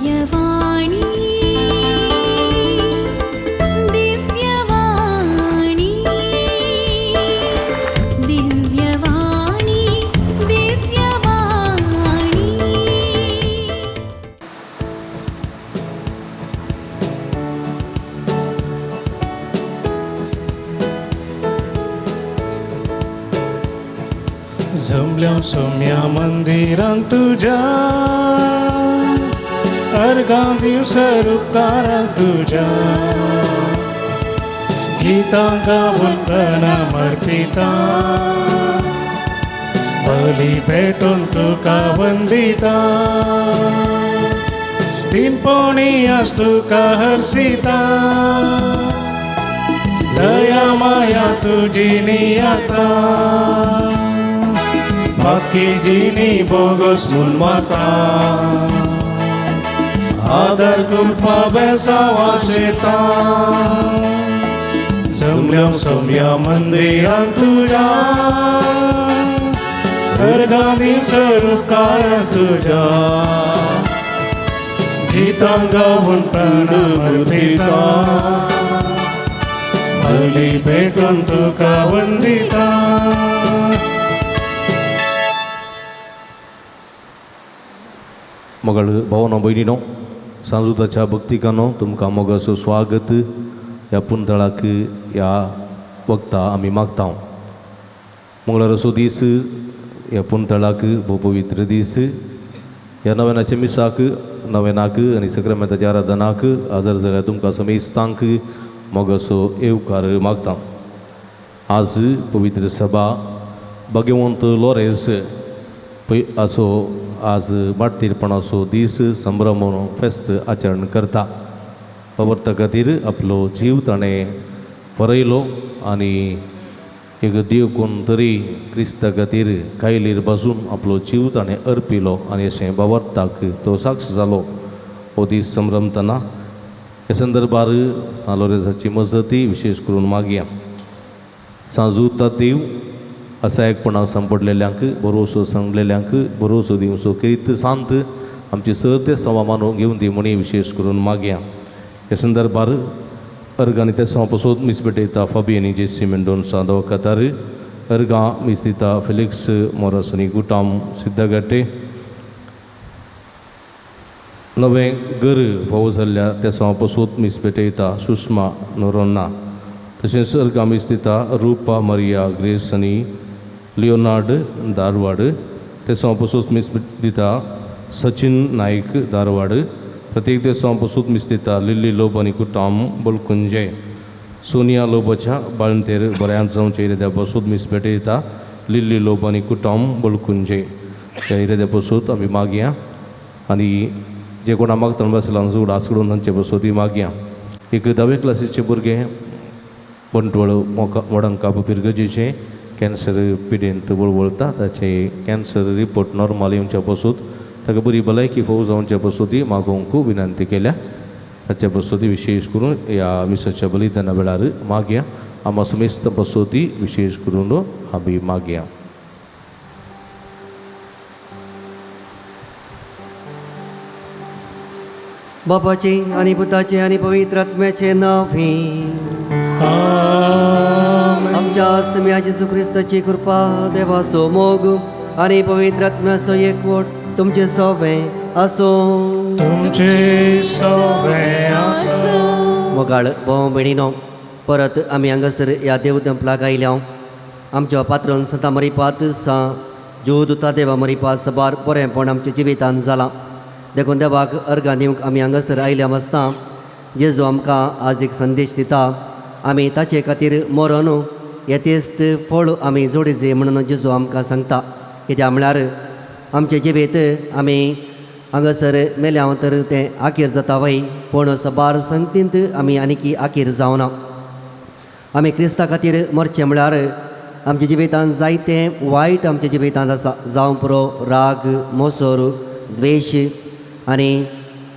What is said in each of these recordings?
दिव्यवाणी दिव्यवाणी दिव्यवाणी दिव्यवाणी। जमल्या सोम्या मंदिरांत तुज्या अर्गां दिवसर उपकारां तुज्या गीतां गावन प्रणाम अर्पिता बली भेटून तुका वंदिता दिनपोणी आस तुका हर्षिता दया माया तुजी नियाता बाकी जिनी बोगस म्हूण म्हाका आदर कृपा बेसावा शेता जमल्या सोम्या मंदिरांत तुज्या अर्गां दिवसर उपकारां तुज्या गीतां गावन प्रणाम अर्पिता बली भेटून तुका वंदिता। मगळ भावनो भयणीनो सांजुताच्या भक्तिकानो तुमकां मोगाचो स्वागत ह्या पुंतळाक ह्या वक्ता आमी मागता। मंगळाराचो दीस ह्या पुंतळाक भोव पवित्र दीस। ह्या नव्यानाच्या मिसाक नव्यानाक आनी सक्रामेंताच्या आराधनाक हजर जाल्यार तुमकां समेस्तांक मोगाचो येवकार मागता। आज पवित्र सभा भाग्यवंत लॉरेन्स पय आसो आज मार्तीरपणाचो दीस संभ्रम फेस्त आचरण करता। अवर्ता खातीर आपलो जीव ताणें फरयलो आनी एक देव कोण तरी क्रिस्ता खातीर कायलीर बसून आपलो जीव ताणें अर्पिलो आनी अशें बावर्ताक तो साक्ष जालो। हो दीस संभ्रमतना ह्या संदर्भार सान लोरेंसाची मजती विशेष करून मागया। सांजूता देव असायकपणाक सांपडलेल्यांक भरोसो सांगलेल्यांक भरोसो दिवचो किरीत सांत आमची सर ते सवा मानून घेवन दी म्हणी विशेष करून मागया। ह्या संदर्भार अर्गां आनी तेसांव पसोत मीस भेटयता फाबी आनी जेसी मेंडोन्सा दवकतार अर्गां मीस दिता फेलिक्स मोरस आनी गुटाम सिद्धगटे नवें घर फावो जाल्ल्या तेसांव पसोत मीस भेटयता सुषमा नोरोन्ना तशेंच अर्गां मीस दिता रुपा मरिया ग्रेस आनी लियोनार्ड धारवाड तेसांव पसून मीस दिता सचिन नायक धारवाड प्रत्येक तेसांव पसून मीस दिता लिल्ली लोब आनी कुटाम बोलकुंजे सोनिया लोबोच्या बाळंतेर बऱ्यांत जावचे इराद्या पसून मीस भेटयता लिल्ली लोब आनी कुटाम बोलकुंजे ह्या इराद्या पसून आमी मागया आनी जे कोणा मागता बसला उडास करून तांचे पसून मागया। एक धावे क्लासीचे भुरगे बंटवळ मोडंका पिरगजेचे कॅन्सर पिडेंत वळवळता ताचे कॅन्सर रिपोर्ट नॉर्मल येवच्या पसून ताका बरी भलायकी फोव जावच्या पसून मागोवंक विनंती केल्या। ताच्या पसून विशेष करून ह्या मिसाच्या बलिदाना वेळार मागया। आमा समेस्त पसून विशेष करून आमी मागया। बापाचे आनी पुताचे आनी पवित्र आत्म्याचे नांव आमच्या सम्या जेजू क्रिस्ताची कृपा देवाचो मोग आनी पवित्र आत्म्याचो एकवट तुमचे सवे आसूं। तुमचे सवे आसूं। मोगाळ भाव भयणीनो परत आमी हांगासर ह्या देव तेंपलाक आयल्या। आमच्या पात्रोन संता मरिपात सां ज्योदुता देवा मरिपात सबार बरेंपण आमच्या जिवितान जालां देखून देवाक अर्गां दिवंक आमी हांगासर आयल्या आसतना जेजू आमकां आज एक संदेश दिता। आमी ताचे खातीर मरोन येतेस्त फळ आमी जोडीचे म्हणून जेजू आमकां सांगता। कित्याक म्हळ्यार आमचें जिवीत आमी हांगासर मेल्या तर तें आखीर जाता वय पूण सबार संगतींत आमी आनीकी आखीर जावना। आमी क्रिस्ता खातीर मरचें म्हळ्यार आमच्या जिवितांत जायतें वायट आमच्या जिवितांत आसा जावं पुरो राग मोसोर द्वेश आनी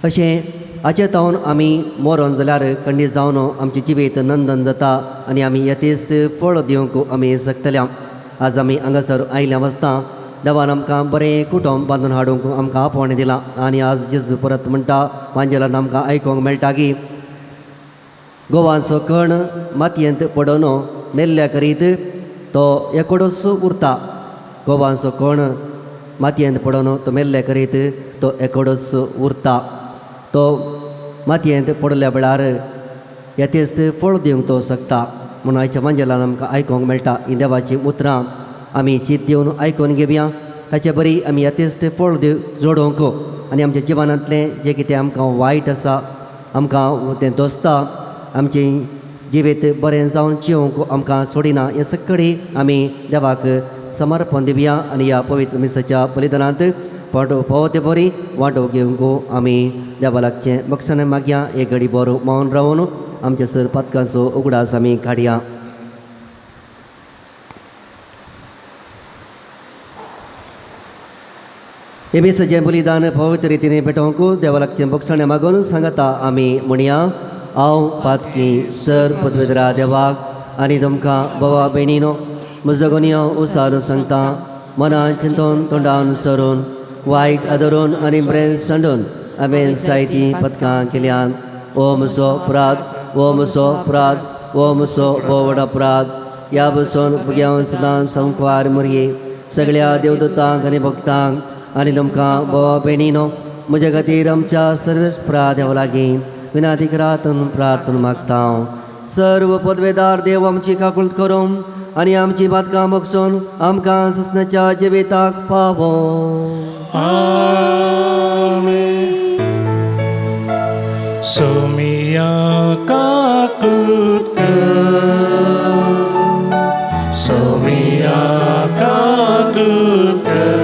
अशें हाचे तावन आमी मरोन जाल्यार खंडीत जावन आमचें जिवीत नंदन जाता आनी आमी यथेश्ट फळ दिवंक आमी शकतले। आज आमी हांगासर आयल्या आसतना देवान आमकां बरें कुटुंब बांदून हाडूंक आमकां आपोवणें दिलां. आनी आज जेजू परत म्हणटा वांजेलान आमकां आयकूंक मेळटा की गोवांचो कण मातयेंत पडोन मेल्ल्या करीत तो एकोडोच उरता. गोवांचो कण मातयेंत पडोन तो मेल्ल्या करीत तो एकोडोच उरता. तो मातयेंत पडल्या वेळार यथेश्ट फळ दिवंक तो शकता. म्हणून आयच्या वांजेलान आमकां आयकूंक मेळटा हीं देवाचीं उतरां आमी चीत दिवन आयकून घेवया. ताचे बरी आमी यथेश्ट फळ दिव जोडोवंक आनी आमच्या जिवनांतलें जें कितें आमकां वायट आसा, आमकां तें दोसता, आमचें जिवीत बरें जावन जिवंक आमकां सोडिना, हें सगळें आमी देवाक समर्पण दिवया आनी ह्या पवित्र मिसाच्या बलिदानांत फावो ते बरी वांटो घेवंक आमी देवा लागचें बक्षणें मागया. एक घडी बरो मौन रावन आमचे सर पातकांचो उगडास आमी काडया. हे मिसाचें बलिदान पवित्र रितीन पेटोवंक देवा लागचें बक्षणें मागून सांगता आमी म्हणया. हांव पातकी सर पदवेदरा देवाक आनी तुमकां भावा भयणीनो म्हजो उसारू सांगता मनान चिंतून तोंडान सरून वायट आदरून आनी बरें सांडून हांवें जायतीं पदकां केल्यान. ओ म्हजो अपराध, ओ म्हजो अपराध, ओ म्हजो भोव व्हड अपराध. ह्या बसून भुरग्यां सदां संकवार मुरये सगळ्या देवदूतांक आनी भक्तांक आनी तुमकां भावा भयणीनो म्हज्या खातीर आमच्या सर्वेस्परा देवा लागीं विनाती करात प्रार्थना मागता. सर्व पदवेदार देव आमची काकूळत करूं आनी आमची बातकां बगसून आमकां ससनाच्या जिविताक पावो. सोमिया काकूत कर, सोमिया काकूत कर,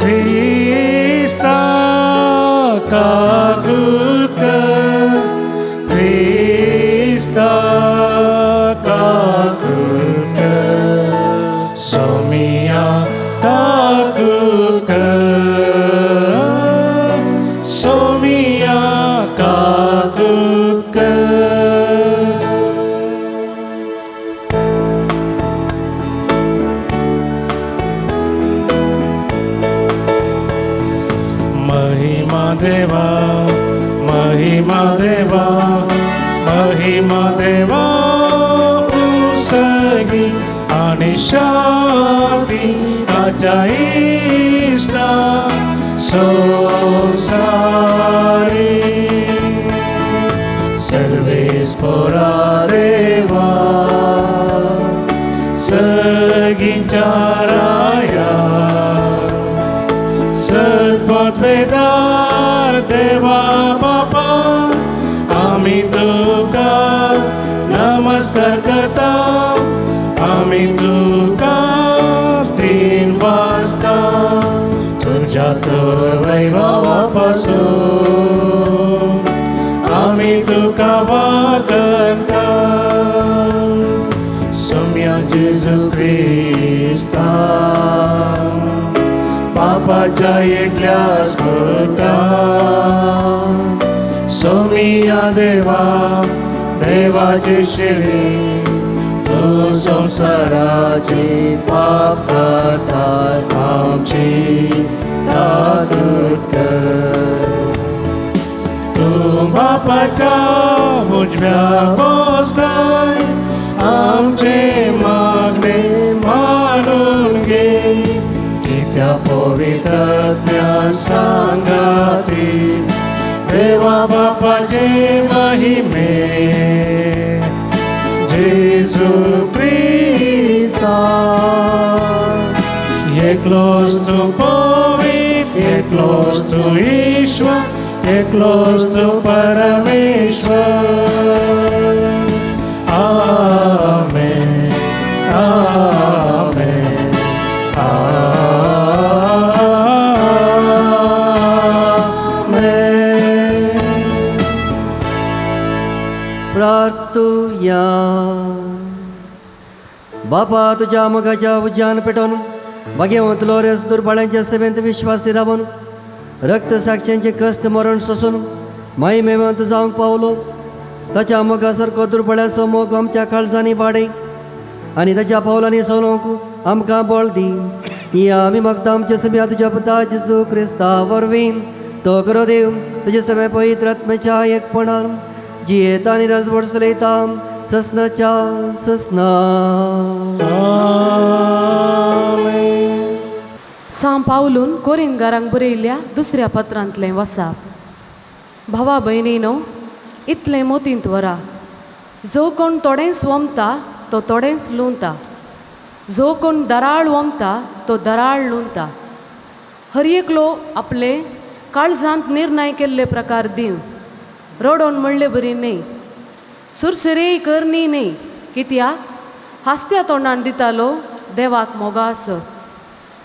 क्रिस्ता काकूत कर, क्रिस्ता काकूत कर, सोमिया काकूत कर, सोमिया काकूत कर. महिमा देवा, महिमा देवा, महिमा देवा उसगी आणि शांती ताच्या इश्टा संसारी. सर्वेस्परा देवा सर्गींच्या राया सद्पदवेदार देवा बापा आमी तुका नमस्कार करता, आमी तुका तीन वाजता तुझ्या तर वैभवा पासून आमी तुका वागता. सोम्या जेजू क्रिस्ता पापाच्या एकल्या सुता, सोमिया देवा देवाचे शिरी तू संसाराची पाप करताय आमची ताकद कर. तू बापाच्या उजव्या बसताय आमचे मागणे मानून घे, कित्या पवित्र ज्ञान सांगाती देवा बापाचे महिमे. जेजू क्रिस्ता एकलोच तूं पवित्र, एकलोच तूं ईश्वर, एकलोच तूं परमेश्वर. आमेन, आमेन, आमेन. प्रार्थुया. बापा तुज्या मोगाच्या उज्यान पेटोवन भाग्यवंत लोरेस दुर्बाळ्यांच्या सेवेंत विश्वासी रावन रक्त साक्षांचे कश्ट मरण सोसून मायमेवंत जावंक पावलो. ताच्या मोगा सारको दुर्बळ्याचो मोग आमच्या काळजांनी वाडय आनी ताच्या पावलांनी चलोवंक आमकां बळ दी। ही आमी मागता आमच्या सम्या तुज्या पुता जेजू क्रिस्ता वरवीं। तो करो देव तुजे समय पवित्र आत्म्याच्या एकपणान जियेता आनी रजवड चलयता ससनाच्या ससना। सां पावलून कोरिंगारांक बरयल्ल्या दुसऱ्या पत्रांतलें वसाप। भावा भयणीनो, इतलें मोतींत वरा, जो कोण थोडेंच वमता तो थोडेंच लुंता, जो कोण दराळ वमता तो दराळ लुंता। हर एकलो आपले काळजांत निर्णय केल्ले प्रकार दिव, रडोन म्हणले बरी न्हय, सुरसुरेय करणी न्हय, कित्याक हासत्या तोंडान दितालो देवाक मोगा आसो।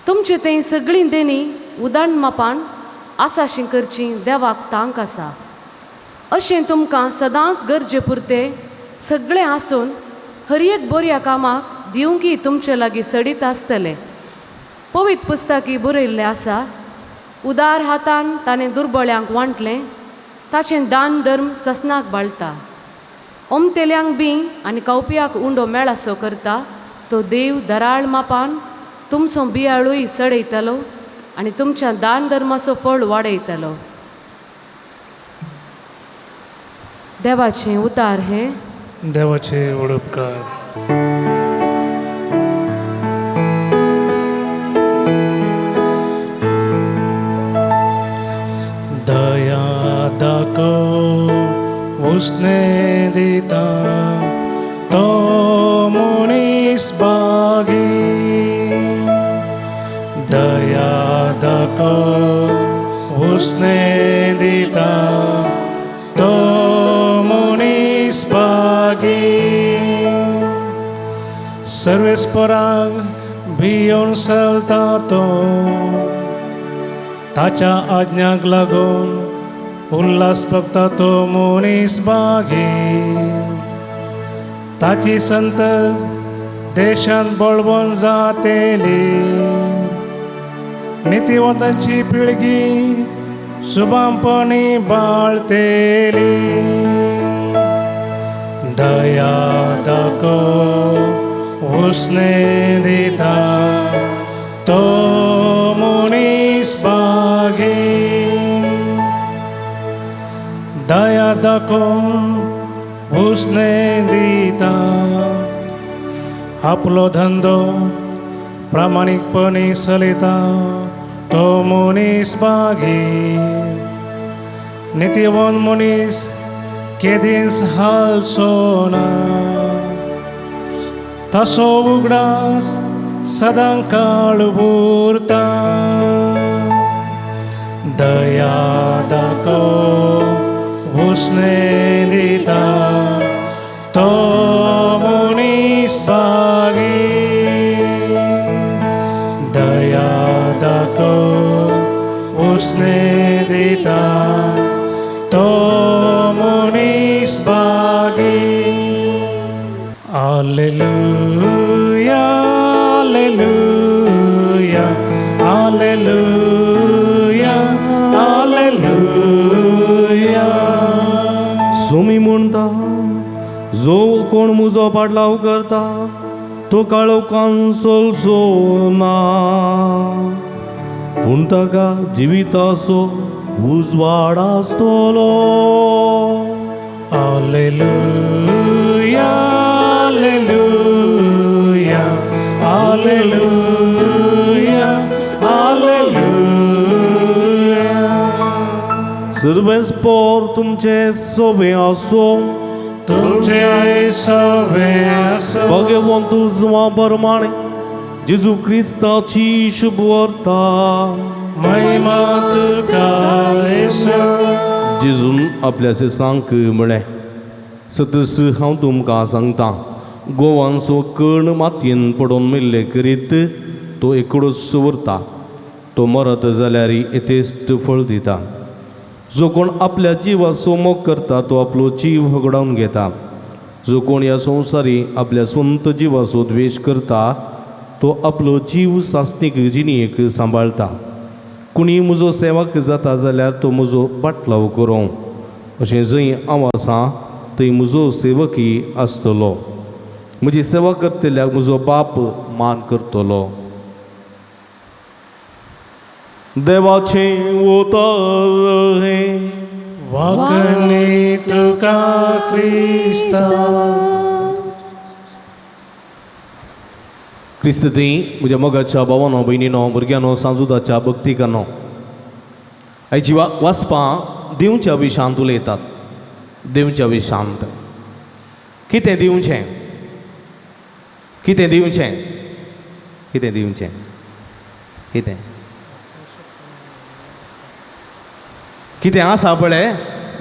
तुमचे थंय सगळीं देणी उदाण मापान आसाशी करची देवाक तांक आसा। अशें तुमकां सदांच गरजे पुरते सगळें आसून हर एक बऱ्या कामाक दिवंकी तुमचे लागीं सडीत आसतलें। पवित्र पुस्तकी बरयल्लें आसा, उदार हातान ताणें दुर्बळ्यांक वांटलें, ताचें दान धर्म ससनाक बाळता। ओमतेल्यांक बी आनी खावप्याक उंडो मेळासो करता तो देव दराळ मापान तुमचो बियाळूय सडयतलो आनी तुमच्या दान धर्माचो फळ वाडयतलो। देवाचें उतार हें देवाचे उपकार। दया दाखोव उसने दिता तो मनीस बागी, दया दाखोव उसने दिता तो मनीस बागी। सर्वेस्पराक भियोन चलता तो ताच्या आज्ञाक लागून उल्हास बघता तो मनीस बागी। ताची संतत देशांत बळवंत जातेली, नितीवंतांची पिळगी सुबामपणी बाळतेली। दया दाखोव उसने दिता तो मनीस बागी, दया दाखोव उसने दिता। आपलो धंदो प्रामाणीकपणी चलयता तो मनीस बागी। नितीवंत मनीस केदींच हालचो ना, ताचो उगडास सदां काळ उरता। दया दाखोव उसने दिता तो मनीस बागी, दया दाखोव उसने दिता तो मनीस बागी। Hallelujah, hallelujah, hallelujah, hallelujah. Sumi म्हणटा, जो कोण मुजो पाडलाव करता तो काळो कांसोलसो ना, पूण ताका जिविताचो उजवाड आसतलो। Hallelujah, hallelujah, hallelujah, hallelujah. Sarves पोर तुमचे सोबे आसो, तुमचे सवे आसो। भगवंत तुजवा प्रमाणे जेजू क्रिस्ताची शुभवार्ता। महिमा तुका येसू। जेजून आपल्या सांक म्हळें, सतस हांव तुमकां सांगता, गोवांचो कण मातयेन पडोन मेल्ले करीत तो एकडोच उरता, तो मरत जाल्यार येतेश्ट फळ दिता। जो कोण आपल्या जिवाचो मोग करता तो आपलो जीव होगडावन घेता। जो कोण ह्या संवसारी आपल्या स्वंत जिवाचो द्वेश करता तो आपलो जीव सासणीक जिणेक सांबाळटा। कोणी म्हजो सेवाक जाता जाल्यार तो म्हजो पाटलाव करूं, अशें जंय हांव आसा थंय म्हजो सेवकी आसतलो। म्हजी सेवा करतल्याक म्हजो बाप मान करतलो. देवाचें उतर हें. वाकणे तुका क्रिस्ता. क्रिस्त थंय म्हज्या मोगाच्या भावानो भयणीनो भुरग्यांनो सांजुदाच्या भक्तिकानो आयची वाचपां दिवच्या विशांत उलयतात. दिवच्या विशांत कितें दिवचें, कितें दिवचें, कितें दिवचें, कितें कितें आसा पळय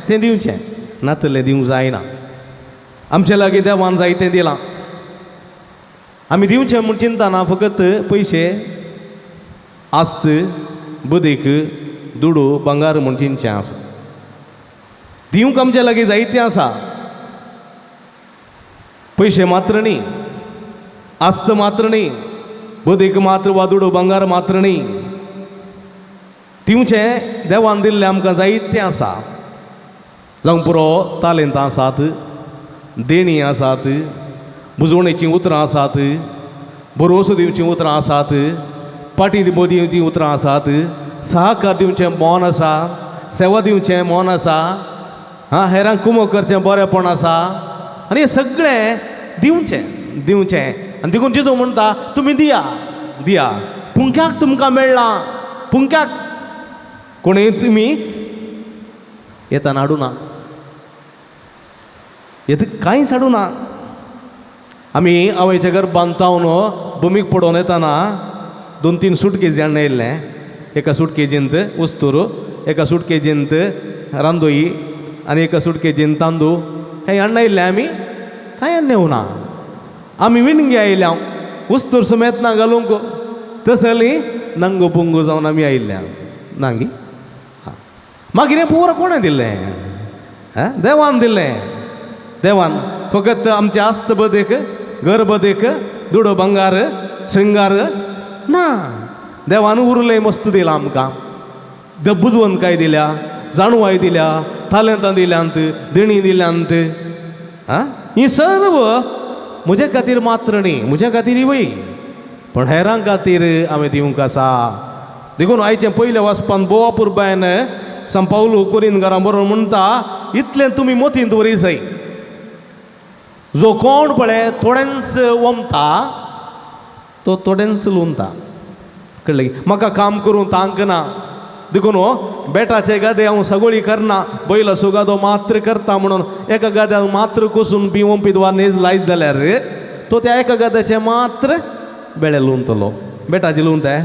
तें दिवचें, नातलें दिवंक जायना. आमचे लागीं देवान जायतें दिलां, आमी दिवचें म्हूण चिंतना फकत पयशे आस्त बुदीक दुडू भांगार म्हूण चिंतचें आसा. दिवंक आमचे लागीं जायतें आसा, पयशे मात्र न्ही, आस्त मात्र न्ही, बुदीक मात्र वा दुडू भांगार मात्र न्ही. दिवचें देवान दिल्लें आमकां जायतें आसा. जावं पुरो तालेंतां आसात, देणीं आसात, बुजवणेचीं उतरां आसात, भरवंसो दिवचीं उतरां आसात, पाटी दिवचीं उतरां आसात, सहकार दिवचें मन आसा, सेवा दिवचें मन आसा, आं हेरांक कुमो करचें बरेंपण आसा. आनी हें सगळें दिवचें दिवचें. आनी देखून जेजू म्हणटा तुमी दिया दिया, पुंक्याक तुमकां मेळ्ळां, पुंक्याक कोणूय तुमी येताना हाडुना, येत कांयच हाडुना. आमी आवयच्या गर्भांत तावन भुमीक पडोवन येताना 2-3 सुटकेजी हाडून येयल्लें. एका सुटकेजींत उस्तूर, एका सुटकेजींत रांदोई आनी एका सुटकेजींत तांदूळ. कांय हाडून येयल्लें आमी? कांय हाडून येवना. आमी विणगे आयल्या, उस्तूर समेत ना घालूंक, तसली नंगो पुंगो जावन आमी आयिल्ल्या नांगी. मागीर हें पुरो कोणें दिल्लें? देवान दिल्लें. देवान फकत आमचें आस्त बदेक, घर बदेक, दुडो भांगार श्रृंगार ना, देवान उरलें मस्त दिलां आमकां. बुजवंतकाय दिल्या, जाणवाय दिल्या, तालेंतां दिल्यांत, देणीं दिल्यांत. आं ही सर्व म्हज्या खातीर मात्र न्ही, म्हज्या खातीर वय, पण हेरां खातीर आमी दिवंक आसा. देखून आयचें पयलें वाचपान बोवा पुरबायन संपावलो कोरीन घरां बरोवन म्हणटा इतलें तुमी मोतींत दवरी जाय. जो कोण पळय थोडेंच वमता तो थोडेंच लुंता. कळ्ळें? म्हाका काम करूं तांक ना, देखून बेटाचे गादे हांव सगळी करना, बैलाचो गादो मात्र करता म्हणून एका गाद्याक मात्र कोसून बी वंपीत वा नेज लायत जाल्यार तो त्या एका गाद्याचें मात्र बेळे लुंतलो. बेटाचें लुंता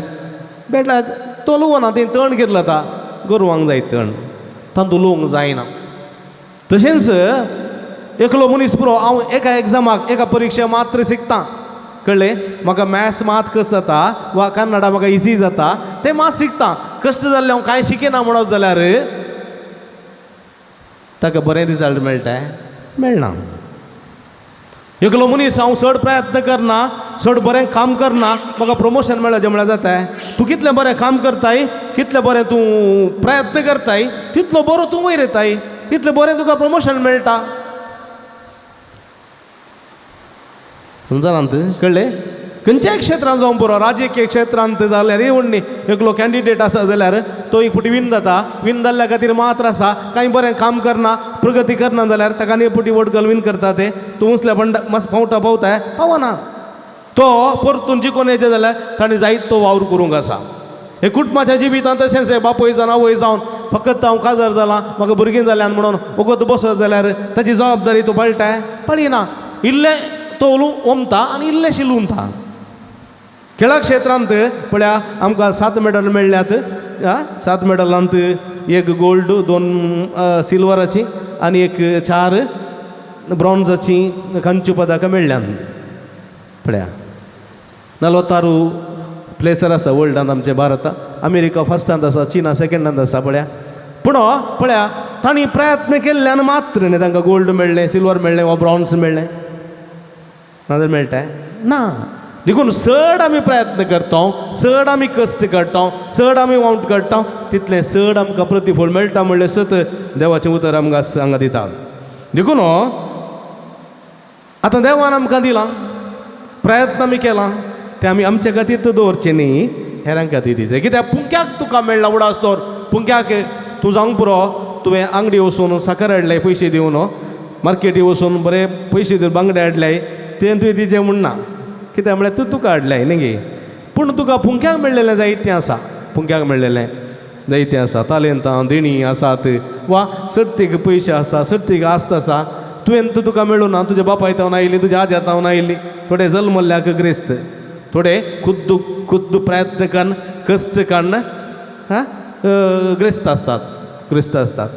बेटा तो लुवना, तें तण कितें जाता, गोरवांक जाय तण, तांदूळ लुवंक जायना. तशेंच एकलो मनीस पुरो हांव एका एग्जामाक एका परिक्षे मात्र शिकता, कळ्ळें? म्हाका मॅथ्स मात कस जाता वा कन्नडा म्हाका इजी जाता तें मात शिकता, कश्ट जाल्लें हांव कांय शिकिना म्हणत जाल्यार ताका बरें रिजल्ट मेळटा? मेळना. एकलो मनीस हांव चड प्रयत्न करना, चड बरें काम करना, म्हाका प्रमोशन मेळ्ळें म्हळ्यार जाता. तूं कितलें बरें काम करताय, कितलें बरें तूं प्रयत्न करताय, तितलो बरो तूं वयर येताय, तितलें बरें तुका प्रमोशन मेळटा. समजना? कळ्ळें? खंयच्याय क्षेत्रांत जावं पुरो, राजकीय क्षेत्रांत जाल्यार न्ही एकलो कॅन्डिडेट आसा जाल्यार तो एक फावटी विन जाता, विन जाल्ल्या खातीर मात्र आसा, कांय बरें काम करना, प्रगती करना जाल्यार ताका आनी एक फावटी वोट घालून विन करता. ते तूं उसल्या पंड मातसो पावता पावता पावना, तो परतून जिखून येता जाल्यार ताणें जायत तो वावर करूंक आसा. हे कुटुंबाच्या जिवितांत तशेंच बापूय जावन आवय जावन फकत हांव काजार जालां, म्हाका भुरगीं जाल्यान म्हणून वगत बसत जाल्यार ताची जबाबदारी तूं पळटाय? पळयना. इल्लें तो ओमता आनी इल्लेंशें लुंता. खेळा क्षेत्रांत पळया आमकां 7 मेडल मेळ्ळ्यात. 7 मेडलांत 1 गोल्ड, 2 सिल्वराची आनी 1 4 ब्रॉन्जाची कंचू पदकां मेळ्ळ्यात. पळया 46 प्लेसर आसा वर्ल्डांत आमचे भारत, अमेरिका फर्स्टांत आसा, चिना सेकेंडांत आसा. पळया पूण पळया तांणी प्रयत्न केल्ल्यान मात्र न्ही तांकां गोल्ड मेळ्ळें, सिल्वर मेळ्ळें वा ब्रॉन्ज मेळ्ळें, नाजाल्यार मेळटा ना. देखून चड आमी प्रयत्न करता, चड आमी कश्ट काडटा, चड आमी वावट काडटा, तितलें चड आमकां प्रतिफळ मेळटा म्हणलें सत देवाचें उतर आमकां हांगा दिता. देखून आतां देवान आमकां दिलां, प्रयत्न आमी केला, ते आमी आमच्या खातीर तर दवरचें न्ही, हेरां खातीर दिवचें. कित्याक पुंक्याक तुका मेळ्ळा उडास दवर, पुंक्याक तूं जावंक पुरो, तुवें आंगडी वचून साकर हाडले पयशे दिवन, मार्केटी वचून बरे पयशे दिवन बांगडे हाडले, तें तुवें दिवचें म्हूण ना, कित्याक म्हळ्यार तूं तुका हाडले न्ही गे. पूण तुका पुंक्याक मेळ्ळेलें जायतें आसा, पुंक्याक मेळ्ळेलें जायतें आसा, तालेंतां देणीं आसात वा सर्तीक पयशे आसा, सर्तीक आस्त आसा. तुवें तर तुका मेळूं ना, तुज्या बापाय तावन आयिल्ली, तुज्या आज्या तावन आयिल्ली. थोडे जल्मल्ल्याक ग्रेस्त, थोडे खुद्द खुद्द प्रयत्न कन्न कश्ट काडून हां ग्रेस्त आसतात, ग्रेस्त आसतात.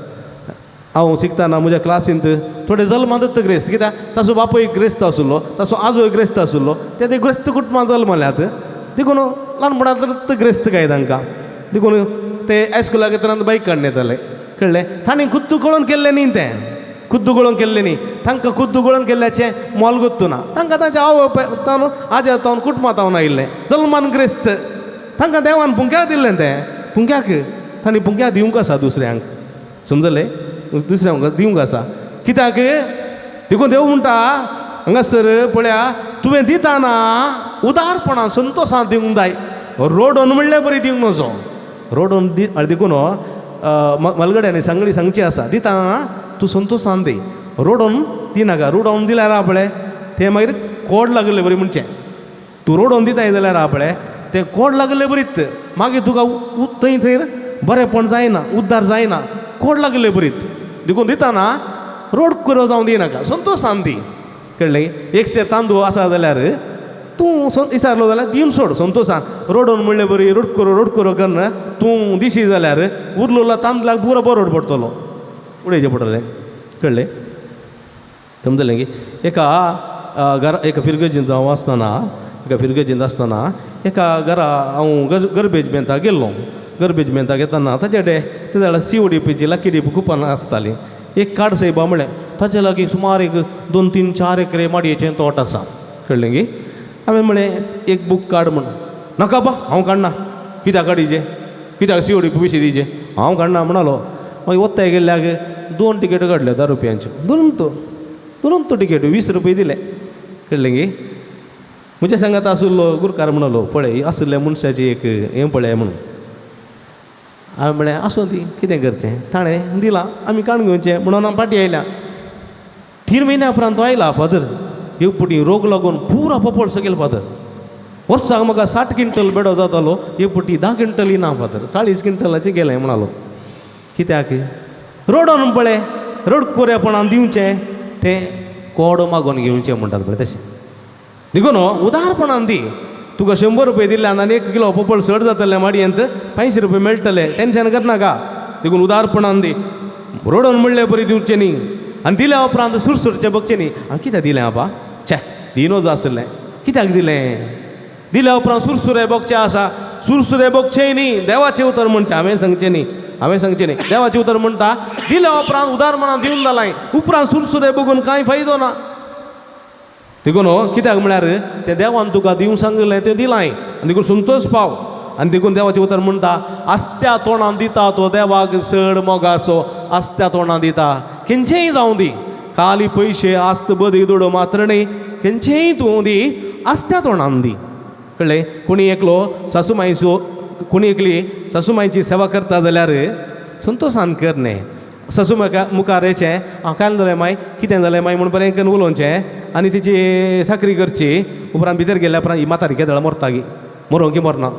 हांव शिकतना म्हज्या क्लासींत थोडे जल्मांतच ग्रेस्त, कित्याक ताचो बापूय ग्रेस्त आशिल्लो, ताचो आजोय ग्रेस्त आशिल्लो, ते ते ग्रेस्त कुटुंबां जल्मल्यात, देखून ल्हानपणांतच ग्रेस्त काय तांकां, देखून ते हायस्कुलाक येतना बायक काडून येताले. कळ्ळें? तांणी खुद्द गळोवन केल्लें न्ही, तें खुद्द गळोवन केल्लें न्ही, तांकां खुद्द गळोवन केल्ल्याचें मोल गोत्तू ना. तांकां तांच्या आवय तावन आज्या तावन कुटुंबां तावन आयिल्लें जल्मान ग्रेस्त, तांकां देवान पुंक्याक दिल्लें तें, पुंक्याक तांणी पुंक्याक दिवंक आसा दुसऱ्यांक, समजलें? दुसऱ्यांक दिवंक आसा. कित्याक देखून देव म्हणटा हांगासर पळया, तुवें दिताना उदारपणान संतोशान दिवंक जाय, रोडोन म्हणल्यार बरी दिवंक नजो, रोडोन दी. देखून मलगड्यांनी सांगली सांगची आसा, दिता तूं संतोशान दी, रोडोन दिनाका. रोडोन दिल्यार आहा पळय तें मागीर कोड लागले बरी म्हणचें, तूं रोडोन दिताय जाल्यार आहा पळय तें कोड लागले बरीत, मागीर तुका थंय थंय बरेंपण जायना, उद्धार जायना, कोड लागले बरीत. देखून दिताना रोड कुरो जावन दिनाका, संतोशान दी. कळ्ळें? एक सेर तांदूळ आसा जाल्यार तूं विचारलो जाल्यार दिवन सोड संतोशान, रोडोन म्हणले बरी रोडकुरो रोडकुरो कन्न तूं दिशी जाल्यार उरलोलो तांदळाक पुरो बरोड पडटलो, उडयचें पडटलें. कळ्ळें? समजलें की? एका घरा एका फिरगर्जींत हांव आसतना, एका फिरगर्जींत आसतना एका घरा हांव गरबेज बँताक गेल्लो. गरबेज बँताक येतना ताचे कडेन ते जाल्यार सीओडीपीची लकी डीप कुपनां आसतालीं. एक कार्ड सायबा म्हळें, ताचे लागीं सुमार एक 2 3 4 एकरे माडयेचें तोट आसा. कळ्ळें की? हांवें म्हळें एक बूक काड म्हूण. नाका बा हांव काडना, कित्याक काडीचें, कित्याक सीओडीपी पयशे दिवचे, हांव काडना म्हणालो. मागीर वत्ताय गेल्ल्याक 2 टिकेट्यो काडल्यो 10 रुपयांच्यो, दोन टिकेट्यो 20 रुपये दिले. कळ्ळें की? म्हज्या सांगात आशिल्लो गुरकार म्हणालो, पळय आशिल्ल्या मनशाची एक हें पळय म्हणून. हांवें म्हळें आसूं ती, कितें करचें, ताणें दिलां आमी काडून घेवचें म्हणून हांव फाटीं आयल्या. 3 म्हयन्या उपरांत तो आयला फादर, एक फावटी रोग लागून पुरा पोपळ सगळे फादर. वर्साक म्हाका 60 क्विंटल बेडो जातालो, एक फावटी 10 क्विंटल ना फादर, 40 क्विंटलाचें गेलें म्हणालो. कित्याक? रोडोन पळय रडकुरेपणान दिवचें तें कोडो मागोवन घेवचें म्हणटात पळय तशें. देखून उदारपणान दी, तुका 100 रुपये दिल्यान आनी 1 किलो पोपळ चड जातलें माडयेंत 500 रुपये मेळटले, टेंशन करनाका. देखून उदारपणान दी, रोडोन म्हणले बरी दिवचें न्ही, आनी दिल्या उपरांत सुरसुरचें बगचें न्ही, हांवें कित्याक दिलें आबा, छे दिनोज आसलें कित्याक दिलें. दिल्या उपरांत सुरसुरे बगचें आसा, सुरसुरे बगचें न्ही, देवाचें उतर म्हणचें, हांवें सांगचें न्ही, हांवें सांगचें न्ही, देवाचें उतर म्हणटा दिल्या उपरांत उदारपणान दिवन जालाय, उपरांत सुरसुरे बगून कांय फायदो ना. देखून कित्याक म्हळ्यार तें देवान तुका दिवंक सांगलें तें दिलाय, आनी देखून संतोश पाव. आनी देखून देवाचें उतर म्हणटा आस्त्या तोंडान दिता तो देवाक चड मोगासो, आस्त्या तोंडान दिता खंयचेंय जावं दी, खाली पयशे आस्त बदी दुडो मात्र न्ही, खंयचेंय तूं दी आस्त्या तोंडान दी. कळ्ळें? कोणी एकलो सासुमायचो, कोणी एकली सासुमायची सेवा करता जाल्यार संतोशान कर न्ही, सासू मुखार येचें आं काल जालें माय, कितें जालें माय म्हूण बरें करून उलोवचें आनी तिची साकरी करची. उपरांत भितर गेल्या उपरांत ही म्हातारी केदळ मरता गी, मरोंक की मरना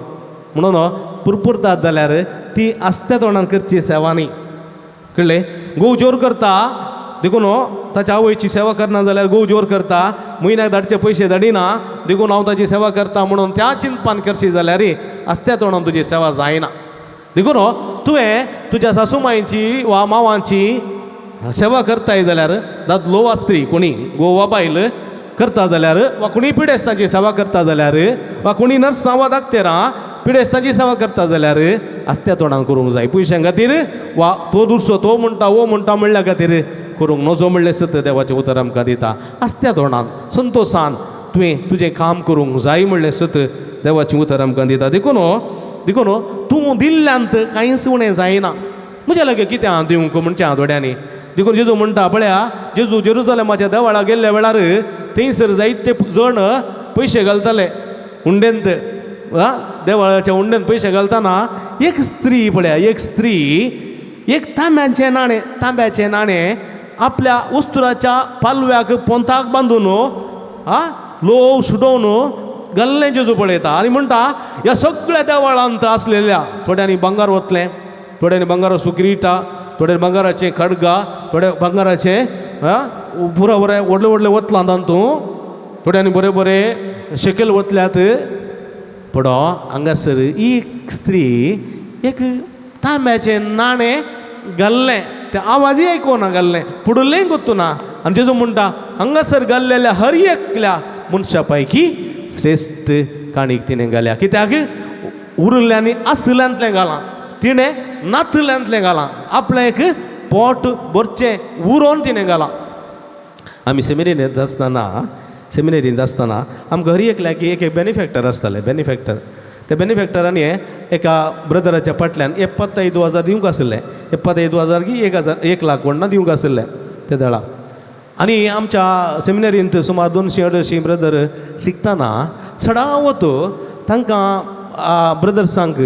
म्हणून पुरपुरतात जाल्यार ती आस्त्या तोंडान करची सेवा न्ही. कळ्ळें? घोव जोर करता, देखून ताच्या आवयची सेवा करना जाल्यार घोव जोर करता, म्हयन्याक धाडचे पयशे धाडिना, देखून हांव ताची सेवा करता म्हणून त्या चिंतपान करशी जाल्यार आस्त्या तोंडान तुजी सेवा जायना. देखून तुवें तुज्या सासुमायची वा मावांची सेवा करताय जाल्यार दादलो वा स्त्री कोणी घोव वा बायल करता जाल्यार वा कोणी पिडेस्तांची सेवा करता जाल्यार वा कोणी नर्सां वा दाक्तेरां पिडेस्तांची सेवा करता जाल्यार आस्त्या तोंडान करूंक जाय. पयशां खातीर वा तो दुसरो तो म्हणटा वो म्हणटा म्हणल्या खातीर करूंक नजो म्हणलें सत देवाचें उतर आमकां दिता. आस्त्या तोंडान संतोशान तुवें तुजें काम करूंक जाय म्हणलें सत देवाचें उतर आमकां दिता. देखून देखून तूं दिल्ल्यांत कांयच उणें जायना. म्हज्या लागीं कितें हांव दिवंक म्हणचें हांव थोड्यांनी देखून जेजू म्हणटा पळया, जेजू जेरुजलेमाच्या देवळा गेल्ल्या वेळार थंयसर जायते जण पयशे घालताले हुंडेंत, देवळाच्या हुंडेंत पयशे घालतना एक स्त्री पळया, एक स्त्री एक तांब्याचें नाणें, तांब्याचें नाणें आपल्या उस्तुराच्या पालव्याक पोंताक बांदून लोव सुटोवन घाल्लें जेजू पळयता आनी म्हणटा ह्या सगळ्या देवळांत आसलेल्या थोड्यांनी भांगर वतलें, थोड्यांनी भांगराचो किरिटा, थोड्यांनी भांगराचें खडगां, थोड्या भांगराचें पुरो बरें व्हडलें व्हडलें वतलां तातूंत, थोड्यांनी बरें बरें शेकेल वतल्यात. पडो हांगासर एक स्त्री एक तांब्याचें नाणें घाल्लें, तें आवाजय आयकोना घाल्लें, पुडलेंय गोत्तुना. आनी जेजू म्हणटा हांगासर घाल्लेल्या हर एकल्या मनशा पैकी श्रेश्ठ काणीक तिणें घाल्या. कित्याक उरिल्ल्यांनी आशिल्ल्यांतलें घालां, तिणें नातिल्ल्यांतलें घालां, आपलें एक पोट भरचें उरोवन तिणें घालां. आमी सेमिनेरींत आसतना, सेमिनेरींत आसतना आमकां हर एकल्याक एक एक बेनिफॅक्टर आसताले, बेनिफॅक्टर. त्या बेनिफॅक्टरांनी एका ब्रदराच्या फाटल्यान 75,000 दिवंक आशिल्लें, 75,000 की 1,000 1 लाख कोण ना दिवंक आशिल्लें ते दळा. आनी आमच्या सेमिनेरींत सुमार 200-250 ब्रदर शिकतना चडावत तांकां ब्रदर्सांक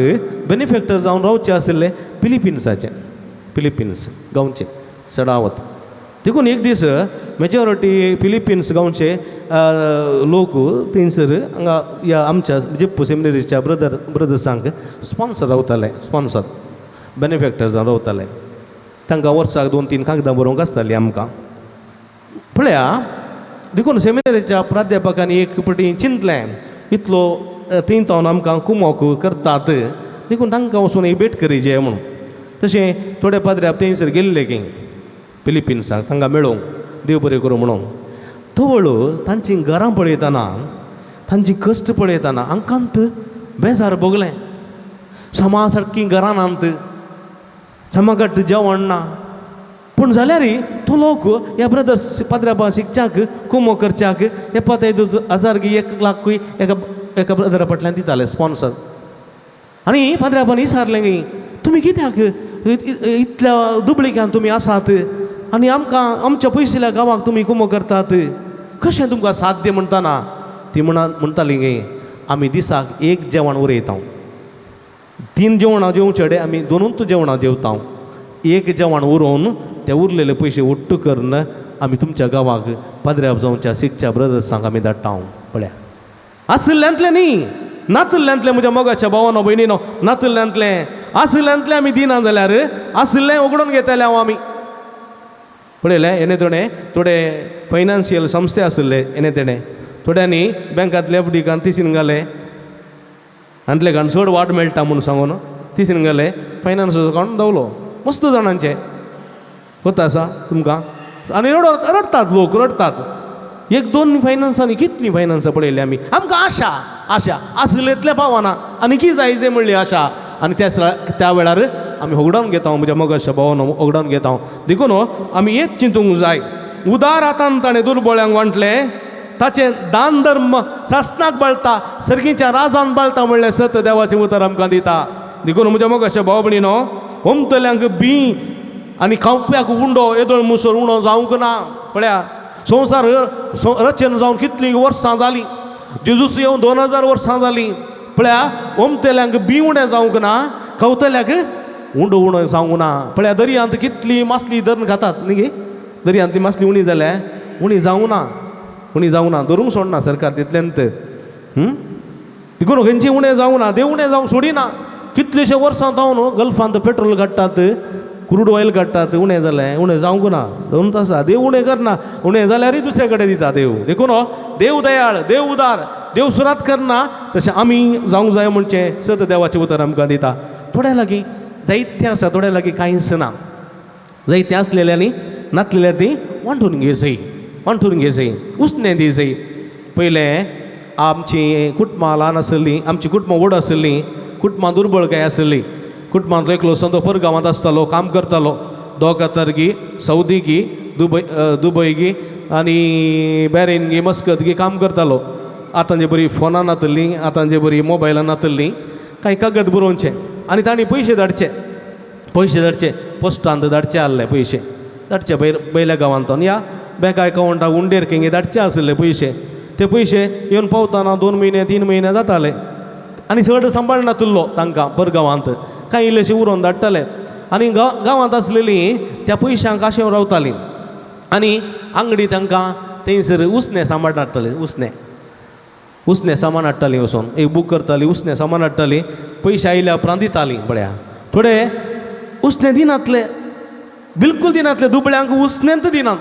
बेनिफॅक्टर जावन रावचे आशिल्ले फिलिपिन्साचे, फिलिपिन्स गांवचे चडावत. देखून एक दीस मेजॉरिटी फिलिपिन्स गांवचे लोक थंयसर हांगा ह्या आमच्या जेप्पू सेमिनरीच्या ब्रदर्सांक स्पॉन्सर रावताले, स्पॉन्सर बेनिफॅक्टर जावन रावताले. तांकां वर्साक 2-3 कागदां बरोवंक आसतालीं आमकां पळया. देखून सेमिनरीच्या प्राध्यापकांनी एक पटी चिंतलें इतलो थंय तावन आमकां कुमोक करतात, देखून तांकां वचून एक भेट करीजे म्हणून. तशें थोडे पाद्र्याप थंयसर गेल्ले की फिलिपिन्साक तांकां मेळोवंक, देव बरें करूं म्हणून. तवळ तांचीं घरां पळयतना, तांची कश्ट पळयतना आमकां बेजार भोगलें. समा सारकीं घरां नात, समागट जेवण ना, पूण जाल्यार तो लोक ह्या ब्रदर्स पाद्र्याबा शिकच्याक कुमो करच्याक 75,000 की 1 लाखूय एका एका ब्रदरा फाटल्यान दिताले स्पॉन्सर. आनी पाद्र्याबान विचारलें की तुमी कित्याक इतल्या दुबळिक्यान तुमी आसात आनी आमकां आमच्या पयशिल्ल्या गांवाक तुमी कुमो करतात, कशें तुमकां साध्य म्हणटाना. ती म्हणटाली की आमी दिसाक एक जेवण उरयता, 3 जेवणां जेवचे आमी 2 जेवणां जेवता, एक जेवण उरोवन ते उरलेले पयशे ஒட்டு करून आमी तुमच्या गांवाक पाद्र्याब जावच्या शिकच्या ब्रदर्सांक आमी धाडटा. पळया आशिल्ल्यांतलें न्ही, नातिल्ल्यांतलें म्हज्या मोगाच्या भावानो भयणीनो, नातिल्ल्यांतलें आशिल्ल्यांतलें आमी दिना जाल्यार आशिल्लें उगडून घेतले हांव आमी. पळयलें हेणे थोडे थोडे फायनान्शियल संस्थे आशिल्ले, हेणे तेणे थोड्यांनी बँकांतले एफ डी काडून तिसीन घाले, आंतले काडून चड वाट मेळटा म्हूण सांगून तिसीन घाले, फायनान्स काडून दवलो मस्त जाणांचे होता आसा तुमकां. आनी रडटात लोक, रडटात. 1-2 फायनान्सांनी कितलीं फायनान्सां पळयलीं आमी. आमकां आशा आशा आसलेंतलें पावना आनी की जाय जाय म्हणली आशा. आनी त्या वेळार आमी होगडावन घेता, म्हज्या मोगाच्या भावान होगडावन घेता. देखून आमी एक चिंतूंक जाय, उदार हातान ताणें दुर्बळ्यांक वांटलें, ताचें दान धर्म सासनाक बाळता, सर्गीच्या राजान बाळता म्हणलें सत देवाचें उतर आमकां दिता. देखून म्हज्या मोगाच्या भाव भयणीनो, ओमतल्यांक बी आनी खावप्याक उंडो येदोळ मुसळ उणो जावंक ना. पळया संवसार रचन जावन कितलीं वर्सां जालीं, जेजूस येवन 2000 वर्सां जालीं. पळया ओमतल्यांक बी उणें जावंक ना, खावतल्याक उंडो उणो जावंक ना. पळया दर्यांत कितली मासली धरून खातात न्ही गे, दर्यांतली मासली उणी जाल्या, उणी जावंक ना, उणी जावंक ना, धरूंक सोडना सरकार तितल्यांत. देखून खंयची उणें जावंक ना, देव उणें जावंक सोडिना. कितलेशे वर्सां जावन गल्फांत पेट्रोल काडटात, क्रूड ऑयल काडटात, उणें जालें, उणें जावंक ना, दोन आसा देव उणें करना, उणें जाल्यारय दुसरे कडेन दिता देव. देखून देव दयाळ, देव उदार, देव सुरात करना, तशें आमी जावंक जाय म्हणचें सत देवाचें उतर आमकां दिता. थोड्या लागीं जायतें आसा, थोड्या लागीं कांयच ना. जायतें आसलेल्यांनी नातलेल्या ती वांटून घेजय, वांटून घेजय, उसणें दिजय. पयलें आमची कुटुंबां ल्हान आसलीं, आमची कुटुंबां व्हड आसलीं, कुटुंबां दुर्बळ काय आसलीं. कुटुंबांतलो एकलो संदो परगांवांत आसतालो, काम करतालो, दोग गी सौदी गी दुबय दुबय गी आनी बॅरेन गी मस्कत गी काम करतालो. आतां जे बरी फोनां नातलीं, आतां जे बरी मोबायलां नातलीं, कांय कागद बरोवचें आनी तांणी पयशे धाडचे, पयशे धाडचे, पोस्टांत धाडचे आहले पयशे. धाडचे बैल्या गांवांत या बँका एकावंटाक उंडेर किंगे धाडचे आसले पयशे. ते पयशे येवन पावतना 2 म्हयने 3 म्हयने जाताले आनी चड सांबाळनातुल्लो तांकां परगांवांत कांय इल्लेशे उरोवन धाडटाले आनी गांवांत आसलेलीं त्या पयशांक आशेवन रावतालीं आनी आंगडी तांकां थंयसर उसणें सामान हाडटालीं. उसणें उसणें सामान हाडटालीं वचोन एक बूक करतालीं, उसणें सामान हाडटालीं, पयशे आयल्या उपरांत दितालीं. पळया थोडे उसणें दिनातले, बिलकूल दिनातले, दुबळ्यांक उसणेंत दिनात,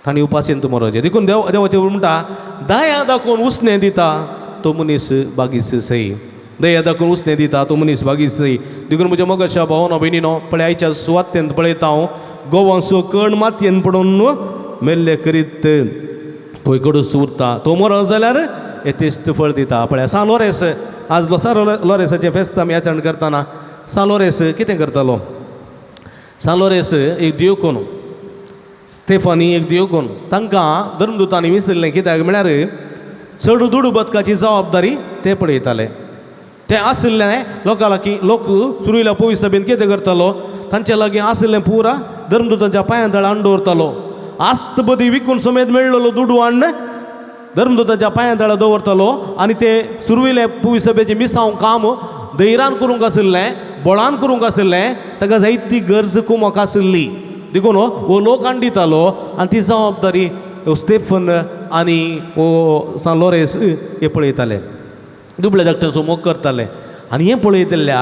तांणी उपासेंत मरोचें. देखून देव देवाचें म्हणटा दया दाखोवन उसणें दिता तो मनीस बागीस सई, दया दाखोवन उसणें दिता तो मनीस बागीस सई. देखून म्हज्या मोगाच्या भावनो भयणीनो पळय आयच्या सुवातेंत पळयता हांव गोवांचो कण मातयेन पडून मेल्ले करीत पळय कडूस उरता, तो मरो जाल्यार येतेश्ट फळ दिता. पळय सान लोरेस आज सान लोरेसाचें फेस्त आमी आचरण करतना सान लोरेस कितें करतालो? सान लोरेस एक देवकोन, स्टेफानी एक देवकोन, तांकां धर्मदूतांनी विसरलें कित्याक म्हळ्यार चड दुडू बदकाची जबाबदारी ते पळयताले. ते आशिल्लें लोकां लागीं, लोक सुरवेल्या पवित्र सभेन कितें करतालो तांचे लागीं आशिल्लें पुरा धर्मदूतांच्या पांयां तळा हाडून दवरतालो. आस्त बदी विकून समेत मेळ्ळलो दुडू हाडून धर्मदूतांच्या पांयां तळा दवरतालो आनी ते सुरवेले पवित्र सभेचें मिसांव काम धैर्यान करूंक आशिल्लें, बळान करूंक आशिल्लें, ताका जायती गरज कुमक आशिल्ली. देखून हो लोक हाडून दितालो आनी ती जबाबदारी स्टेफन आनी हो सान लोरेस हे पळयताले, दुबळे धाकट्यांचो मोग करताले. आनी हें पळयतल्या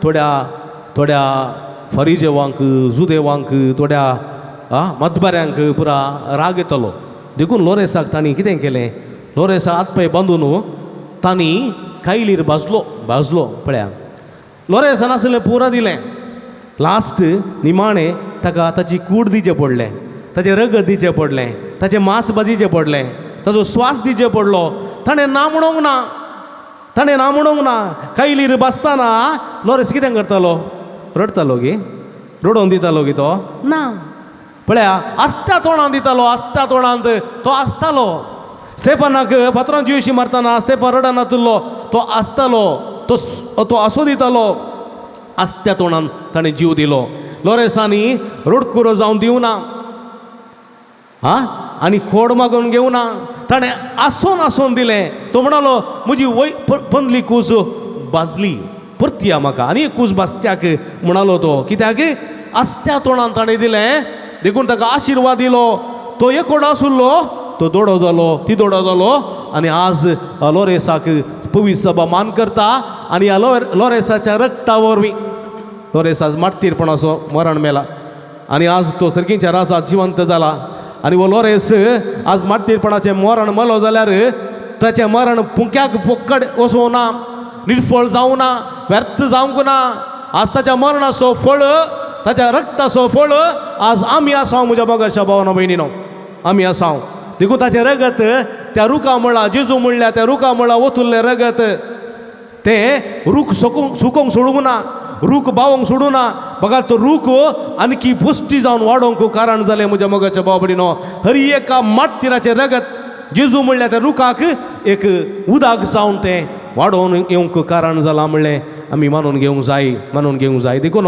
थोड्या थोड्या फरिजेवांक, जुदेवांक, थोड्या मदबाऱ्यांक पुरा राग येतालो. देखून लोरेसाक तांणी कितें केलें, लोरेसाक हात पांय बांदून तांणी कायलीर भाजलो भाजलो. पळया लोरेसान आसलें पुरा दिलें, लास्ट निमाणें ताका ताची कूड दिवचें पडलें, ताचें रगत दिवचें पडलें, ताचें मांस भाजीचें पडलें, ताचो स्वास दिवचें पडलो. ताणें ना म्हणूंक ना, ताणें ना म्हणूंक ना. कायलीर बसतना लोरेस कितें करतालो? रडटालो गी? रडोवन दितालो गी तो? ना. पळया आसत्या तोंडान दितालो, आसत्या तोंडांत तो आसतालो. स्टेफानाक फातरान जिवशी मारतना स्टेफान रडनातुल्लो, तो आसतालो, तो आसो दितालो. आसत्या तोंडान ताणें जीव दिलो. लोरेसांनी रडकुरो जावन दिवना आं आनी खोड मागून घेवना, ताणें आसोन आसोन दिलें. तो म्हणालो म्हजी वय पंदली कूस भाजली, परतया म्हाका आनी एक कूस भाजच्याक म्हणालो तो. कित्याक आसत्या तोंडान ताणें दिलें, देखून ताका आशिर्वाद दिलो. तो एकोडो आशिल्लो तो दोडो जालो, ती दोडो जालो आनी आज लोरेसाक पवित्र सभा मान करता आनी ह्या लोरेसाच्या रक्ता वरवीं लोरेस आज मार्तीरपणाचो मरण मेला आनी आज तो सर्गीच्या राजा जिवंत जाला. आनी हो लोरेस आज मार्तीरपणाचें मरण मेलो जाल्यार ताचें मरण पुंक्याक पोक्कड वचूं ना, निर्फळ जावं ना, व्यर्थ जावंक ना. आज ताच्या मरणाचो फळ, ताच्या रक्ताचो फळ आज आमी आसाव म्हज्या मोगाच्या भावानो भयणीनो, आमी आसाव. देखून ताचें रगत त्या रुखा मुळा, जेजू म्हणल्या त्या रुखा मुळा ओतुल्लें रगत तें रूख सुकोंक सोडूंक ना, रूख बावोंक सोडूं ना, बघा तो रूख आणखी पुश्टी जावन वाडोवंक कारण जालें म्हज्या मोगाच्या भाव भयणीनो. हर एका मार्तीराचें रगत जेजू म्हणल्या त्या रुखाक एक उदक जावन तें वाडोवन येवंक कारण जालां म्हणलें आमी मानून घेवंक जाय, मानून घेवंक जाय. देखून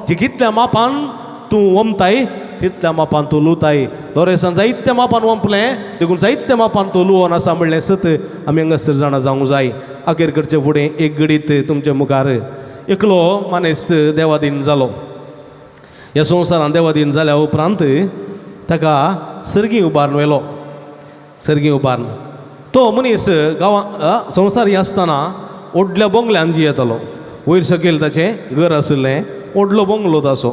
जी कितल्या मापान तूं वमताय तितल्या मापान तूं लुताय. लोरेसान जायत्या मापान वंपलें, देखून जायत्या मापान तूं लुवोन आसा म्हणलें सत आमी हांगासर जाणा जावंक जाय. अखेर करचे फुडें एक घडीत तुमच्या मुखार एकलो मानेस्त देवादीन जालो. ह्या संवसारान देवादीन जाल्या उपरांत ताका सर्गी उबारून व्हेलो, सर्गी उबारून तो मनीस गांवां संवसारी आसतना व्हडल्या बोंगल्यान जियेतालो. वयर सकयल ताचें घर आशिल्लें, व्हडलो बोंगलो ताचो,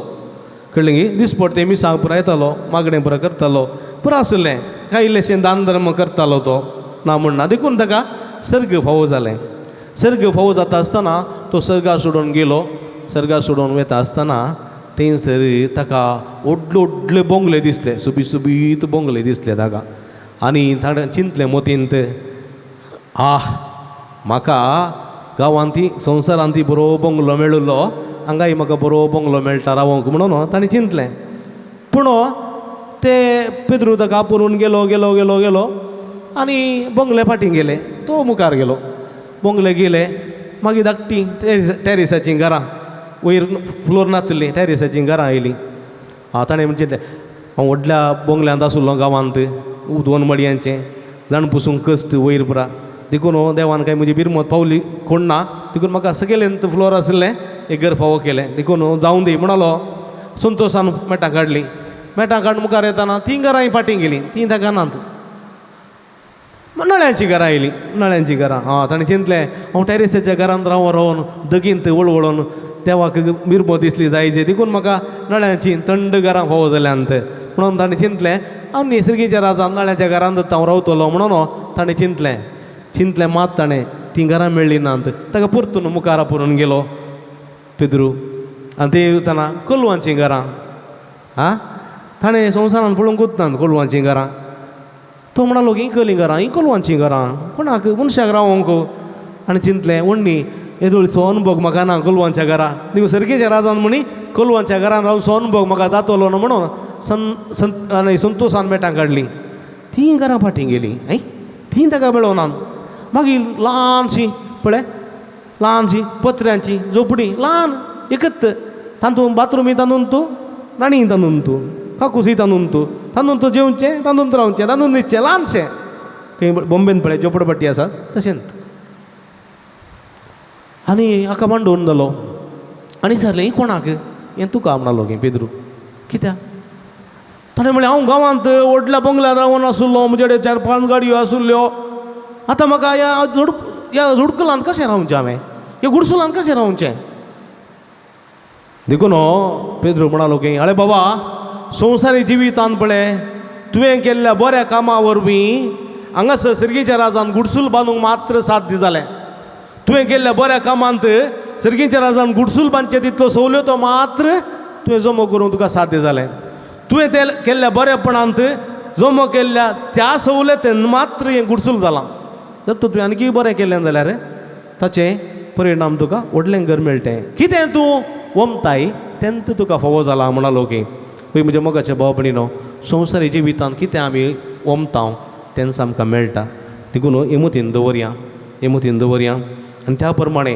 कळ्ळें गी. दिसपडटे मिसांक पुरा येतालो, मागणें पुरा करतालो, पुरा आशिल्लें, कांय इल्लेशें दान धर्म करतालो तो, ना म्हणना. देखून ताका सर्ग फावो जालें. सर्ग फावो जाता आसतना तो सर्गार सोडून गेलो. सर्गार सोडून वता आसतना थंयसर ताका व्हडले व्हडले बोंगले दिसले, सुबीत सुबीत बोंगले दिसले ताका. आनी ताणें चिंतलें मतींत, आह म्हाका गांवांत ती संवसारांत ती बरो बंगलो मेळिल्लो, हांगाय म्हाका बरो बंगलो मेळटा रावंक म्हणून ताणें चिंतलें. पूण ते पेद्रू ताका आपोवन गेलो गेलो गेलो गेलो आनी बंगले फाटीं गेले, तो मुखार गेलो. बंगले गेले, मागीर धाकटी टॅरिसाचीं घरां, वयर फ्लोर नातिल्लीं टॅरिसाचीं घरां आयलीं. आं ताणें म्हणचें हांव व्हडल्या बोंगल्यांत आसुल्लो गांवांत दोन मडयांचें जाण पुसूंक कश्ट वयर पुरा देखून देवान काय म्हजी बिरमत पावली कोण ना देखून म्हाका सकयल्यान फ्लोर आशिल्लें एक घर फावो केलें देखून जावं दी म्हणालो. संतोशान मेटां काडलीं, मेटां काडून मुखार येताना तीं घरां फाटीं गेलीं, तीं ताका नात. नळ्यांचीं घरां येयलीं, नळ्यांचीं घरां. आं ताणें चिंतलें हांव टॅरिसाच्या घरांत रावन रावन दगींत वळवळोन देवाक मिरमो दिसली जायचे देखून म्हाका नळ्यांचीं थंड घरां फावो जाल्यांत म्हणून ताणें चिंतलें हांव निसर्गीच्या राजान नळ्यांच्या घरांत हांव रावतलो म्हणून ताणें चिंतलें. चिंतलें मात ताणें तीं घरां मेळ्ळीं नात. ताका परतून मुखार पुरून गेलो पेद्रू आनी ते वतना कोलवांचीं घरां. आं ताणें संवसारान पळोवंकूच नात कोलवांचीं घरां. तो म्हणालो हीं कसलीं घरां, हीं कोलवांचीं घरां, कोणाक मनशाक रावोंक. आनी चिंतलें वण्णी येदोळचो अनुभव म्हाका ना कोलवांच्या घरा, देखून सर्गेच्या राजान म्हणी कोलवांच्या घरान रावचो अनुभव म्हाका जातलो न्हू म्हणून सं संत आनी संतोशान मेटां काडलीं. तीं घरां फाटीं गेलीं ऐ तीं ताका मेळोना. मागीर ल्हानशीं पळय ल्हानशीं पत्र्यांची झोपडी ल्हान एकत तातूंत बाथरुमूय तातूंत तूं न्हाणीय तातूंत तूं काकूसय तातूंत तूं तातूंत जेवचें तातूंत रावचें तातूंत न्हिदचें ल्हानशें. खंय बॉम्बेन पळय झोपडपट्टी आसा तशेंच. आनी हाका मांडोवन जालो आनी विचारलें कोणाक हें तुका म्हणालो गे पेद्रू. कित्याक? ताणें म्हणलें हांव गांवांत व्हडल्या बंगल्यार रावन आशिल्लो, म्हजे कडेन 4-5 गाडयो आशिल्ल्यो, आतां म्हाका ह्या ह्या झुडकुलांत कशें रावचें हांवें, ह्या गुडसुलांत कशें रावचें. देखून पेद्रू म्हणालो की अरे बाबा संवसारी जिवितान पळय तुवें केल्ल्या बऱ्या कामा वरवीं हांगासर सर्गीच्या राजान गुडसूल बांदूंक मात्र साध्य जालें. तुवें केल्ल्या बऱ्या कामांत सर्गीच्या राजान गुडसूल बांदचें तितलो सवलतो मात्र तुवें जमो करूंक तुका साध्य जालें. तुवें ते केल्ल्या बरेपणांत जमो केल्ल्या त्या सवलतेन मात्र हें गुडसूल जालां. जर तुवें आनीकय बरें केलें जाल्यार ताचें परिणाम तुका व्हडलें घर मेळटें. कितें तूं वमताय तेन्ना तुका फावो जाला म्हणालो की. पळय म्हज्या मोगाच्या भाव भयणीनो, संवसारी जिवितांत कितें आमी वमता तेन्ना आमकां मेळटा. देखून इमतीन दवरया, इमतीन दवरया. आनी त्या प्रमाणे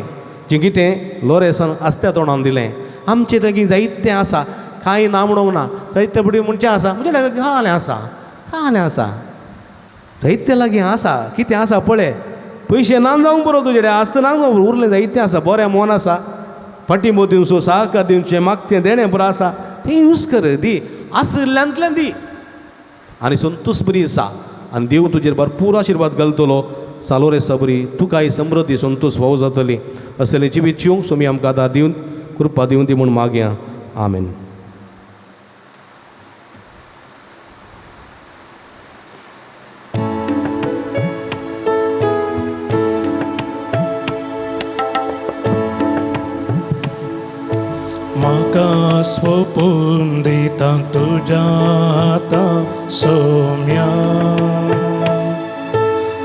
जें कितें लोरेसान आस्त्या तोंडान दिलें आमचें लागीं जायतें आसा, कांय ना म्हणूंक ना. जायते फुडें म्हणचें आसा म्हजे लागीं कालें आसा, कालें आसा, जायते लागीं आसा. कितें आसा पळय, पयशे ना जावंक बरो तुजे कडेन आसता ना जावंक बरो, उरलें जायतें आसा, बरें मन आसा, पाटिंबो दिवचो, सहकार दिवचें, मागचें देणें बरें आसा, तें यूज कर, दी आशिल्ल्यांतल्यान दी आनी संतोश बरी आसा आनी देव तुजेर भरपूर आशिर्वाद घालतलो. सालोरे सबरी तुकाय समृद्धी संतोश फावो जातली. असलें जिवीत जिवंक स्वामी आमकां आदार दिवन कृपा दिवन दी म्हूण मागया. आमेन. म्हाका सोपून दिता तुज्या हाता सोम्या,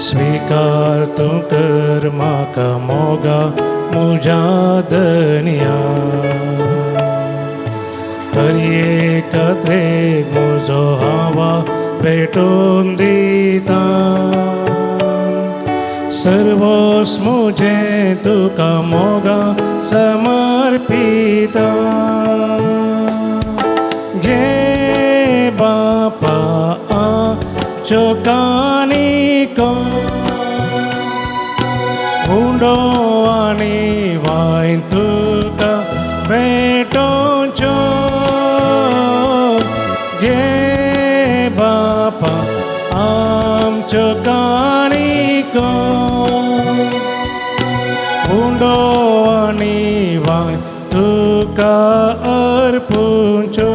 स्वीकार तूं कर म्हाका मोगा म्हज्या धनया. हर एकत्रेक म्हजो हावा भेटून दिता, सर्वोस म्हजें तुका मोगा समर्पिता. घे बापा आमच्यो काणिको उंडो आनी वायन तुका भेटोवच्यो. घे बापा आमच्यो काणिको उंडो आनी वायन तुका अर्पुच्यो.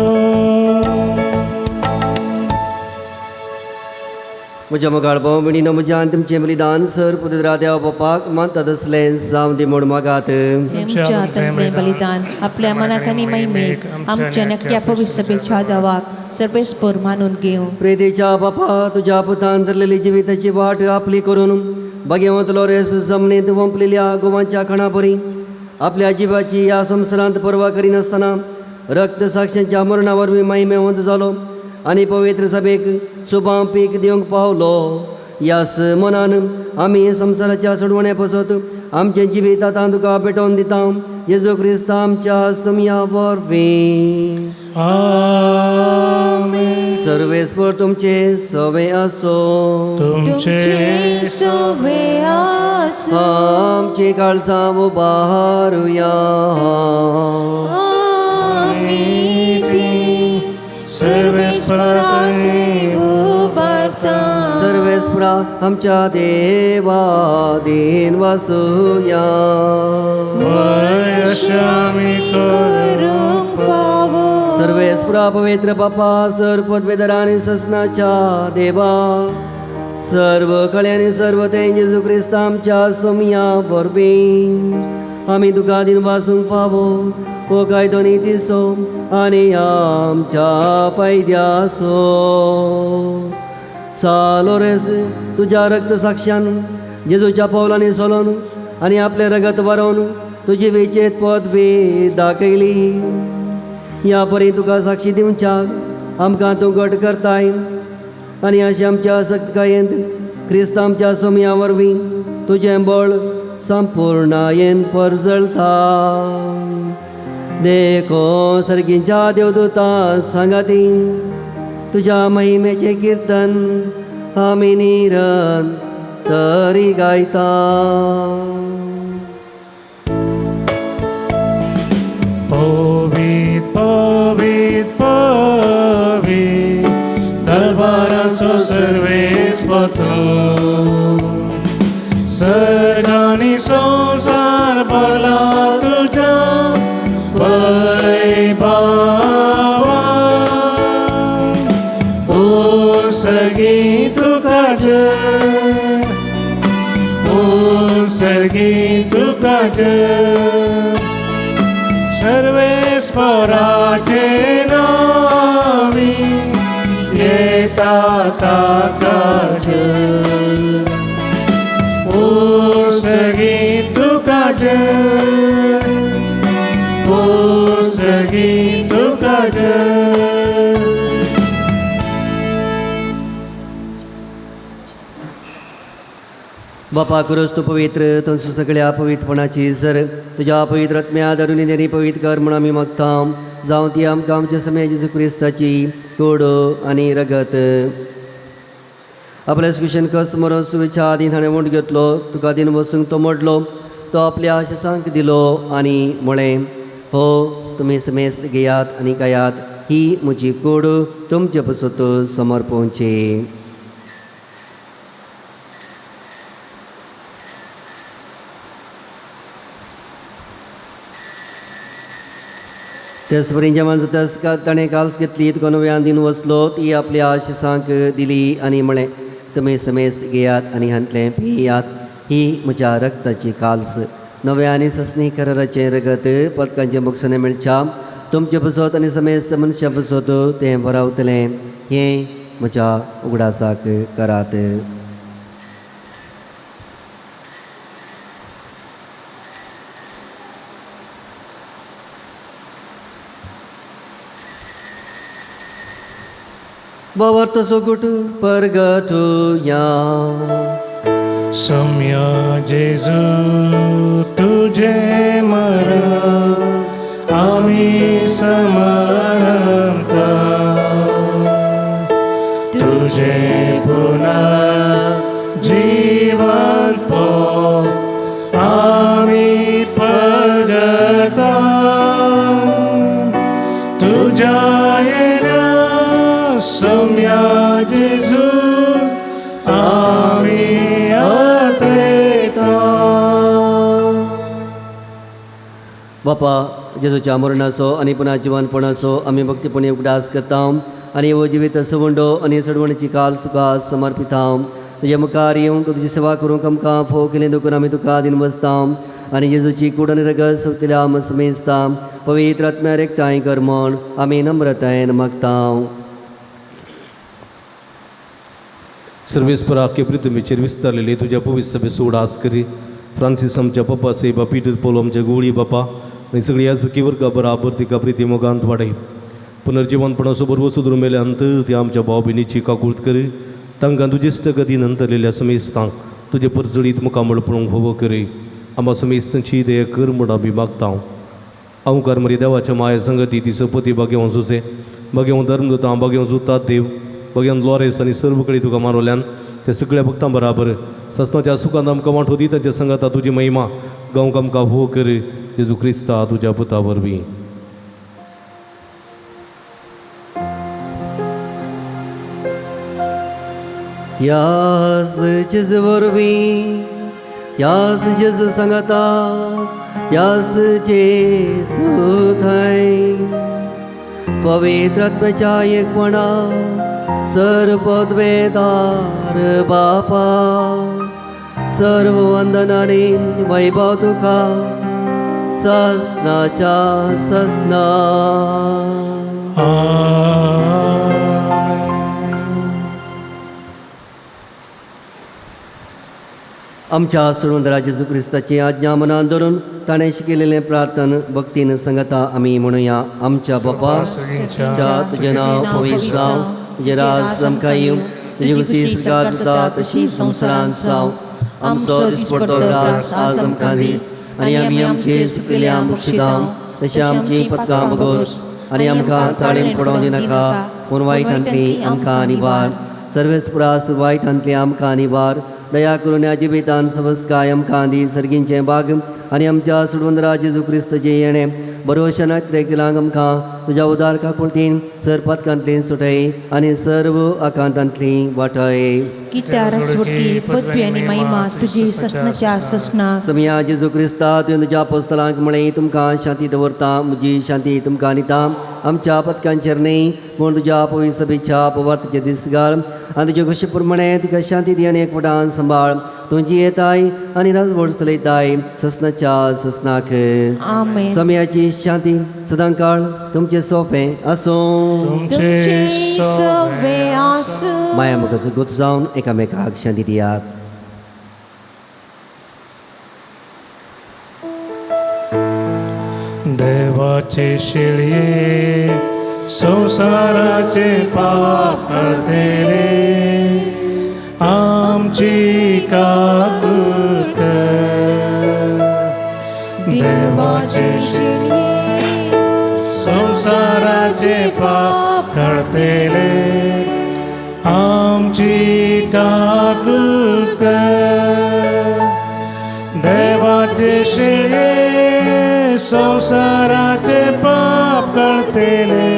म्हज्या मोगाळ भाव भयणीनो, म्हज्या आनी तुमचें बलिदान सर पुत्र देवा बापाक मानता तसलें जावं दी म्हूण मागात. आमच्या हातांतलें बलिदान आपल्या मनाक आनी महिमेक आमच्या नक्क्या पवित्र सभेच्या देवाक सर्वेस्पर मानून घेवं. प्रेतीच्या बापा, तुज्या पुतान धरलेली जिविताची वाट आपली करून बागेवंत लोरेस जमनींत वंपलेल्या गोवांच्या खणापरी आपल्या जिवाची ह्या संवसारांत पर्वा करिनासतना रक्त साक्षांच्या मरणा वरवीं महिमेवंत जालो आनी पवित्र सभेक सुबां पीक दिवंक पावलो. ह्याच मनान आमी संवसाराच्या सोडवण्या पासत आमचें जिवीत आतां तुका भेटोवन दिता, जेजू क्रिस्ता आमच्या समया वरवीं. आमेन. सर्वेस्पर तुमचे सवे आसो. तुमचे सवे आसो. आमची काळजां उबारुया. आमी ती सर्वेस्परा उबारता. सर्वेस्परा आमच्या देवा दीन वासुया. अशें आमी करूंक फावो. सर्वेस्परा पवित्र बापा सर पदवेदार आनी ससनाच्या देवा सर्व कळ्यांनी सर्व ते जेजू क्रिस्त आमच्या सोमया वरवीं आमी तुका दीन वासूंक फावो हो कायदो नितीचो आनी आमच्या फायद्याचो. सालोरेस तुज्या रक्त साक्षान जेजूच्या पावलांनी सोलोन आनी आपलें रगत वरोवन तुजी विचेत पदवी दाखयली. ह्या परी तुका साक्षी दिवच्याक आमकां तूं घट करताय आनी अशें आमच्या आसक्तकायेंत क्रिस्त आमच्या सोमया वरवीं तुजें बळ संपूर्णायेन परजळता. देखो सर्गींच्या देवदूता सांगाती तुज्या महिमेचें किर्तन आमी निरंतरी गायता. पवीत पवीत पवीत दरबाराचो सर्वेस्पर तूं. सर्ग आनी संवसार भरला तुज्या वैभवान. उत्सर्गी तुका जय, उत्सर्गी तुका जय. सर्वेस्पराचे नावी येता ताका जय. उत्सर्गी तुका जय, उत्सर्गी तुका जय. बापा क्रिस्त पवित्र तुमच्या सगळ्या पवित्रपणाची सर तुज्या पवित्र आत्म्या धरून देणी पवित्र कर म्हूण आमी मागता. जावं ती आमकां आमच्या समय जेजू क्रिस्ताची कोड आनी रगत. आपल्या कुशन कस मरोन सुविच्छा आदी ताणें वंट घेतलो तुका दिन वसूंक तो मोडलो तो आपल्या शिसांक दिलो आनी म्हळें हो तुमी समेस्त घेयात आनी खायात ही म्हजी कोड तुमचे पसत समर्पणची. तेच परी जेवण जाता ताणें काल्स घेतली तुका नव्यान दिन वचलो ती आपल्या शिसांक दिली आनी म्हळें तुमी समेस्त घेयात आनी हांतलें पियात ही म्हज्या रक्ताची काल्स नव्या आनी ससनी कराराचें रगत पदकांचें मुखसणें मेळच्या तुमचे पसत आनी समेस्त मनशां पसत तें बरावतलें हें म्हज्या उगडासाक करात. भावार्थ सोगुट परगटुया. सौम्य जेजू तुझे मरण आमी समरंता. तुझे पुनः जीवन पो आमी परगटा. तुझ्या येण्या सौम्य जेजू आमी अत्रेता. बापा जेजूच्या मरणाचो आनी पुन्हा जिवनपणाचो आमी भक्तीपणी उगडास करता आनी हो जिवीत सवंडो आनी सडवणीची काल्स तुका समर्पिता. तुज्या मुखार येवंक तुजी सेवा करूंक आमकां फोव केलें देखून आमी तुका दिन बसता आनी जेजूची कूड आनी रगत सोंपतल्या समेस्ता पवित्र आत्म्यार एकठांय कर म्हूण आमी नम्रतायेन मागता. सर्वेस्परा आख्खे पृथ्वीचेर विस्तारलेली तुज्या पवित्र सभेचो उडास करी. फ्रांसीस आमच्या पप्पा सेबा पीटर पोलो आमच्या गोळी बापा आनी सगळी ह्या सखी वर्गा बराबर तिका प्रिती मोगांत वाडय. पुनर्जिवनपणाचो बरोबर सुदरून मेल्या अंत ती आमच्या भाव भयणीची काकूळत करी. तांकां तुजेस्त गती नंतरलेल्या समेस्तांक तुजे परजळीत मुखामळ पळोवंक फावो करी. आमकां समेस्तांची दया कर म्हूण आमी मागता. अवकार मरी देवाच्या माया संगती ती सपती बागेवं सुसे बागेवं धर्म दुता बागेवं जुतात देव बगेन लोरेस आनी सर्व कडेन तुका मानवल्यान ते सगळ्या भक्तां बराबर ससनाच्या सुखान आमकां वांटो दी तांच्या संगाता तुजी महिमा गांवक आमकां हो कर जेजू क्रिस्ता तुज्या पुता वरवीं. त्यास जेजू वरवीं, त्यास जेजू सांगाता, त्यास जेजू थंय पवित्र आत्म्याच्या एकपणा सर्व पदवेदार बापा सर्व वंदनाने वैभव तुका ससनाच्या ससना. आमच्या सोडून जेजू क्रिस्ताची आज्ञा मनान धरून ताणें शिकयलेलें प्रार्थन भक्तीन संगता आमी म्हणुया. आमच्या बापा तुजें नांव पवित्र जावं, तुजें राज आमकां येवं, तुजी खुशी स्वीकार जाता तशी संवसारांत जावं. आमचो दिसपडतो राज आज आमकां दी आनी आमी आमचे सुकलेल्या बक्षितां तशें आमची पदकां बगोस आनी आमकां ताळेन पडोवंक दिनाका पूण वायटांतली आमकां निवार. सर्वेस पुरास वायटांतली आमकां निवार. दया करून ह्या जिवितान समस्काय आमकां दी सर्गींचें भाग आनी आमच्या सोडवंदरा जेजू क्रिस्तचें येणें बरोवशनाक त्रेकिलांक आमकां तुज्या उदार काकुळतीन सर पदकांतली सुटय आनी सर्व आकांतांतली वाटय. कित्यार सुटी पदवी आनी महिमा तुजी ससनाच्या ससना. समया जेजू क्रिस्ता तुवें तुज्या पोस्तलांक म्हळें तुमकां शांती दवरता, म्हजी शांती तुमकां दिता. आमच्या पदकांचेर न्हय पूण तुज्या पवित्र सभेच्या पवार्थाचे दीस घाल आनी तुजे खोशी प्रमाणे तिका शांती दी आनी एकवटान सांबाळ. तुजी येताय आनी राजवट चलयताय ससनाच्या ससनाक. आमेन. समयाची शांती सदांकाळ तुमचे सोफे आसूं. तुमचे सवे आसूं. माया म्हाका सुगूत जावन एकामेकाक शांती दियात. देवाचे शिळये संसाराचे पाप तेरे आमची काकूत कर. देवाचे शिळये संसाराचे पाप करतेले आमची काकूत कर. देवाचे शिळये संसाराचे पाप करतेले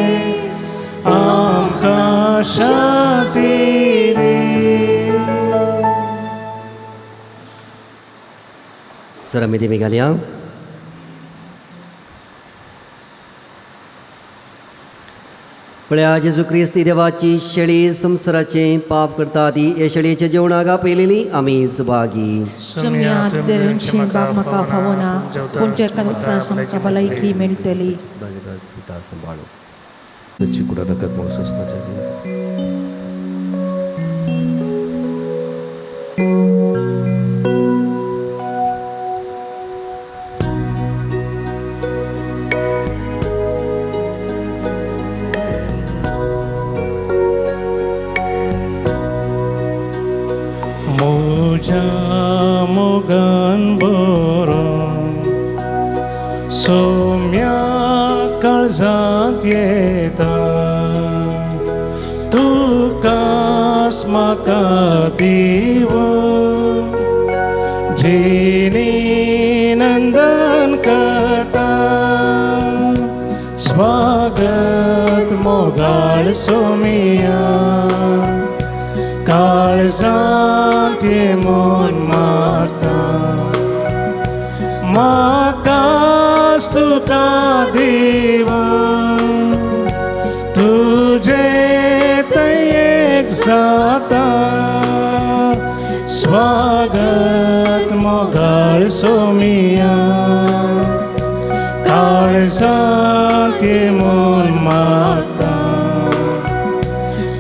आमकां शांती दी. सर आमी देवी घालया. पळया जेजू क्रिस्त देवाची शेळी संवसाराचे पाप करता ती हे शेळयेच्या जेवणाक आपयलेली आमी सुभागी. सुम्या तुजें बाग म्हाका फावना पूण तुज्या उपरांत आमकां भलायकी मेळटली. सांबाळू त्याची कुडा रकत मग ससनाच्या जिवितात. म्हज्या मोगान बरो सोम्या काळजांत येता तुकास म्हाका दिवन जिणी नंदन करता. स्वागत मोगाळ सोमिया काळजांत ये मन मारता म्हाकास तुका दिवन तुजें थंय एक जाता. स्वागत मोगाळ सोमिया काळजांत ये मन मारता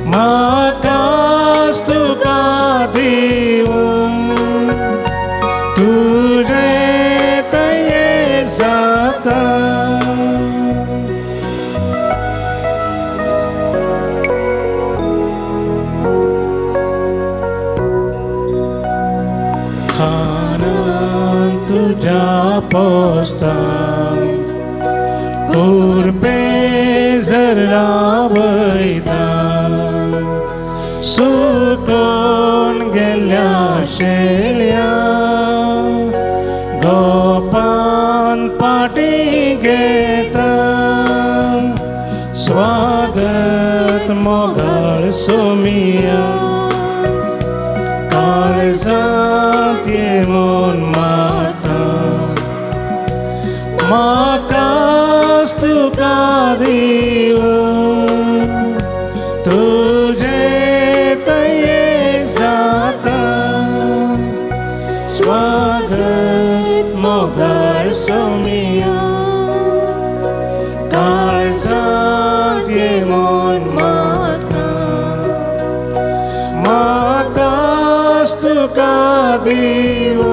म्हाकास तुका दिवन तुजें थंय एक जाता. खानान तुज्या पोस्तान कुरपे जर रावयता सुकून गेल्या शेळ्या गोपान पाटी घेता स्वागत मोगाळ सोमिया काळजांत येवन माता म्हाकाच तुका दिवन तुजे तयेक जाता स्वागत मोगाळ सोमिया काळजांत येवन माता म्हाकाच तुका दिवन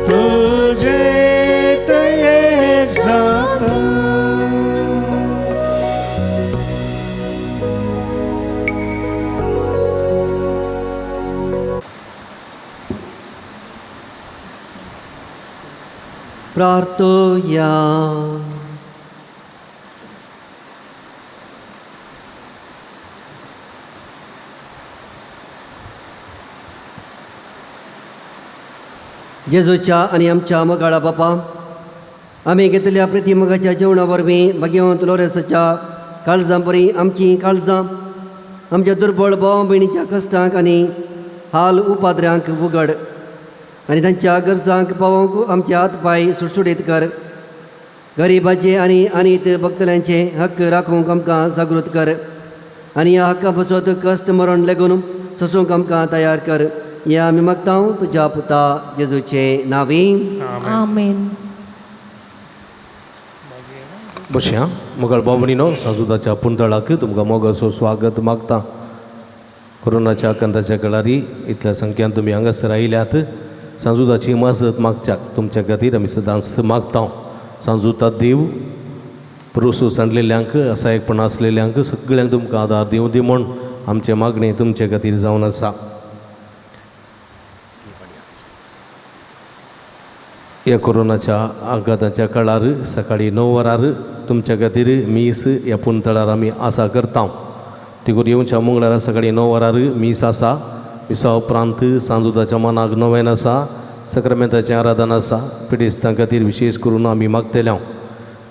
तुजे तयेक जाता. प्रार्थोया. जेजूच्या आनी आमच्या मोगाळा बापा, आमी घेतल्या प्रतिमोगाच्या जेवणा वरवीं भाग्यवंत लोरेसाच्या काळजां बरी आमचीं काळजां आमच्या दुर्बळ भाव भयणीच्या कश्टांक आनी हाल उपाद्र्यांक उगड आनी तांच्या गरजांक पावोवंक आमचे हात पांय सुटसुटीत कर. गरिबाचे आनी अनीत भक्तल्यांचे हक्क राखूंक आमकां जागृत कर आनी ह्या हक्का पासत कश्ट मरण लेगून सोसूंक आमकां तयार कर. ह्या आमी मागता तुज्या पुता जेजूचे नांवी. आमेन. बशया मोगाळ बाबणीनो, सांजुदाच्या पुंतळाक तुमकां मोगाचो स्वागत मागता. कोरोनाच्या आकांताच्या काळारी इतल्या संख्यान तुमी हांगासर आयल्यात. सांजुदाची मजत मागच्याक तुमच्या खातीर आमी सदांच मागता. सांजुता देव प्रोसो सांडलेल्यांक असायकपण आसलेल्यांक सगळ्यांक तुमकां आदार दिवं दी म्हूण आमचें मागणें तुमचे खातीर जावन आसा. ह्या कोरोनाच्या आघाताच्या काळार सकाळीं 9 वरार तुमच्या खातीर मीस ह्या पुंतळार आमी आसा करता. तिगूर येवच्या मंगळारा सकाळीं 9 वरार मीस आसा. मिसा उपरांत सांजुदाच्या मनाक नोवेन आसा, सक्रामेंताचें आराधन आसा. पिडेस्तां खातीर विशेश करून आमी मागतले हांव,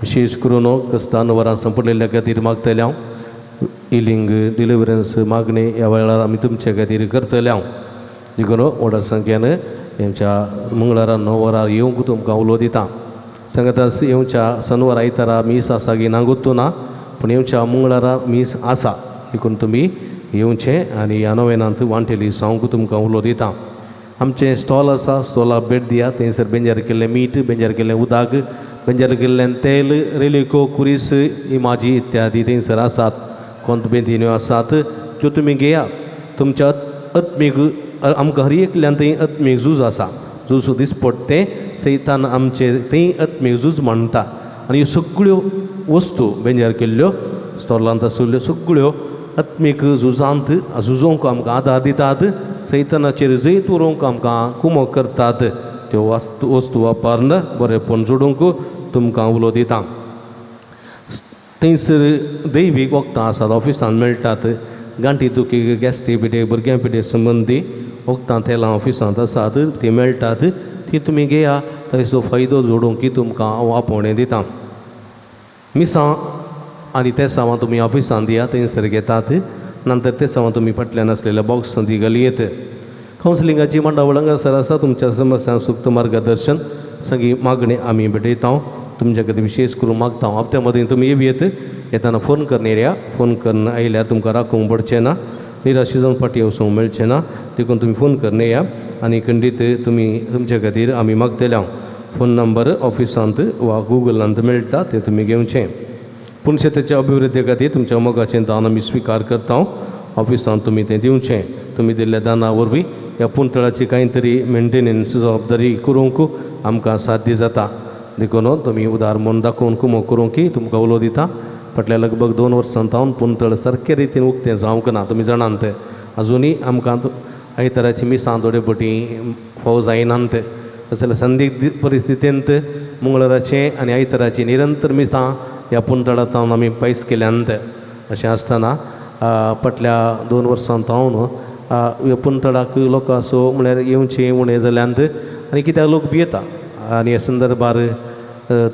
विशेश करून कश्टान वरां संपलेल्या खातीर मागतले हांव. हिलींग डिलिवरन्स मागणें ह्या वेळार आमी तुमच्या खातीर करतले हांव. देखून व्हडा संख्यान येवच्या मंगळारा 9 वरार येवंक तुमकां उलो दिता. सांगाताच येवच्या सनवार आयतारा मीस आसा की ना गोत्तू ना, पूण येवच्या मंगळारा मीस आसा. देखून तुमी येवचें आनी ह्या नोवेनांत वांटेली जावंक तुमकां उलो दिता. आमचें स्टॉल आसा, स्टॉलाक भेट दिया. थंयसर बेंजार केल्लें मीठ, बेंजार केल्लें उदक, बेंजार केल्लें तेल, रेलिको, कुरीस, इमाजी इत्यादी थंयसर आसात. कोंत बेंतिन्यो आसात त्यो तुमी घेयात. तुमच्या आत्मीक आमकां हर एकल्यान थंय आत्मीक झूज आसा, झूज दिसपट तें सैतान आमचें थंय आत्मीक झूज मांडटा. आनी ह्यो सगळ्यो वस्तू बेंजार केल्ल्यो स्टॉलांत आशिल्ल्यो सगळ्यो आत्मीक झुजांत झुजोवंक आमकां आदार दितात, सैतानाचेर जैत उरोवंक आमकां कुमक करतात. त्यो वस्तू वापरून बरेंपण जोडूंक तुमकां उलो दिता. थंयसर दैवीक वखदां आसात, ऑफिसांत मेळटात. गांठी दुखी, गॅस्ट्रीक पिठे, भुरग्यां पिठे संबंदी वखदां तेलां ऑफिसांत आसात, तीं मेळटात, तीं तुमी घेया. थंयसो फायदो जोडूंक तुमकां हांव आपोवणें दिता. मिसां आनी तेसांवां तुमी ऑफिसांत दिया, थंयसर घेतात. नंतर तेसांवां तुमी फाटल्यान आसलेल्या बॉक्सांत ती घालयेत. कावन्सिलिंगाची मांडावळ हांगासर आसा. तुमच्या समस्यांक सुक्त मार्गदर्शन सगळी मागणी आमी भेटयता. तुमच्या खातीर विशेश करून मागता. हप्त्या मदीं तुमी येवयेत, येताना फोन करून येया. फोन करून आयल्यार तुमकां राखूंक पडचें ना, निराशी जावन फाटीं वचूंक मेळचें ना. देखून तुमी फोन करून येया आनी खंडीत तुमी तुमच्या खातीर आमी मागतले हांव. फोन नंबर ऑफिसांत वा गुगलांत मेळटा, तें तुमी घेवचें. पूण शेताच्या अभिवृद्धी खातीर तुमच्या मोगाचें दान आमी स्विकार करता. ऑफिसांत तुमी तें दिवचें. तुमी दिल्ल्या दाना वरवीं ह्या पुंतळाची कांय तरी मेंटेनन्स जबाबदारी करूंक आमकां साध्य जाता. देखून तुमी उदार मन दाखोवन कुमक करूंक तुमकां उलो दिता. फाटल्या लगभग 2 वर्सां जावन पुंतळ सारके रितीन उक्तें जावंक ना, तुमी जाणात. अजुनूय आमकां आयताराची मिसां थोडे पटी फावो जायनात. तशें संदिग्ध परिस्थितींत मंगळाराचें आनी आयताराची निरंतर मिसां ह्या पुंतळांत आमी पयस केल्यांत. अशें आसतना फाटल्या 2 वर्सां थावन पुंतळाक लोकांचो म्हळ्यार येवचें उणें जाल्यान आनी कित्याक लोक भियेता आनी ह्या संदर्भार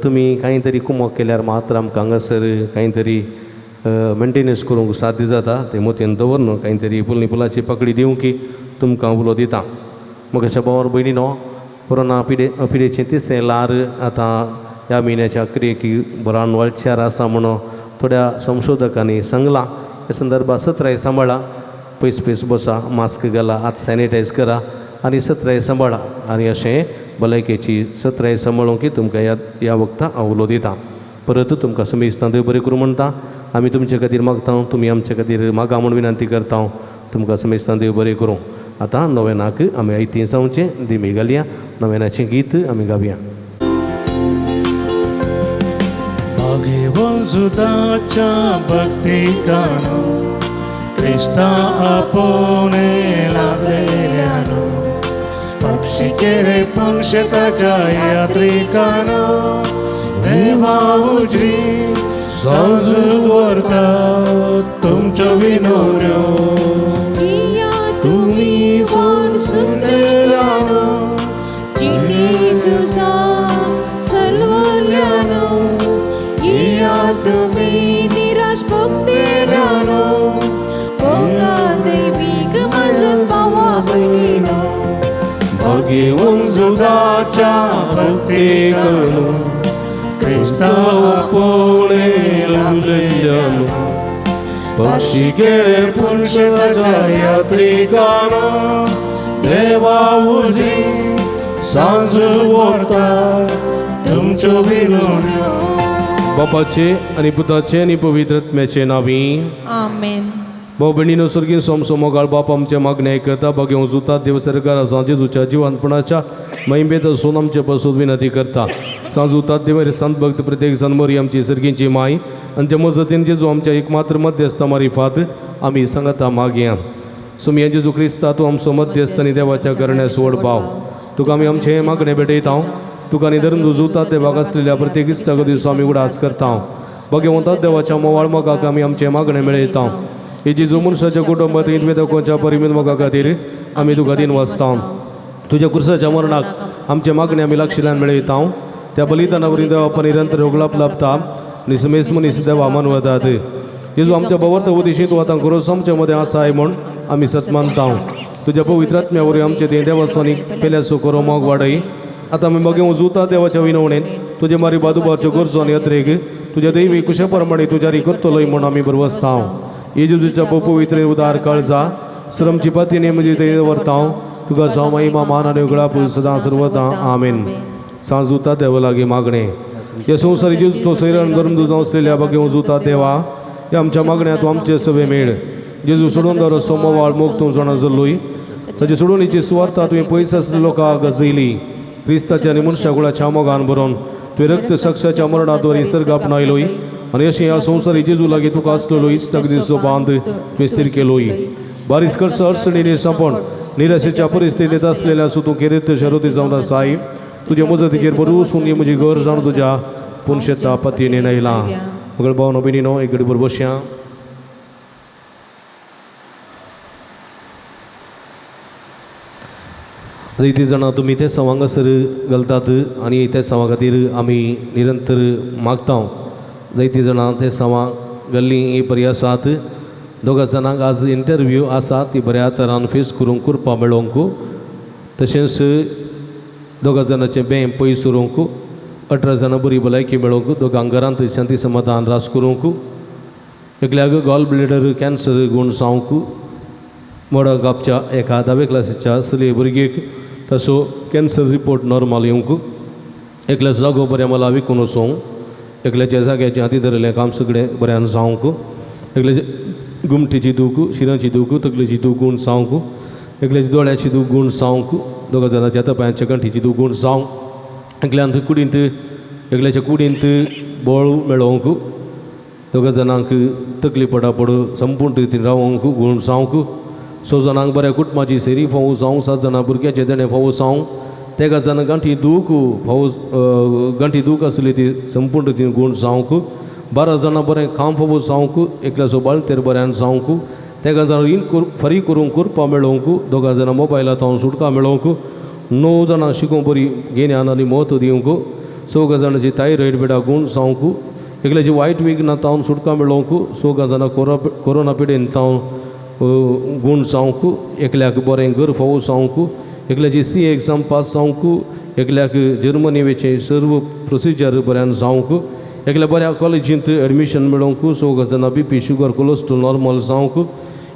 तुमी कांय तरी कुमोक केल्यार मात्र आमकां हांगासर कांय तरी मेंटेनन्स करूंक साध्य जाता. तें मोतयेन दवर न्हू कांय तरी फुलनी फुलाची पाकळी दिवंक की तुमकां उलो दिता. म्हज्या भावार भयणीनो, कोरोना पिडेचें तिसरें ल्हार आतां ह्या म्हयन्याच्या अखेरेक बरान वळच्यार आसा म्हणून थोड्या संशोधकांनी सांगलां. ह्या संदर्भात सत्राय सांबाळा, पयस पयस बसा, मास्क घाला, हात सॅनिटायज करा आनी सत्राय सांबाळा आनी अशें भलायकेची सत्राय सांबाळूंक की तुमकां ह्या वखदां हांव उलो दिता. परत तुमकां समेस्तां देव बरें करूं म्हणटा. आमी तुमचे खातीर मागता, तुमी आमचे खातीर मागा म्हूण विनंती करता. तुमकां समेस्तां देव बरें करूं. आतां नोवेनाक आमी आयतीं जावचें दिमी घालया, नोवेनाचें गीत आमी गावया. जुदाच्या भक्तिकानो क्रिस्ता आपोवणे लाभलेल्यानो पक्षी केरे पुंशताच्या यात्रिकानो देवा उजरी सांजू दवरता तुमच्यो विनवण्यो. तुमी सोड सुंदरानो तुमी निराश भक्तेरानो मोगा दैवीक मजत पावा भयणीनो. भगेवन जुदाच्या भक्तिकानो क्रिस्ता आपोवणे लाभलेल्यानो पक्षी केरे पुंशताच्या यात्रिकानो देवा उजरी सांजू दवरता तुमच्यो विनवण्यो. बापाचे आनी पुताचे आनी पवित्र आत्म्याचे नांवी आमेन. भाव भयणीनो, सर्गीन सोमसो मोगाळ बाप आमचे मागणें आयकता. बागेवं जुता देव सरकार जेजूच्या जिवानपणाच्या महिमेत आसून आमचे पासून विनंती करता. सांजुतात देव संत भक्त प्रत्येक जनमरी आमची सर्गींची माय आनी मजतीन जेजू आमच्या एकमात्र मध्यस्थ मारिफात आमी सांगता मागया. सुमया जेजू क्रिस्ता तूं आमचो मध्यस्थ आनी देवाच्या करण्या सोड भाव, तुका आमी आमचें मागणें भेटयता. तुका आनी धर्म जुता देवाक आसलेल्या प्रत्येक इश्टाक दिवसो आमी उडास करता. भगवंता देवाच्या मोवाळ मोगाक आमी आमचें मागणें मेळयता. ही जेजू मनशाच्या कुटुंबात वेदकोच्या परिमीत मोगा खातीर आमी तुका दिन वाचता. तुज्या कुर्साच्या मरणाक आमचें मागणें आमी लागशिल्ल्यान मेळयता. त्या बलिदाना वरवीं देवा निरंतर उगळाप लाभता आनी समेस मनीस देवा मानवतात. जेजू आमच्या भवर्त उदेशी तूं आतां करोस आमच्या मदें आसाय म्हूण आमी सत मानता. तुज्या पवित्र आत्म्या वरवीं आमचें दें देवासो आनी पेल्यासो करो मोग वाडय. आतां आमी मागीर जुता देवाच्या विनवणेन तुजे मारी बादुबारच्यो गरजो आनी अत्रेग तुज्या दैवी कुशा प्रमाणे तुज्या करतलोय म्हूण आमी बरवसता. जेजूच्या पवित्र उदार काळजा श्रमची पतीने म्हणजे ते व्हरता. तुका जावं महिमा मान आनी उगळाप सदां सर्वदां. आमेन. सांजुता देवा लागीं मागणें. ह्या संवसारी जेजूचो सैरण गरम दुजां आसलेल्या बागेवं जुता देवा, ह्या आमच्या मागण्या तूं आमचे सवे मेळ. जेजू सोडून दारो सोमवाळ मोग तूं जाणा जाल्लोय. ताचे सोडून सुवार्ता तुवें पयस आसलेल्या लोकांक गजयली. क्रिस्ताच्या आनी मनशा कुळाच्या मोगान बरोवन तुवें रक्त साक्षाच्या मरणाद्वारे सर्ग आपणायलोय आनी अशें ह्या संवसारी जेजू लागीं तुका आसलेलो इश्टाक दिसचो बांद तुवें स्थीर केलोय. बारीस खर्च अडचणींनी सांपण निराशेच्या परिस्थितींत आसलेल्या सो तूं केरेत शरोती जावन आसाय. तुजे मजतीचेर बरोवसून ही म्हजी घर जावन तुज्या पुनशेता पतीने आयलां. मगळ भाव भयणीनो, एक घडी बसया. जायतीं जाणां तुमी ते सवां हांगासर घालतात आनी त्या सवां खातीर आमी निरंतर मागता. जायतीं जाणां ते सवां घाल्लीं ही बरी आसात. दोगा जाणांक आज इंटरव्यू आसा ती बऱ्या तरान फेस करूंक कुरपा मेळोवंक, तशेंच दोगा जाणांचें बें पयस उरोवंक, 18 जाणां बरी भलायकी मेळोवंक, दोगांक घरांत शांती समाधान रास करूंक, एकल्याक गॉल ब्लेडर कॅन्सर गूण जावंक, मडगांवच्या एका धावे क्लासीच्या चलये भुरगेक तसो कॅन्सर रिपोर्ट नॉर्मल येवंक, एकल्याचो जागो बऱ्या मला विकून वचूंक, एकल्याच्या जाग्याचें हाती धरिल्लें काम सगळें बऱ्यान जावंक, एकल्याचे गुमटीची दूख, शिरांची दूख, तकलेची दूख गूण जावंक, एकल्याची दोळ्याची दूख गूण जावंक, दोगा जाणांच्या हाता पांयांच्या गांठीची दूख गूण जावंक, एकल्यान कुडींत एकल्याच्या कुडींत बळ मेळोवंक, दोगा जाणांक तकली पडापड संपूर्ण रितीन रावोंक गूण जावंक, 6 जाणांक बऱ्या कुटुंबाची सेरी फावो जावं, 7 जाणां भुरग्याचें देणें फावो जावं, तेगा जाणां गांठी दूख फावो गांठी दूख आसली ती संपूर्ण रितीन गूण जावंक, 12 जाणां बरें काम फावो जावंक, एकल्याचो बाळंतेर बऱ्यान जावंक, तेगा जाणां रीण फारीक करूंक करपा मेळोवंक, 2 जाणां मोबायला तावन सुटका मेळोवंक, 9 जाणां शिकूंक बरी गिन्यान आनी म्हत्व दिवंक, 4 जाणांची थायरॉयड पिडा गूण जावंक, एकल्याची वायट विघ्नां तावन सुटका मेळोवंक, 4 जाणां कोरोना पिडेन तावन गूण जावंक, एकल्याक बरें घर फावो जावंक, एकल्याची सी एग्जाम पास जावंक, एकल्याक जर्मनी वेचें सर्व प्रोसिजर बऱ्यान जावंक, एकल्या बऱ्या कॉलेजींत एडमिशन मेळोवंक, 4 जाणां B P sugar cholesterol normal जावंक,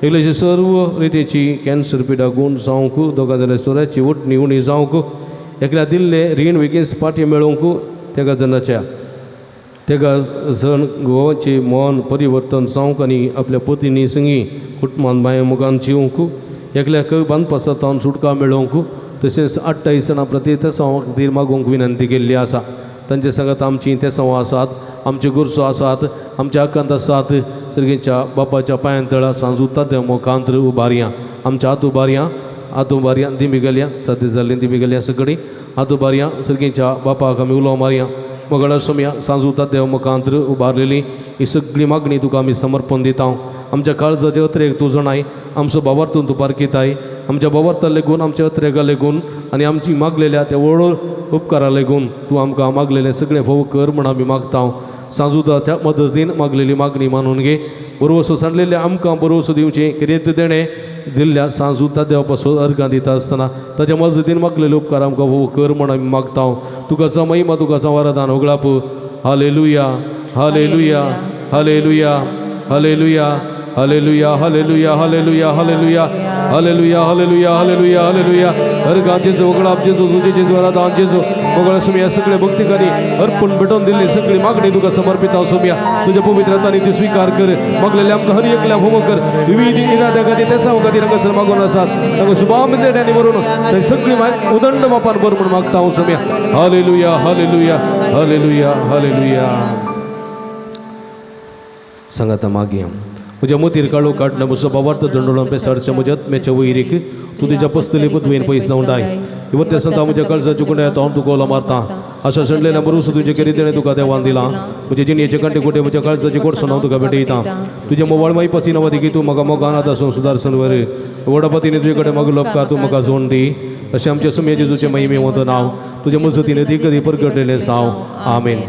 एकल्याची सर्व रितीची कॅन्सर पिडा गूण जावंक, 2 जाणां सोऱ्याची उटणी उणी जावंक, एकल्या दिल्लें रीण बेगीन पाटी मेळोवंक, तेगा जाणाच्या तेगा जण गोवाचें मन परिवर्तन जावंक आनी आपल्या पतीनी संगी कुटुंबान माये मोगान जिवंक, एकल्याक बांदपासा तावन सुटका मेळोवंक, तशेंच 28 जाणां प्रती तेसांवा खातीर मागूंक विनंती केल्ली आसा. तांचे सांगात आमचीं तेसांवां आसात, आमच्यो गरजो आसात, आमचे आकांत आसात. सर्गेच्या बापाच्या पांयां तळा सांजूता देव मोकांत्र उबारया, आमच्या हात उबारया, हात उबारया, दिमी गेल्या सद्या जाल्ली दिमी गेल्या सगळीं हात उबारया. सर्गेच्या बापाक आमी उलो मारया. मगळा सोमया सांजूता देव मुखांत्र उबारलेली ही सगळी मागणी तुका आमी समर्पण दिता. आमच्या काळजाचे अत्रेक तूं जाणाय, आमचो बावार्थून तूं पारखिताय. आमच्या बावार्था लेगून, आमच्या अत्रेका लेगून आनी आमची मागलेल्या त्या व्हड उपकारा लेगून तूं आमकां मागलेलें सगळें फोव कर म्हण आमी मागता. सांजुदाच्या मदतीन मागलेली मागणी मानून घे. बरोवसो सांडलेले आमकां बरोवसो दिवचें कितें देणें दिल्ल्या सांजुता देवा पासून अर्गां दिता आसतना ताच्या मजतीन मागलेले उपकार आमकां फोव कर म्हण आमी मागता. तुका जावं महिमा, तुका जावं आराधन होगळाप. Hallelujah, hallelujah, hallelujah, hallelujah, hallelujah, hallelujah, hallelujah, hallelujah, hallelujah, hallelujah, hallelujah, hallelujah. अर्गां जेजू, होगळाप जेजू, तुजे जेजू, आराधन जेजू. मोगळा सोमया सगळे भक्तिकारी अर्पण भेटोवन दिल्ली सगळी मागणी तुका समर्पित हांव सोमया. तुज्या पवित्र हातांनी ती स्विकार कर. मागलेले आमकां हर एकल्या भोव कर. विविध इराद्या खातीर तेसांव खातीर हांगासर मागून आसात तांकां शुभाम देण्यानी भरून थंय सगळी उदंड मापान भर म्हूण मागता हांव Somaiya. Hallelujah, hallelujah, hallelujah, hallelujah. सांगाता मागया. म्हज्या मतीर काळो काडना म्हजो बावार्थ दंडोळोन पेसाडच्या म्हज्या आत्म्याच्या वैरीक तूं तुज्या पसतली पदवेन पयस धांवडाय. इवत्या संता म्हज्या काळजाच्यो गुंड्या हांव तुका उलो मारता. आशा सांडलेल्या बरोस तुजें केरी देणें तुका देवान दिलां. म्हज्या जिणेचे कांटे कुटे म्हज्या काळजाची गोडसाण हांव तुका भेटयता. तुज्या मोवाळ माई पसिना वदी तूं म्हाका मोगान आतां सुदारसन वर व्हडा पतीने तुजे कडेन मागलो उपकार तूं म्हाका जोड दी. अशें आमच्या सुमये जेजूचें महिमे वंत नांव तुज्या मजतीने ती कधी परगटलेलें साव. आमेन.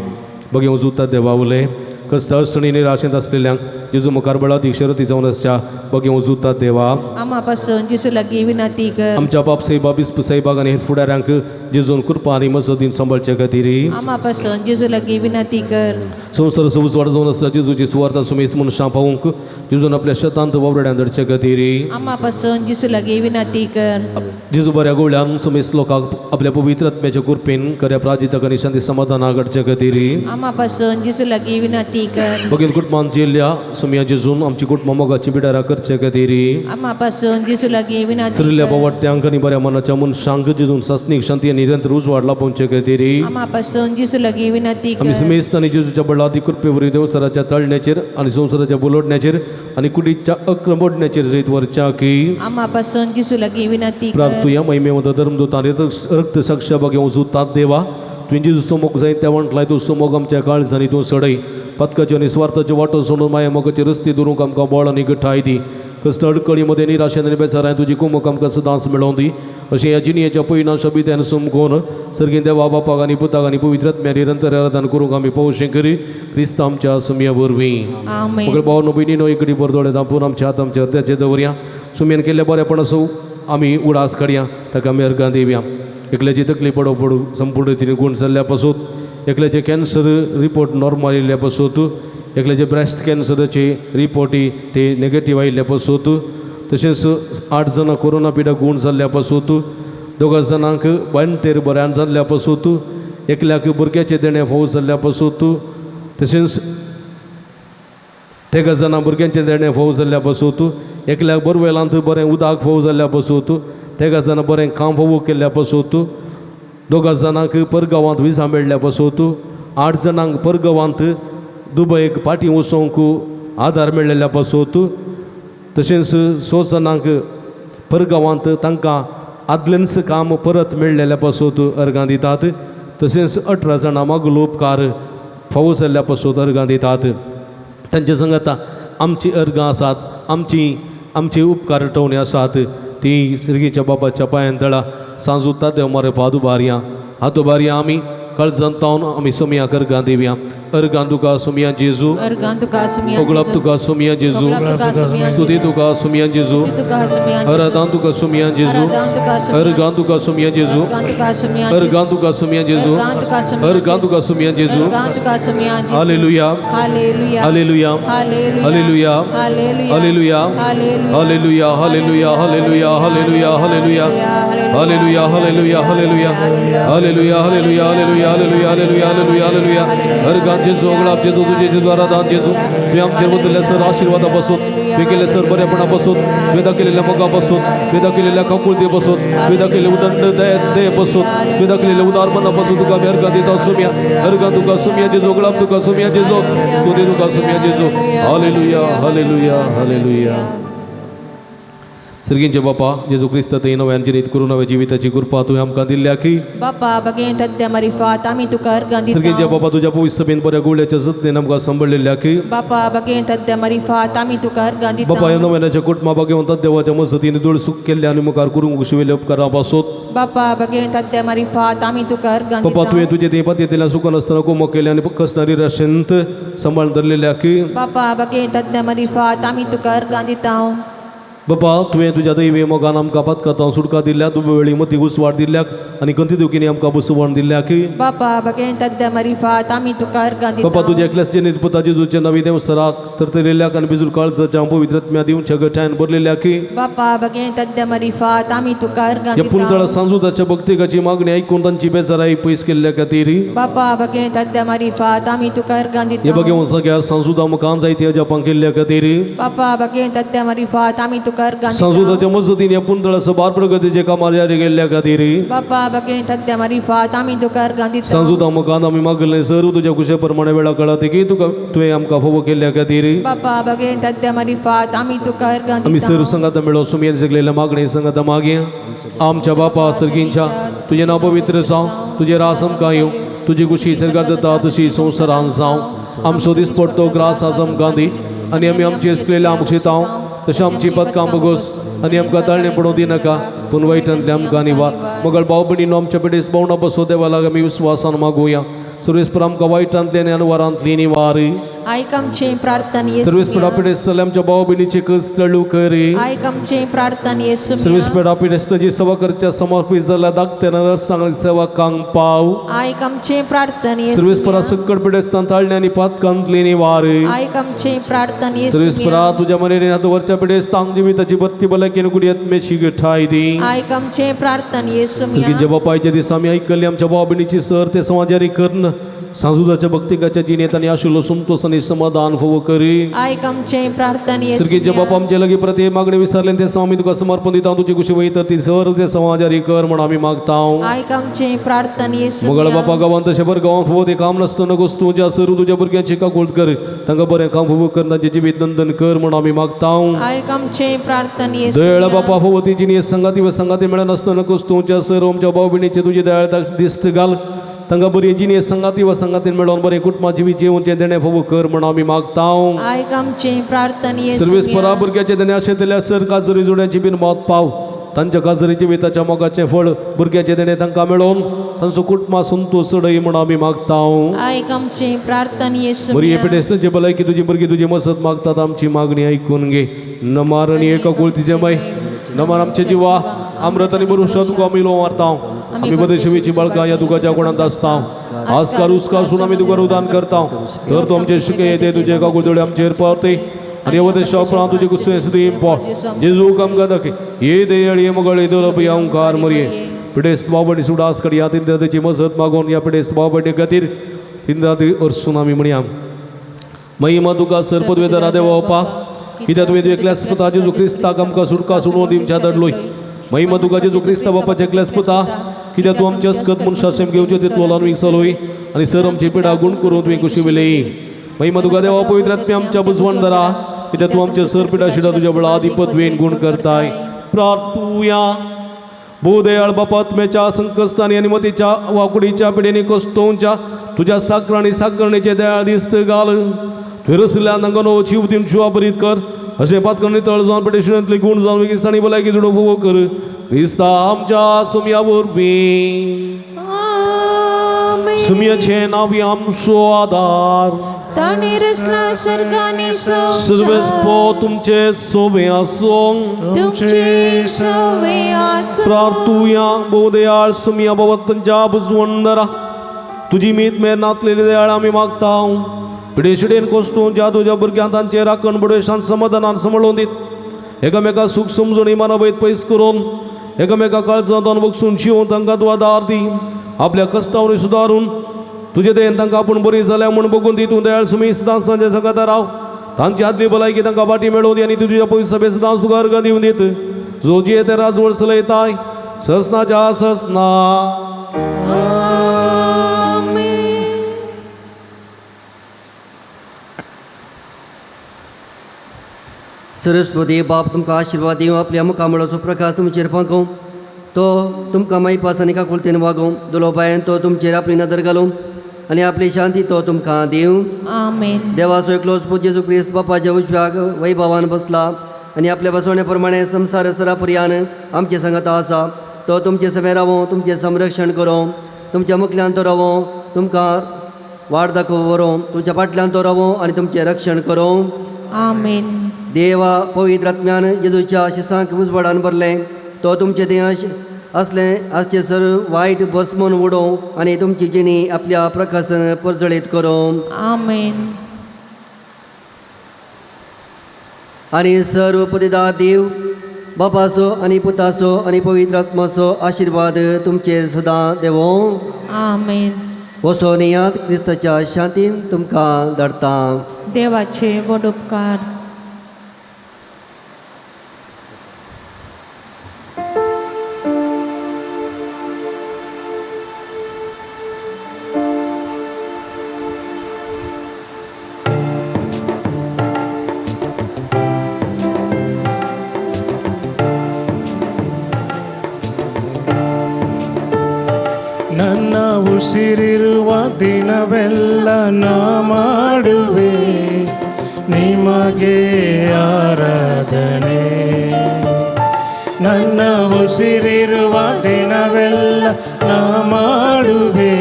बघे उजुता देवा उलय कस्त अडचणी निराशेंत आसलेल्यांक जेजू मुखार बळादीक शरती जावन आसच्या बघे उजुता देवा. आमा पासून जेजू लागीं विनंती कर. आमच्या बाप साहेबा बिस्प साहेबाक आनी हेर फुडाऱ्यांक जेजून कृपा आनी मजतीन सांबाळचे खातीर आमा पासून जेजू लागीं विनंती कर. संवसार उजवाड जावन आसता जेजूची सुवार्ता सुमेस मनशां पावूंक जेजून आपल्या शेतांत वावरड्यान धाडचे खातीर आमा पासून जेजू लागीं विनंती कर. जेजू बऱ्या गोवळ्यान सुमेस लोकांक आपल्या पवित्र आत्म्याच्या कृपेन खऱ्या प्राजिताक आनी शांती समाधानाक हाडचे खातीर आमा पासून जेजू लागीं विनंती कर. बगीन कुटुंबान जिल्ल्या सुमया जेजून आमची कुटुंबां मोगाची बिडारां करचे खातीर आमा पासून जेजू लागीं विनंती सरिल्ल्या कर. बावट्यांक आनी बऱ्या मनाच्या मनशांक जेजून सासणीक शांती आनी निरंतर उजवाड लाभोवचे खातीर आमा पासून जेजू लागीं विनंती आमी कर. सुमेस्त आनी जेजूच्या बळादी कृपे वरवीं देवसराच्या तळण्याचेर आनी संवसाराच्या बुलोडण्याचेर आनी कुडीच्या अक्रमोडण्याचेर जैत वरच्या की आमा पासून जेजू लागीं विनंती कर. प्रार्थुया. महिमेवंत धर्मदूत आनी रक्त साक्ष बागे वचूं देवा तुवें जेजूचो मोग जाय त्या वंटलाय तूं मोग आमच्या काळजांनी तूं सडय. पथकाच्यो आनी स्वार्थाच्यो वाटो सोडून माया मोगाचे रस्ते धरूंक आमकां बळ आनी गठाय दी. कश्ट अडकळीमध्ये निराशेन आनी बेजारान तुजी कुमक आमकां सदांच मेळोवन दी. अशें ह्या जिणेच्या पयना शबित्यान समकोन सर्गीन देवा बापाक आनी पुताक आनी पवित्र आत्म्या निरंतर आराधन करूंक आमी पवशें करी क्रिस्त आमच्या सुमया वरवीं. आमेन. मगळ भाव भयणीनो इकडे बरदोळे दांपून आमच्या हात आमच्या हृदयाचेर दवरया. सुमयेन केल्ल्या बरेपणाचो आमी उडास काडया ताका आमी अर्गां दिवया. एकल्याची तकली पडो पडू संपूर्ण रितीन गूण जाल्ल्या पासून, एकल्याचे कॅन्सर रिपोर्ट नॉर्मल येयल्ल्या पासून, एकल्याचे ब्रेस्ट कॅन्सराचे रिपोर्टी ते नेगेटीव आयिल्ल्या पासून, तशेंच 8 जाणां कोरोना पिडा गूण जाल्ल्या पासून, 2 जाणांक बांयतेर बऱ्यान जाल्ल्या पासून, एकल्याक भुरग्याचें देणें फावो जाल्ल्या पासून, तशेंच 13 जाणां भुरग्यांचें देणें फावो जाल्ल्या पासून, एकल्याक बोरवेलांत बरें उदक फावो जाल्ल्या पासून, 13 जाणां बरें काम फावो केल्ल्या पासून, 2 जाणांक परगांवांत विजा मेळ्ळ्या पासून, 8 जाणांक परगांवांत दुबयक पाटी वचोंक आदार मेळ्ळेल्या पासून, तशेंच 6 जाणांक परगांवांत तांकां आदलेंच काम परत मेळ्ळेल्या पासून अर्गां दितात. तशेंच 18 जाणां मागलो उपकार फावो जाल्ल्या पासून अर्गां दितात. तांचे संगता आमची अर्गां आसात, आमची आमची उपकार आठवणी आसात, ती सिर्गीच्या बाबाच्या पांयान तळा सांजुता देव मारे पादुबारया हातुबारया. आमी काळजांत तावन आमी सोमयाक अर्गां दिवया. अर्गां तुका सोमया जेजू, अर्गां तुका सुमया ओगळाप तुका सोमया जेजू, स्तुती तुका सोमया जेजू, आराधन तुका सोमया जेजू, अर्गां तुका सोमया जेजू, अर्गां तुका सोमया जेजू, अर्गां तुका सोमया जेजू. Hallelujah, hallelujah, hallelujah, hallelujah, hallelujah, hallelujah, hallelujah, hallelujah, hallelujah, hallelujah, hallelujah, hallelujah, hallelujah, hallelujah, hallelujah, hallelujah, hallelujah, hallelujah, hallelujah. अर्गां जेजू, ओगळाप जेजू, तुजे जेजू, आराधन जेजू. तुवें आमचेर वतले सर आशिर्वादा बसून, तुवें केल्ले सर बरेपणा बसून, तुवें दाखयलेल्या मोगा बसून, तुवें दाखयलेल्या काकुळते बसून, तुवें दाखयलेले उदंड दये बसून, तुवें दाखयलेले उदार मना बसून तुका आमी अर्गां दिता सुमया. अर्गां तुका सुमया जेजू, ओगळाप तुका सुमया जेजू, स्तुती तुका सुमया जेजू. Hallelujah, hallelujah, hallelujah. सर्गींचे बापा जेजू क्रिस्त थंय नव्यान जिनीत करून नव्या जिविताची कृपा तुवें आमकां दिल्ल्या की बापा बगेन तद्या मरिफात आमी तुका अर्गां सर्गींच्या दिता. बापा तुज्या पवित्र सभेन बऱ्या गुळ्याच्या जतनेन आमकां सांबाळिल्ल्या की बापा बगेन तद्या मरिफात आमी तुका अर्गां बापा दिता. ह्या नव्यानाच्या कुटुंबा बागेवन देवाच्या मजतीन दुळ सुख केल्ल्या आनी मुखार करूंक शिवेल्या उपकारां पासून बापा बगेन तद्या मरिफात आमी तुका अर्गां बापा तुवें दिता. तुजे ते पद्दतींतल्यान सुखान नासतना कोमो केले आनी कसणारी राशेंत सांबाळून धरलेल्या की बापा बगेन तद्या मरिफात आमी तुका अर्गां दिता. बापा तुवें तुज्या दैवी मोगान आमकां पातकातां सुटका दिल्या, दुबे वेळी मती उजवाड दिल्याक आनी गंती दुखींनी आमकां बसवण दिल्या की बापा बगेन तद्या मरिफात आमी तुका अर्गां बापा दिता. तुज्या एकल्याच जेनीत पुता जेजूचे नवी देवसराक तरतरिल्ल्याक आनी बिजूर काळजाच्या पवित्र आत्म्या दिवच्या गठायन भरलेल्या की बापा बगेन तद्या मरिफात आमी तुका अर्गां ह्या पुनतळा दिता. सांजुताच्या भक्तिकाची मागणी ऐकून तांची बेजाराय पयस केल्ल्या खातीर बापा बगेन तद्या मरिफात आमी तुका अर्गां हे दिता. बघे सगळ्या सांजुदा मुखान जायते अजापां केल्ल्या खातीर बापा बगेन तद्या मरिफात आमी तुका अर्गां दिता. सांजुदाच्या मजतीन ह्या पुनतळा बार प्रगतीचे कामार जारी केल्ल्या खातीर बापा बगेन तद्या मरिफात आमी तुका अर्गां दिता. सांजुदा मुखान आमी मागलें सर तुज्या कुशे प्रमाणे वेळा कळा की तुका तुवें आमकां फावो केल्ल्या खातीर बापा बगेन तद्या मरिफात आमी तुका अर्गां आमी दिता. सर संगाता मेळो सुमयेन सगलेल्या मागणी संगाता मागया. आमच्या बापा सर्गींच्या तुजें नांव पवित्र जावं, तुजें रास आमकां येवं, तुजी कुशी सरकार जाता तशी संवसारान जावं. आमचो दिसपडतो ग्रास आज आमकां दी आनी आमी आमचे चुकलेल्या आमकां शितांव तशें आमची पदकां बगोस आनी आमकां ताळणें पडोवं दिनाका पूण वायटांतलें आमकां निवार. मगळ भाव भयणीनो आमच्या पेटेस भोंवणा बसो देवा लागीं आमी विस्वासान मागुया. सर्वेस्पर आमकां वायटांतलें आनी अनवारांतली निवार. आयक आमचें प्रार्थना सर्वेस्पर येसुम्या. पिडेस्त आमच्या भाव भयणीचे कस तळू करी. आयक आमचें प्रार्थना येसुम्या. सर्वेस्पर पिडेस्त जी सेवा करच्या समर्पीत जाल्या धाकट्या नर्सांक सेवकांक पाव. आयक आमचें प्रार्थना सर्वेस्परा येसुम्या. सक्कड पिडेस्तान ताळणे आनी पातकांतली निवार. आयक आमचें प्रार्थना सर्वेस्परा येसुम्या. तुज्या मरेन हात वरच्या पिडेस्तांक जिविताची बत्ती भलायकेन कुडयत मेशी ठाय दी. आयक आमचें प्रार्थना येसुम्या. सर्गींच्या बापायच्या दिसा आमी आयकल्ली आमच्या भाव भयणीची सर ते समाजारी करून सांजुदाच्या भक्तिकाच्या जिणेंत आनी आशिल्लो संतोष आनी समाधान फावो करी. आयक आमचें प्रार्थना सर्गींच्या येसुम्या. बापा आमचे लागीं प्रति मागणी विसरले ते आमी तुका समर्पण दिता. तुजी कुशी वयी तर ती सर ते समाजारी कर म्हूण आमी मागता. आयक आमचें प्रार्थना मंगळ येसुम्या. बापा गांवांत तशें बरें गांवांत फावो तें काम नासतना गोस्तू ज्या सर तुज्या भुरग्यांची काकुळट कर, तांकां बरें काम फावो कर, तांचें जिवीत नंदन कर म्हूण आमी मागता. आयक आमचें प्रार्थना दयाळ येसुम्या. बापा फावो ती जिणी संगाती व संगाती मेळनासतना कोस्तूच्या सर आमच्या भाव भयणीचे तुजी दयाळ दिश्ट घाल, तांकां बरी जिणी संगाती व संगातीन मेळोवन बरें कुटुंबा जिवीत जेवणचें देणें फावो कर म्हूण आमी मागता. आयक आमचें प्रार्थना सर्वेस्परा येसुम्या. भुरग्याचें देणें आशेतल्या सर काजरी जोड्यांची बीन मत पाव, तांच्या काजरी जिविताच्या मोगाचें फळ भुरग्याचें देणें तांकां मेळोवन तांचो कुटुंबा संतोष चडय म्हूण आमी मागता. आयक आमचें प्रार्थना बरी येसुम्या. पिडेस्तांची भलायकी तुजी भुरगीं तुजी मसत मागतात, आमची मागणी आयकून घे. नमार आनी एका कुळतीचे मय नमार आमचे जिवा अमृत आनी बरुशा तुका आमी लो मारता. आमी बदेशेची बाळकां ह्या दुखाच्या कोणांत आसता. आजकार उसकार सून आमी तुका रुदान करता. तर तूं आमचे शिके येते तुजे एका कुळतोडे आमचेर पावते आनी वदेशा उपरांत तुजे कुसुवें सुद्दां पाव जेजू आमकां दाखय ये देयळ ये मगळ ये दोलप या ओंकार मरये. पिडेस्त बाबडी सुडास कड ह्या तीन मजत मागोवन ह्या पिडेस्त बाबडी खातीर तीन राती अर्सून आमी म्हणया. महिमा तुका सर पदवेदारा देवा बापा, कित्याक तुवें एकल्याच पुता जेजू क्रिस्ताक आमकां सुटका सोडून दिवच्या धाडलोय. महिमा तुका जेजू क्रिस्ता बापाच्या एकल्याच पुता, कित्याक तूं आमच्या अस्कत मनशा सेम घेवचे तितलो ल्हान विंगसलोय आनी सर आमची पिडा गुण करून तुवें कुशी विलय. महिमा तुका देवा पवित्र आत्म्या आमच्या बुजवण धरा, कित्याक तूं आमच्या सर पिडा शिडा तुज्या बळा आदी पदवेन गुण करताय. प्रार्थुया. भूदयाळ बापा आत्म्याच्या संकस्तानी आनी मतीच्या वाकुडीच्या पिडेनी कश्टोवच्या तुज्या साकर आनी साकरणेचे दयाळ दिस्त घाल. तुवें रसिल्ल्यान तांकां नवो जीव दिवन जिवा बरीत कर. अशें पातकण नितळ जावन पेटेशनांतले गूण जावन वेगिस्तानी भलायकी जोडो उपभोग कर क्रिस्ता आमच्या सुमया वरवीं. आमेन. सुमयाचें नांव आमचो आदार. ताणें रचला सर्ग आनी सर्वेस्पो संवसार. तुमचे सोबे आसूं. तुमचे सवे आसूं. प्रार्थुया. भोवदयाळ सुमया भगवंतांच्या बुजवंदरा तुजी मीत मेर नातलेली दयाळ आमी मागता. पिडेशिडेन कोश्टून ज्या तुज्या भुरग्यांक तांचे राखण बडवेशान समाधानान सांबाळून दीत एकामेका सूख समजून मानवैत पयस करून एकामेका काळजांत बगसून शिवून तांकां तूं आदार दी. आपल्या कश्टावरी सुदारून तुजे दयेन तांकां आपूण बरी जाल्या म्हूण बगून दी. तूं दयाळ सुमी सदांच तांच्या सगाता राव. तांची आदली भलायकी तांकां फाटी मेळोवन दी आनी तूं तुज्या पयस सभे सदांच तुका अर्गां दिवन दीत जो जिये ते राजवड चलयताय ससनाच्या ससना. आमेन. सरस्वती बाप तुमकां आशिर्वाद दिवं, आपल्या मुखामळाचो प्रकाश तुमचेर फांकोवं, तो तुमकां मायपास आनी काकुळतेन वागोवं. दुलोबायन तो तुमचेर आपली नदर घालूं आनी आपली शांती तो तुमकां दिवं. आमेन. देवाचो एकलोच पूत जेजू क्रिस्त बापाच्या उजव्याक वैभवान बसला आनी आपल्या बसवणे प्रमाणे संवसार सराफर्यान आमचे सांगाता आसा. तो तुमचे सवें रावों, तुमचें संरक्षण करूं, तुमच्या मुखल्यान तो रावों, तुमकां वाट दाखोवं व्हरूं, तुमच्या फाटल्यान तो रावों आनी तुमचें रक्षण करूं. आमेन. देवा पवित्र आत्म्यान जेजूच्या शिसांक उजवाडान भरलें. तो तुमचे तें असलें आसचें सर्व वायट भस्मून उडोवं आनी तुमची जिणी आपल्या प्रकाशन परजळीत करूं. आमेन. आनी सर्व पतिदा देव बापाचो आनी पुताचो आनी पवित्र आत्माचो आशिर्वाद तुमचेर सदां देवों. आमेन. वसो नियात क्रिस्ताच्या शांतीन तुमकां धाडटा. देवाचे व्हड उपकार. ನನ್ನ ಉಸಿರಿರುವ ದಿನವೆಲ್ಲ ನಾ ಮಾಡುವೆ ನಿಮಗೆ ಆರಾಧನೆ. ನನ್ನ ಉಸಿರಿರುವ ದಿನವೆಲ್ಲ ನಾ ಮಾಡುವೆ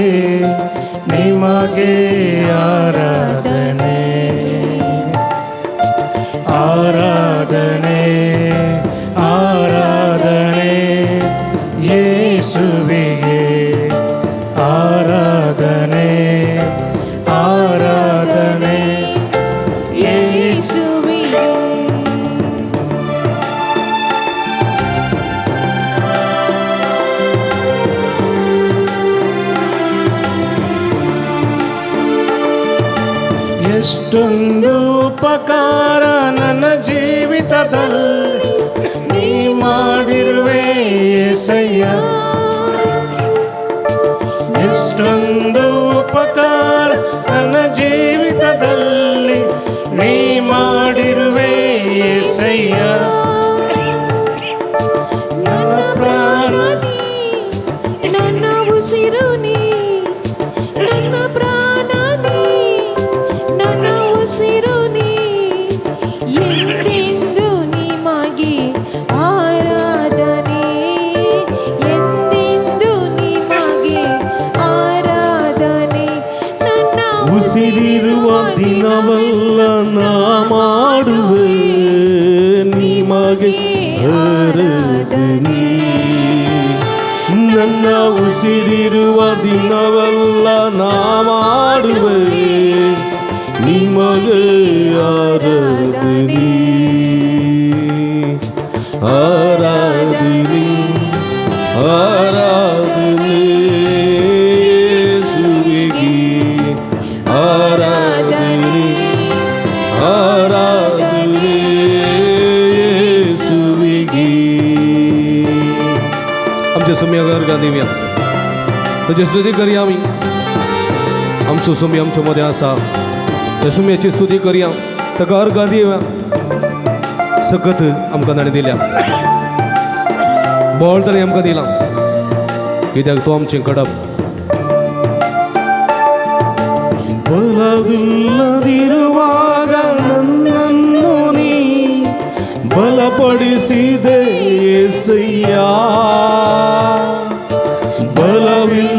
ನಿಮಗೆ ಆರಾಧನೆ. ಆರಾಧನೆ ಆರಾಧನೆ ಯೇಸುವಿಗೆ ಆರಾಧನೆ ಆರಾಧನೆ ಯೇಸುವಿಗೆ. ಎಷ್ಟೊಂದು ಉಪಕಾರ ನನ್ನ ಜೀವಿತದಲ್ಲಿ ನೀ ಮಾಡಿರುವೆ ಏಸಯ್ಯ. ಎಷ್ಟೊಂದು ಉಪಕಾರ ನನ್ನ ಜೀವಿತದಲ್ಲಿ ನೀ ಮಾಡಿರುವೆ ಏಸಯ್ಯ. ನನ್ನ ಪ್ರಾಣ ನೀ, ನನ್ನ ಉಸಿರು ನೀ, ನನ್ನ ಪ್ರಾಣ ನೀ, ನನ್ನ ಉಸಿರು ನೀ, ಎಂದೆಂದು ನಿಮಗೆ ಆರಾಧನೆ, ಎಂದೆಂದು ನಿಮಗೆ ಆರಾಧನೆ. ನನ್ನ ಉಸಿರಿರುವ ದಿನವೆಲ್ಲ ನಾ ಮಾಡುವೆ ನಿಮಗೆ ಆರಾಧನೆ. ನನ್ನ ಉಸಿರಿರುವ ದಿನವೆಲ್ಲ ನಾ ಮಾಡುವೆ ನಿಮಗೆ ಆರಾಧನೆ. ಆರಾಧನೆ ಆರಾಧನೆ ಯೇಸುವಿಗೆ ಆರಾಧನೆ ಆರಾಧನೆ ಯೇಸುವಿಗೆ. आमच्या सुमया अर्गां दिवया, ताची स्तुती करया आमी. आमचो सुमी आमच्या मदें आसा, त्या सुमयाची स्तुती करया, ताका अर्गां दिवया. सकत आमकां ताणें दिल्या, बळ ताणें आमकां दिलां, कित्याक तो आमचें कडप. ಬಲವಿಲ್ಲದಿರುವಾಗ ನನ್ನನ್ನು ನೀ ಬಲಪಡಿಸಿದೆ ಯೇಸಯ್ಯ. ಬಲವಿಲ್ಲದಿರುವಾಗ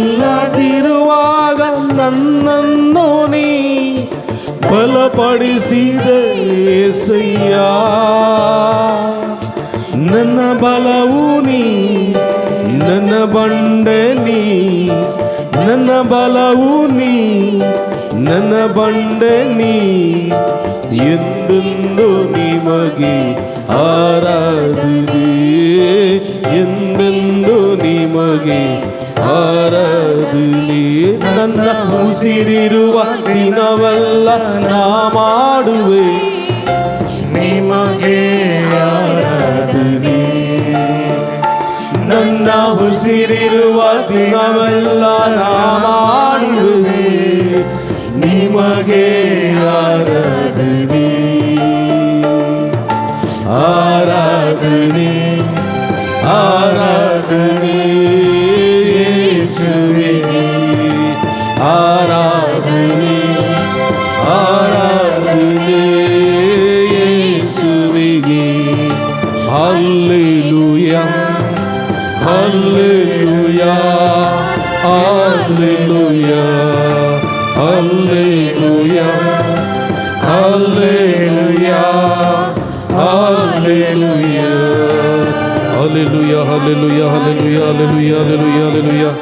ನನ್ನನ್ನು ನೀ ಬಲಪಡಿಸಿದೆ ಯೇಸಯ್ಯ. ನನ್ನ ಬಲವು ನೀ, ನನ್ನ ಬಂಡೆ ನೀ, ನನ್ನ ಬಲವು ನೀ, ನನ್ನ ಬಂಡೆ ನೀ, ಎಂದೆಂದು ನಿಮಗೆ ಆರಾಧನೆ, ಎಂದೆಂದು ನಿಮಗೆ ಆರಾಧನೆ. ನನ್ನ ಉಸಿರಿರುವ ದಿನವೆಲ್ಲ ನಾ ಮಾಡುವೆ ನಿಮಗೆ ಆರಾಧನೆ. ನನ್ನ ಉಸಿರಿರುವ ದಿನವೆಲ್ಲ ನಾ ಮಾಡುವೆ ನಿಮಗೆ ಆರಾಧನೆ, ಆರಾಧನೆ, ಆರಾಧನೆ ಯೇಸುವಿಗೆ, ಆರಾಧನೆ, ಆರಾಧನೆ ಯೇಸುವಿಗೆ. Hallelujah, hallelujah, hallelujah, hallelujah, hallelujah, hallelujah, hallelujah, hallelujah, hallelujah, hallelujah, hallelujah, hallelujah.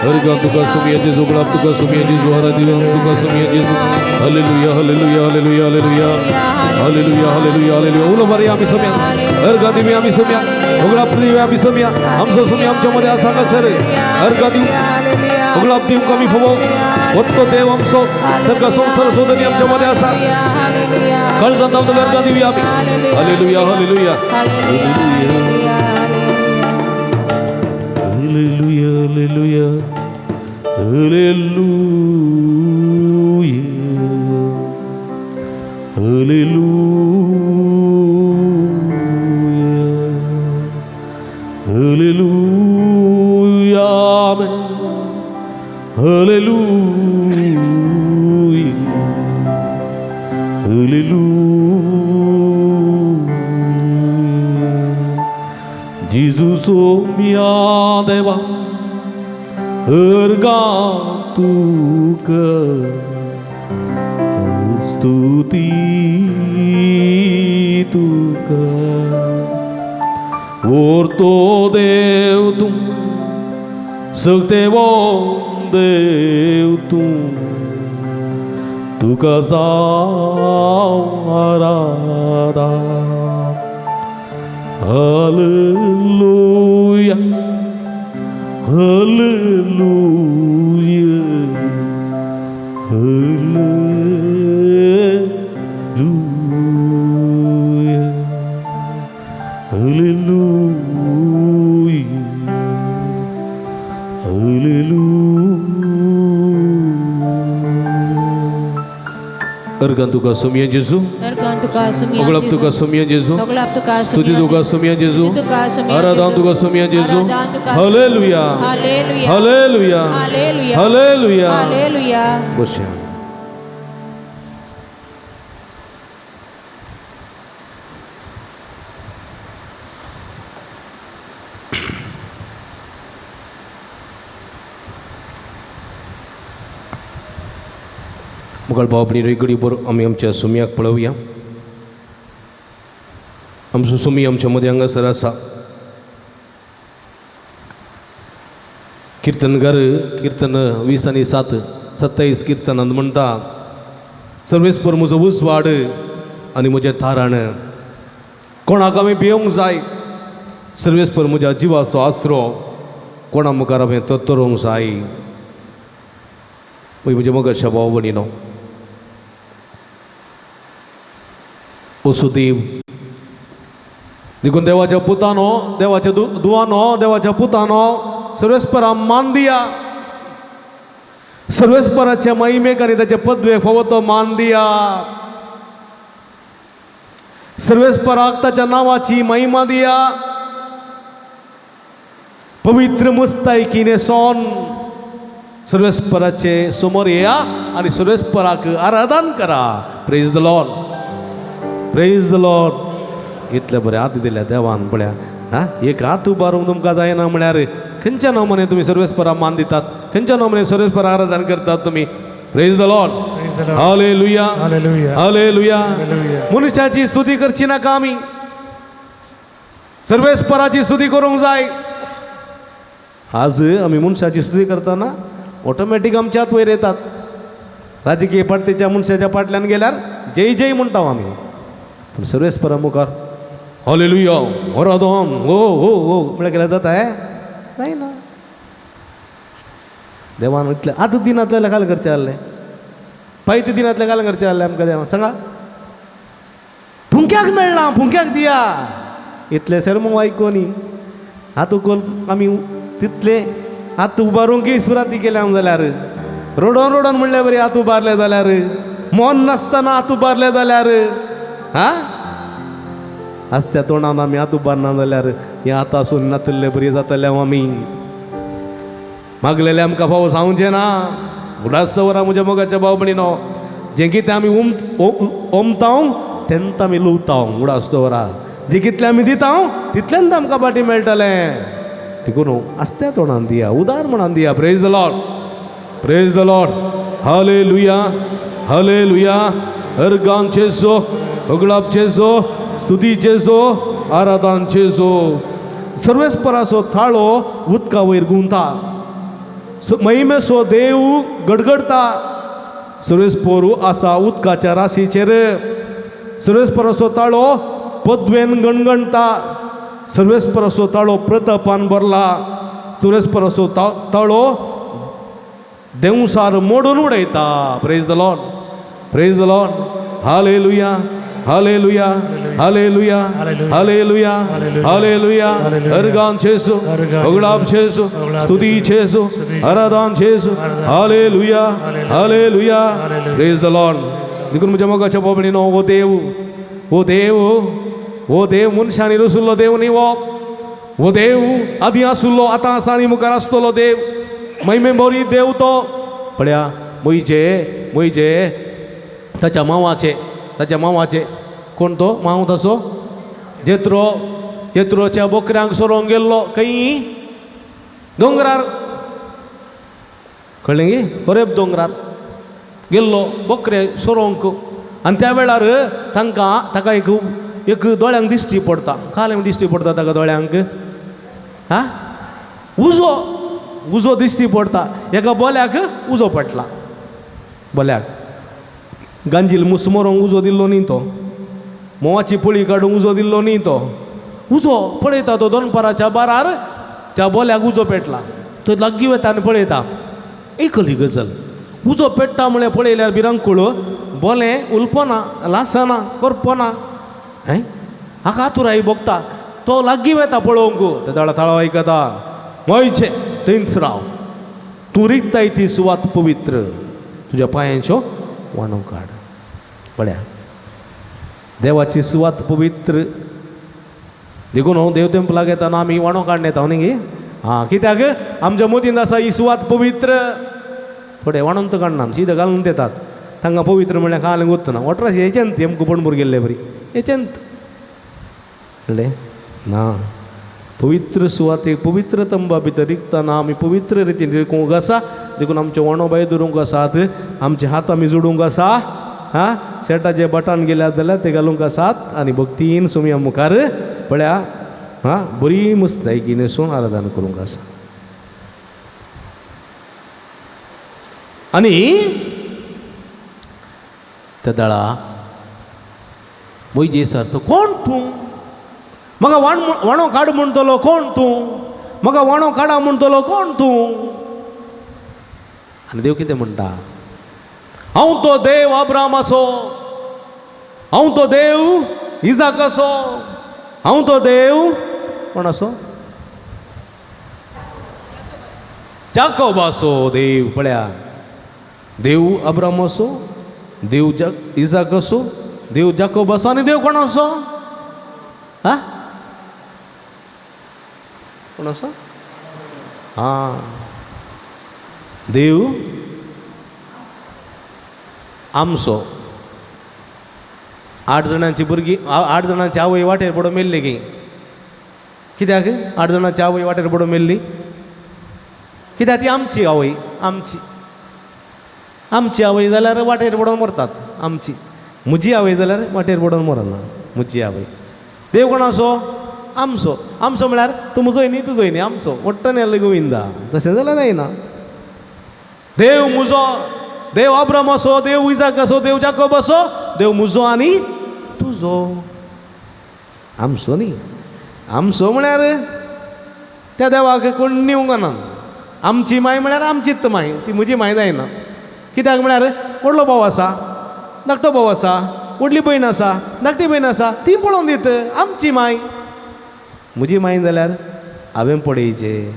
अर्घा तुका सुमिया जेजू, गुलाब तुका सुमिया जेजू, आराधना तुका सुमिया जेजू. Hallelujah, hallelujah, hallelujah, hallelujah, hallelujah, hallelujah, hallelujah. उलो मारया आमी सुमिया, अर्घा दिवया आमी सुमिया, उगडाप दिवया आमी सुमिया. आमचो सुमिया आमच्या मध्ये असा कसं रे. अर्घा दिव, उगडाप दिवंक आमी फवो वत्तो देव आमचो सर्ग संसार सोदनी आमच्या मध्ये असा कळजांत आमकां अर्घा दिवया आमी. Hallelujah, hallelujah, hallelujah, hallelujah, hallelujah, hallelujah, hallelujah, amen. Hallelujah, hallelujah. Jesus mia देवा, अर्घा तुका स्तुती तुका. ओरतो देव तूं, सगतेवो देव तूं, तुका जावं Aradha. Hallelujah, hallelujah, hallelujah, hallelujah, hallelujah. अर्घां तुका सुमिया जेजू, अर्घां तुका सुमिया, उगडाप तुका सुमिया जेजू, उगडाप तुका स्तुती तुका सुमिया जेजू, आराधना तुका सुमिया जेजू. Hallelujah, hallelujah, hallelujah, hallelujah, hallelujah, hallelujah. बसया. मुखार भाव रेगडी बर आमी आमच्या सुमयाक पळोवया. आमचो सुमी आमच्या मदें हांगासर आसा. किर्तनकार किर्तन 20 आनी 7 27 किर्तनांत म्हणटा, सर्वेस्पर म्हजो उजवाड आनी म्हजें तारण, कोणाक हांवें भियोंक जाय? सर्वेस्पर म्हज्या जिवाचो आसरो, कोणा मुखार हांवें तरोंक जाय? म्हज्या मगाशा भाव भयणीनो, वसुदेव देखून देवाच्या पुतानो, देवाच्या दुवानो, देवाच्या पुतानो, सर्वेस्परा मान दिया. सर्वेस्पराच्या महिमेक आनी ताचे पदवेक फावो तो मान दिया. सर्वेस्पराक ताच्या नांवाची महिमा दिया. पवित्र मुस्तायकीने सोन सर्वेस्पराचे समोर येया आनी सर्वेस्पराक आराधन करा. Praise the Lord, praise the Lord. इतले बरें हात दिल्या देवान पळया. हा एक हात उबारूंक तुमकां जायना म्हळ्यार खंयच्या नमने तुमी सर्वेस्परा मान दितात, खंयच्या नमने सर्वेस्परा आराधन करतात तुमी. Praise the Lord, hallelujah, hallelujah. मनशाची स्तुती करची नाका आमी, सर्वेस्पराची स्तुती करूंक जाय. आज आमी मनशाची स्तुती करतना ऑटोमॅटीक आमच्या हात वयर येतात. राजकीय पार्टीच्या मनशाच्या फाटल्यान गेल्यार जय जय म्हणटा आमी, पूण सर्वेस्परा मुखार हालेलुया आराधन हो हो हो म्हळ्यार केल्यार जाता हें जायना. देवान इतलें आतां दिनांतलें खाल करचें आहलें, पायत दिनांतलें खाल करचें आहलें आमकां देवान. सांगा फुंक्याक मेळना, फुंक्याक दिया इतलें सरमो आयकोनी हात उखल आमी तितले हात उबारूंक सुराती केल्या आमी जाल्यार, रडोन रडोन म्हणल्यार बरी हात उबारले जाल्यार, मन नासतना हात उबारले जाल्यार, हा आसत्या तोंडान आमी हात उबारना जाल्यार हे हात आसून नातिल्ले बरी जातले आमी. मागलेले आमकां फावो सांगचें ना. उडास दवरा म्हज्या मोगाच्या भाव भयणीनो, जें कितें आमी ओमताव तेन्ना आमी लुवताव. उडास दवरा, जें कितलें आमी दिताव तितलेंच आमकां फाटीं मेळटलें. देखून आसत्या तोंडान दिया, उदार मनान दिया. Praise the Lord, praise the Lord, hallelujah, hallelujah. अर्गान चेजो, अगळाप चेजो, स्तुती चेजो, आराधन चेजो. सर्वेस्पराचो थाळो उदका वयर गुंता, महिमेचो देव गडगडता. सर्वेस्पोरू आसा उदकाच्या राशीचेर, सर्वेस्पराचो ताळो पदवेन गणगणता. सर्वेस्पराचो ताळो प्रतापान भरला, सर्वेस्पराचो ताळो देंवसार मोडून उडयता. Praise the Lord, praise the Lord, hallelujah, hallelujah, hallelujah, hallelujah, hallelujah. अर्गान चेसु, अगडाप चेसु, स्तुती चेसु, आराधन चेसु. Hallelujah, hallelujah, praise the Lord. देखून म्हज्या मोगाच्या भाव भयणीनो, ओ देव, ओ देव, ओ देव मनशांनी रसुल्लो देव न्ही हो. ओ देव आदीं आसुल्लो, आतां आसा आनी मुखार आसतलो देव, महिमे बरी देव तो. पळया म्हजे म्हजे ताच्या मावाचे, ताच्या मावाचे कोण तो माव तसो जेत्रो, जेत्रोच्या बोकऱ्यांक सोरोंक गेल्लो खंय दोंगरार, कळ्ळें गी, होरेब दोंगरार गेल्लो बोकरे सोरोंक. आनी त्या वेळार तांकां ताका एक एक दोळ्यांक दिश्टी पडटा. काल दिश्टी पडटा ताका दोळ्यांक, हा उजो, उजो दिश्टी पडटा. एका बोल्याक उजो पडला, बोल्याक गांजील मुस मरोंक उजो दिल्लो न्ही तो, म्होंवाची पोळी काडूंक उजो दिल्लो न्ही तो. उजो पळयता तो दोनपाराच्या बारार त्या बोल्याक उजो पेटला. तो लागीं वता आनी पळयता, एकली गजल उजो पेट्टा म्हळ्यार पळयल्यार भिरांकूळ बोलें उलपना, लासना, करपना. हें हाका आतुराय भोगता. तो लागीं वता पळोवंक, ते ताळो ताळो आयकता, मोयचें थंयच राव, तूं रिगताय ती सुवात पवित्र, तुज्या पांयांच्यो वाणो काड. पळया देवाची सुवात पवित्र. देखून हांव देव तेंपलाक येताना आमी वाणो काडून येता न्ही गे. आं कित्याक आमच्या मतींत आसा ही सुवात पवित्र. थोडे वाणोन तो काडना, शीत घालून येतात तांकां पवित्र म्हणल्यार काल वतना वॉटराश हेचेंत आमकां पणबूर गेल्ले बरी हेचेंत कळ्ळें ना. पवित्र सुवातेक पवित्र तंबा भितर रिगतना आमी पवित्र रितीन रिगूंक आसा. देखून आमचे वाणो बाय धरूंक आसात, आमचे हात आमी जोडूंक आसा. हा शेटाचे बटन गेल्यात जाल्यार ते घालूंक आसात आनी भक्तीन सुमया मुखार पळया हा बरी मुस्तायकी न्हेसून आराधन करूंक आसा. आनी त्या दळा मोयजे सर तो कोण तूं, म्हाका वाण वाणो काड म्हणटलो कोण तूं, म्हाका वाणो काडा म्हणटलो कोण तूं. आनी देव कितें म्हणटा, हांव तो देव अब्रामाचो, हांव तो देव इजाकाचो, हांव तो देव कोण आसो, जाकोबाचो देव. पळया देव अब्रामाचो, देव इजाकाचो, देव जाकोबाचो, आनी देव कोण आसो, हा कोण आसो, हा देव आमचो. 8 जाणांची भुरगीं, 8 जाणांची आवय वाटेर पडून मेल्ली गी. कित्याक 8 जाणांची आवय वाटेर पडून मेल्ली? कित्याक ती आमची आवय. आमची आमची आवय जाल्यार वाटेर पडून मरतात. आमची म्हजी आवय जाल्यार वाटेर पडून मरना. म्हजी आवय. देव कोणाचो? आमचो. आमचो म्हळ्यार तूं म्हजोय न्ही, तुजोय न्ही, आमचो. वट्टन येल्ले गोविंदा. तशें जाल्यार जायना. देव म्हजो, देव अब्राम असो, देव इजाक असो, देव जाकोब असो, देव म्हजो आनी तुजो. आमचो न्ही. आमचो म्हळ्यार त्या देवाक कोण निवंक ना. आमची माय म्हळ्यार आमचीच माय, ती म्हजी माय जायना. कित्याक म्हळ्यार व्हडलो भाव आसा, धाकटो भाव आसा, व्हडली भयण आसा, धाकटी भयण आसा, ती पळोवन दित आमची माय. म्हजी माय जाल्यार हांवें पळयचें.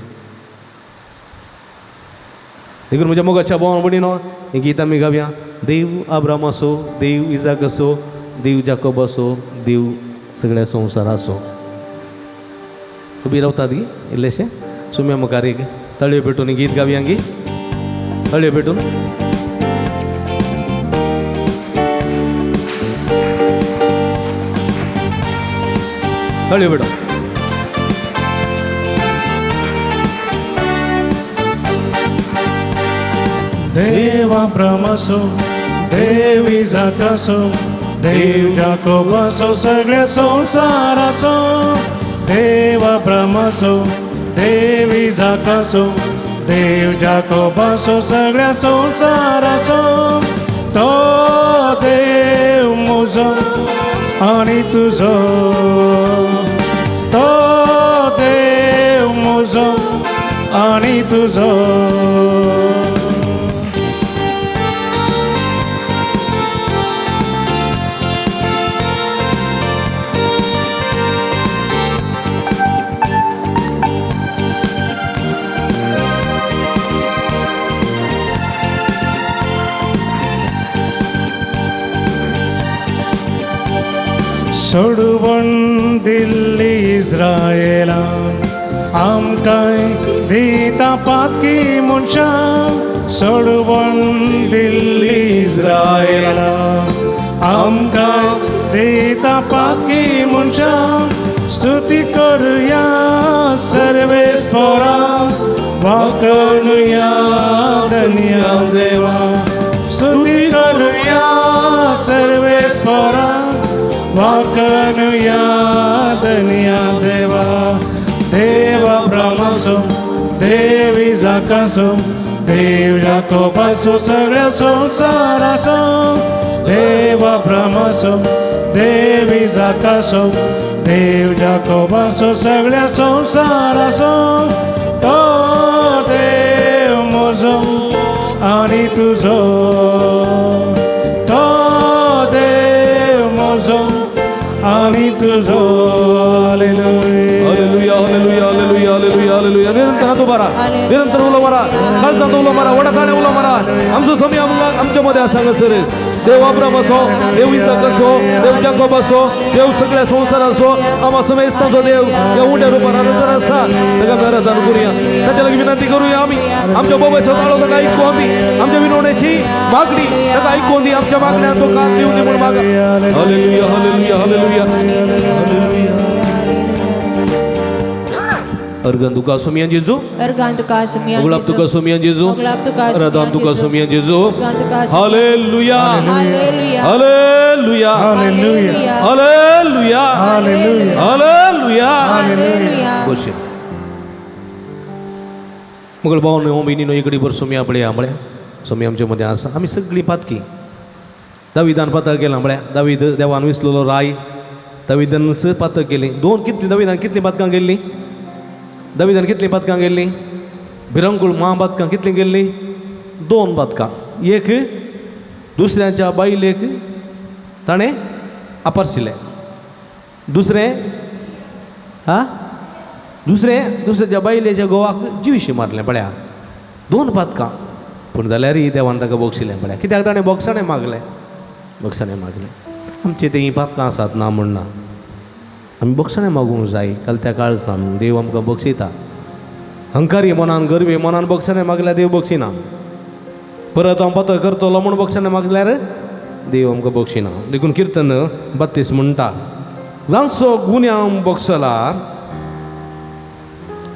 देखून म्हज्या मोगाच्या भावान भयणीनो, हीं गीतां आमी गावया. देव अब्राम असो, देव इजाक असो, देव जाकोब असो, देव सगळ्या संवसाराचो. उबी रावतात गी इल्लेशें सुम्या मुखार एक तळयो पेटून गीत गावया गी. तळयो पेटून. तळयो पेटून. देव अब्रामाचो, देव इजाकाचो, देव जाकोबाचो, सगळ्या संवसाराचो. देव अब्रामाचो, देव इजाकाचो, देव जाकोबाचो, सगळ्या संवसाराचो. तो देव म्हजो आनी तुजो, तो देव म्हजो आनी तुजो. सोडवण दिल्ली इस्रायलान आमकांय दिता पातकी मनशां. सोडवण दिल्ली इस्रायलान आमकांय दिता पातकी मनशां. स्तुती करुया सर्वेस्परा, वाकणुया धन्या देवा. स्तुती करुया सर्वेस्परा, वाकणुया धन्या देवा. देव अब्रामाचो, देव इजाकाचो, देव जाकोबाचो, सगळ्या संवसाराचो. देव अब्रामाचो, देव इजाकाचो, देव जाकोबाचो, सगळ्या संवसाराचो. तो देव म्हजो आनी तुजो, तो देव म्हजो आनी तुजो. Hallelujah, hallelujah, hallelujah, hallelujah, hallelujah. निरंतर हात उबारा, निरंतर उलो मारा, खालचा उलो मारा, वडाताणे उलो मारा. आमचो समय आमच्या मध्ये आसा हांगासर. देव अब्राम असो, देव इजाक असो, देव जाकोब असो, देव सगळ्या संवसाराचो, आमा समेस्ताचो देव ह्या उंड्या रुपार आराधन आसा. ताका आमी आराधन करुया, ताच्या लागीं विनंती करुया. आमी आमच्या बाबाचो ताळो ताका आयकून दी, आमच्या विनवणेची मागणी ताका आयकून दी, आमच्या मागण्यांक तो कान दिवं दी म्हूण मागा. Hallelujah, hallelujah, hallelujah, hallelujah. Organ तुका सुमियान जेजू, अर्गान तुका सुमियान, उगळाप तुका सुमियान जेजू, उगळाप तुका आराधन तुका सुमियान जेजू. Hallelujah, hallelujah, hallelujah, hallelujah, hallelujah, hallelujah, hallelujah. गोशे मगळ भाव न्हय भयणीनो, इकडे भर सुमिया पळया म्हळ्या सुमी आमचे मदें आसा. आमी सगळीं पातकी. दाविदान पातक केलां म्हळ्या दावीद देवान विसलेलो राय, दाविदान पातक केली. दोन कितली दाविदान कितलीं पातकां केल्लीं? दाविदान कितलीं पातकां केल्लीं? भिरंकूळ मा पातकां कितलीं केल्लीं? 2 पातकां. एक दुसऱ्यांच्या बायलेक ताणें आपरशिलें. दुसरें हा दुसरें दुसऱ्याच्या बायलेच्या घोवाक जिविशी मारलें. पळया 2 पातकां. पूण जाल्यारय देवान ताका बक्षिलें. पळया कित्याक ताणें बोगसाणें मागलें, बोगसाणें मागलें. आमचीं तीं पातकां आसात ना म्हूण ना, आमी बक्षणें मागूंक जाय. काल त्या काळसान देव आमकां बक्षिता. हंकारी मनान, गर्वे मनान बक्षणें मागल्यार देव बक्षिना. परत हांव पातक करतलो म्हूण बक्षणें मागल्यार देव आमकां बक्षिना. देखून किर्तन 32 म्हणटा, जांचो गुन्यांव बक्षला,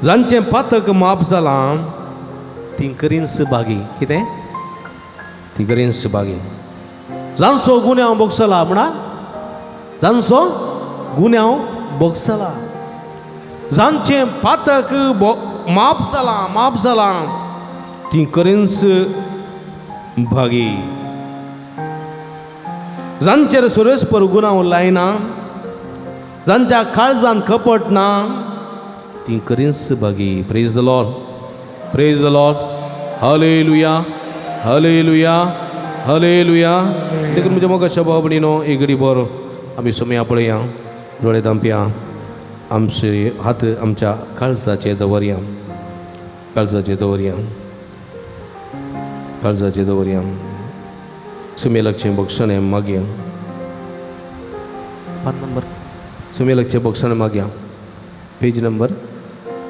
जांचें पातक माफ जालां, ती करीन्स बागी. कितें? ती करीन्स बागी. जांचो गुन्यांव बक्षला म्हणा, जांचो गुन्यांव बक्षला, जांचें पातक माफ जालां, माफ जालां, ती करीन्स भागी. जांचेर सुरेशपर गुन्यांव लायना, जांच्या काळजान कपट ना, ती करीन्स भागी. Praise the Lord, praise the Lord, hallelujah, hallelujah, hallelujah. देखून म्हज्या मोगाच्या भाव भयणीनो, एक घडी बरो आमी सोमया पळया, दोळे धांपया, आमचे हात आमच्या काळजाचे दवरया, काळजाचे दवरया, काळजाचे दवरया. सुमेलाचें बक्षणें मागया, 5 नंबर सुमेलाचें बक्षणें मागया, पेज नंबर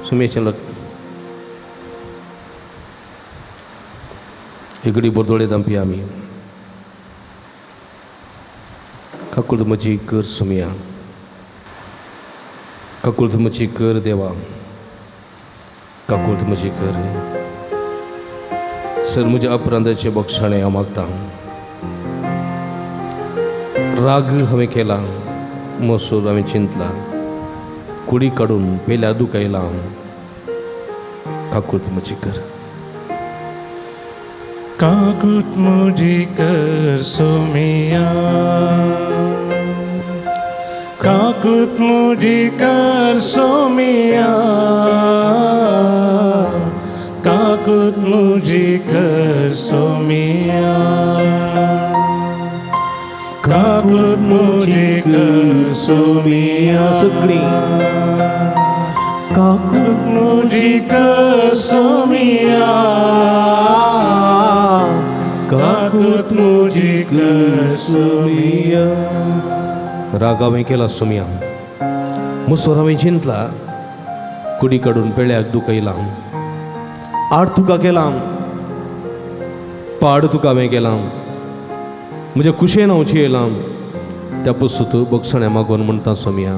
सुमेचें लक्ष. एक घडी भर दोळे धांपया आमी. काकुळत म्हजी कर सुमया, काकुळत म्हजी कर देवा, काकुळत म्हजी कर. सर म्हज्या अपराधाचें बक्षणें हांव मागतां. राग हांवें केला, मसूर हांवें चिंतला, कुडी काडून पेल्या दुखयला, काकुळत म्हजी कर. काकुत मुझी कर सोमिया, काकुत मुझी कर सोमिया, काकुत मुझी कर सोमिया, काकुत मुझी कर सोमिया. सगळी काकुत मुझी कर सोमिया, काकुत मुझी कर सोमिया. राग हांवें केला सोमिया, मुसोर हांवें चिंतला, कुडी काडून पेळ्याक दुखयला, आड तुका केला, पाड तुका हांवें केला, म्हज्या कुशेन हांव चियलां, त्या पुस्तक बक्षणें मागून म्हणटा सोमिया.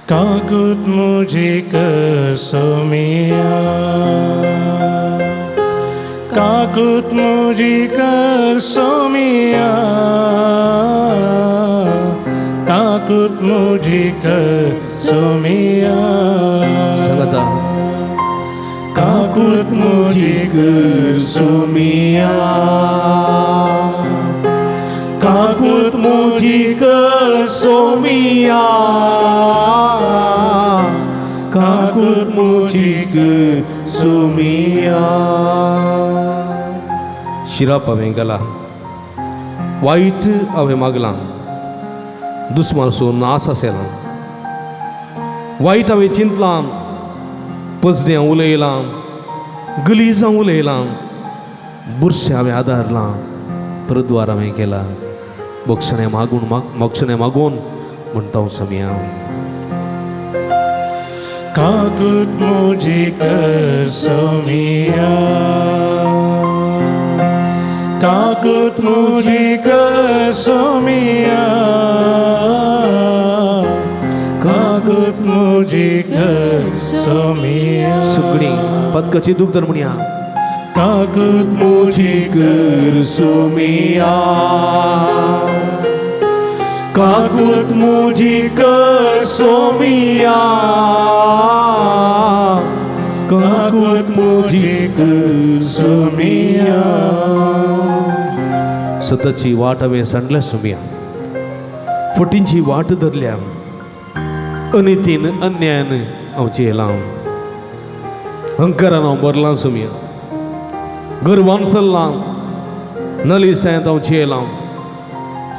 काकुत मुझी कर सोमिया, काकुत मुझी कर सोमिया, काकुत मुझी कर सोमिया. सांगता काकुत मुझी कर सोमिया, काकुत मुझी कर सोमिया, काकुत मुझी कर सोमिया. शिराप हांवें घाला, वायट हांवें मागलां, दुस्मानसो नास आसेला, वायट हांवें चिंतलां, पजणे हांव उलयलां, गलीज हांव उलयलां, बुरशें हांवें आदारलां, परद्वार हांवें केला, बक्षणें मागून बक्षणें मागून म्हणटा हांव सोमिया. काकुत मुझी कर सोमिया, काकुत मुझी कर सोमिया, काकुत मुझी कर सोमिया. सुकणी पदकाची दूख धर म्हणया. काकुत मुझी कर सोमिया, काकुत मुझी कर सोमिया, काकुत मुझी कर सोमिया. सतची वाट हांवें सांडल्या सोमिया, फटींची वाट धरल्या, अनितीन अन्यायान हांव जियेलां, हंकारान हांव भरलां सोमिया, गर्वान चल्लां, नलिसांत हांव जियेलां,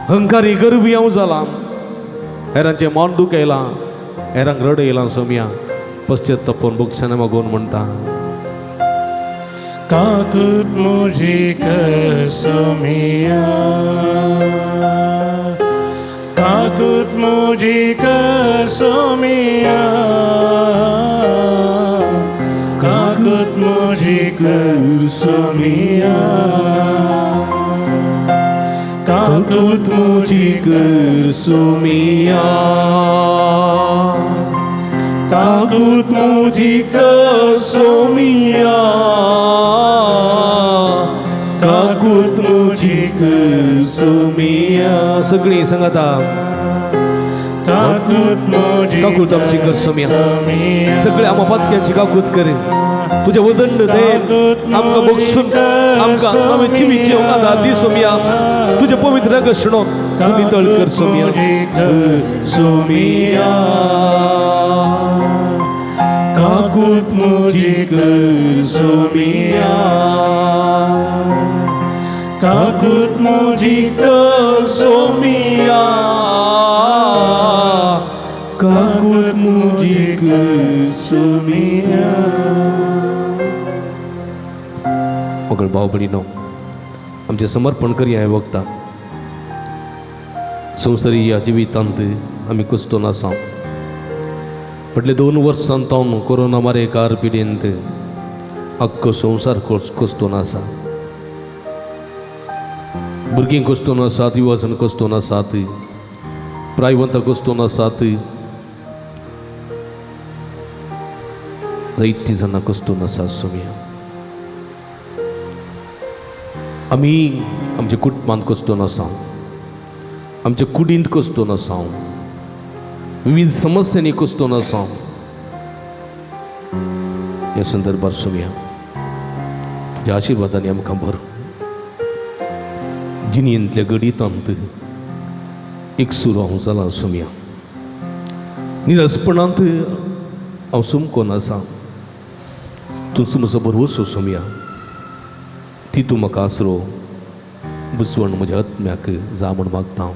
हंकारी गर्वी हांव जालां, हेरांचें मन दुखयलां, हेरांक रडयलां सोमिया, पश्चातापून बक्षां मागून म्हणटा. काकुत मुझी कर सोमिया, काकुत मुझी कर सोमिया, काकुत मुझी कर सोमिया, काकूत मुजी कर सोमिया, काकूत मुजी कर सोमिया, काकूत मुजी कर सोमिया। सगळीं सांगाता काकूत मुजी काकूत आमची कर सोमिया, सगळ्या आम्हा पातक्यांची काकूत करे। तुझे वदंड then आमकां बक्षून आमकां नवे जिवीचे आदार दी सोमिया। तुझे पवित्र रगत नितळ कर सोमिया। सोमिया, काकूत मुजी कर सोमिया, काकूत मुजी कर सोमिया, काकूत मुजी कर सोमिया। मगळ भाव भयणीनो, आमचें समर्पण करया हे वखदां। संवसारी ह्या जिवितांत आमी कुसतोन आसा। फाटले 2 वर्सां तावन कोरोना मारेकार पिडेंत आख्खो संवसार कोसतोन आसा। भुरगीं कोसतोन आसात, युवाजण कोसतोन आसात, प्रायवंत कोसतोन आसात, जायतीं जाणां कोसतोन आसात सोमिया। आमी आमच्या कुटुंबांत कोसतोन आसा, आमच्या कुडींत कोसतोन आसा, विविध समस्यांनी कोसतोन आसा। ह्या संदर्भार सोमिया तुज्या आशिर्वादांनी आमकां भर। जिणेंतल्या गणितांत एक सुरो हांव जाला सोमिया, निरसपणांत हांव सुमकोन आसा। तूं म्हजो भरवसो सोमिया, ती तूं म्हाका आसरो बुजवण म्हज्या आत्म्याक जा म्हूण मागता हांव।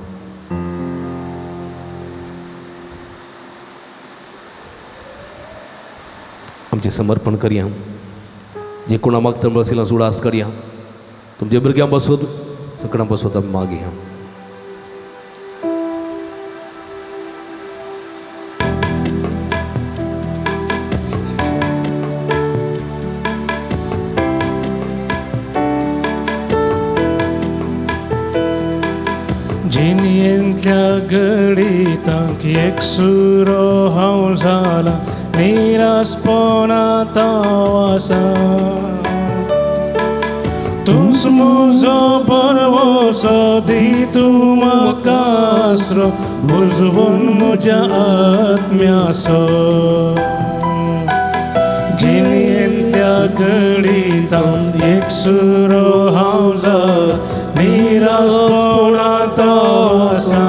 आमचें समर्पण करया, जे कोणा मागता बसिला सुडास करया, तुमच्या भुरग्यां पासत सगळ्यां पासत आमी मागया। जिणेंतल्या गणितांक एक सुरो हांव जाला, निरासपणांत हांव आसा। तूंच म्हजो भरवसो दी तूं म्हाका आसरो, बुजवून म्हज्या आत्म्याचो। जिणेंतल्या गणितांत एक सुरो हांव जाला, निरासपणांत हांव आसा।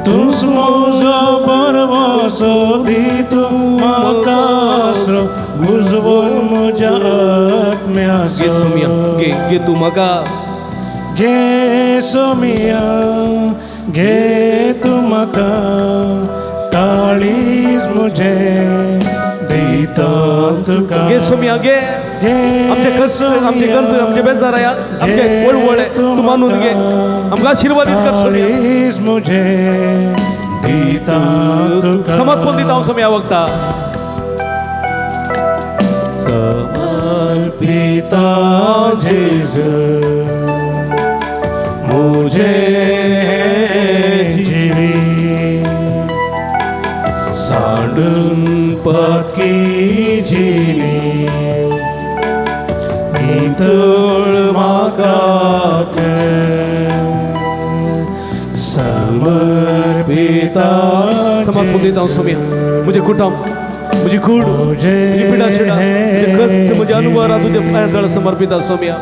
तूंच म्हजो भरवसो दी तूं म्हाका आसरो, बुजवून म्हज्या आत्म्याचो। घे सोमिया, घे घे तूं म्हाका, घे सोमिया, घे तूं म्हाका, काळीज म्हजें दिता तुका। घे सोमिया, घे आमचे कश्ट, आमचे गंत, आमचे बेजार, आमचे वळवळे तूं मानून घे, आमकां आशिर्वादीत कर सोमिया। काळीज म्हजें दिता तुका, समर्पण दिता हांव सोमिया वखदां। समर्पिता जेजू मुझे जिवीत, सांडून पकी जिणी नितळ म्हाका कर। समर्पिता समर्पण दिता हांव सोमिया, म्हजें कुटुंब, म्हजी कूड, म्हजी पिडा शिडा, म्हजे कश्ट, म्हजे अनुभव तुजे पांयां तळ समर्पित सोमिया।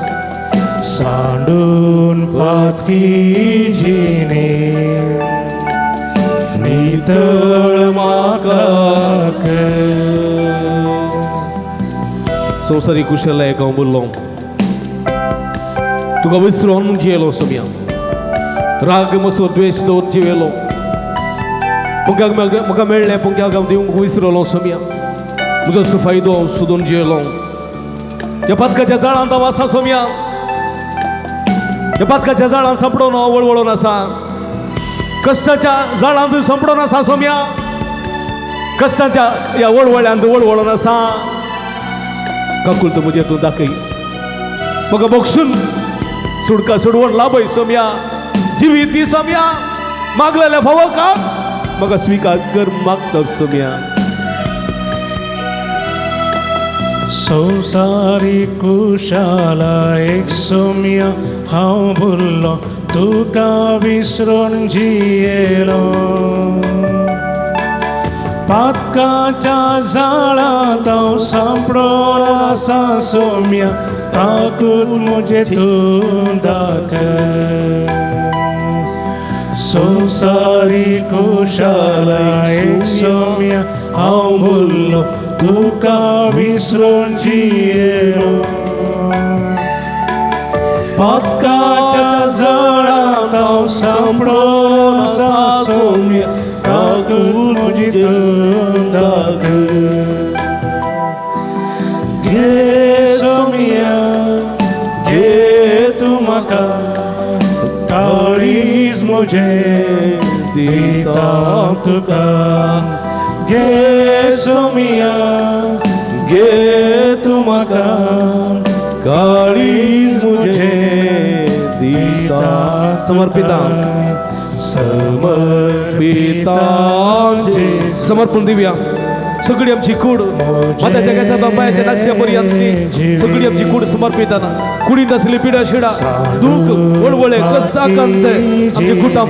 सांडून पातकी जिणे नितळ म्हाका कर। संवसारी कुशलायक हांव बोल्लो, तुका विसरून जियेलो सोमिया, राग मसो द्वेश दवर जियेलो, पंख्याक म्हाका मेळ्ळें पंख्याक हांव दिवंक विसरलो सोमिया, म्हजो फायदो हांव सोदून जियेलो। ह्या पातकाच्या जाळांत हांव आसा सोमिया, ह्या पातकाच्या जाळांत सांपडोन हांव वळवळोन आसा, कश्टाच्या जाळांत सांपडोन आसा सोमिया, कश्टाच्या ह्या वळवळ्यांत वळवळोन आसा। काकुळत म्हजेर तूं दाखय म्हाका बक्षून सुडका सोडवण लाभय सोम्या जिवीत दी सोम्या मागलेल्या फावो का म्हाका स्विकार कर मागता सोम्या. संवसारी कुशाला एक सोम्या हांव भुल्लो तुका विसरून जियेलो पातकाच्या जाळांत हांव सांपडोन आसा सोम्या ताकूत म्हजें तूं दाखय. संवसारी कुशाला एक सोम्या हांव भुल्लो तुका विसरून जियेलो पातकाच्या जाळांत हांव सांपडोन आसा सोम्या ताकूत म्हजी तूं दाखय. घे सोम्या घे तूं म्हाका काळीज म्हजें दिता तुका. घे सोम्या घे तूं म्हाका काळीज म्हजें दिता. समर्पिता समर्पिता समर्पण दिवया सगळी आमची कूड माझ्या जगाच्या बाबाच्या नक्षापर्यंत सगळी आमची कूड समर्पिताना कुडीत असली पिडा शिडा दूख वळवळे कष्ट आकांत आमचे कुटुंब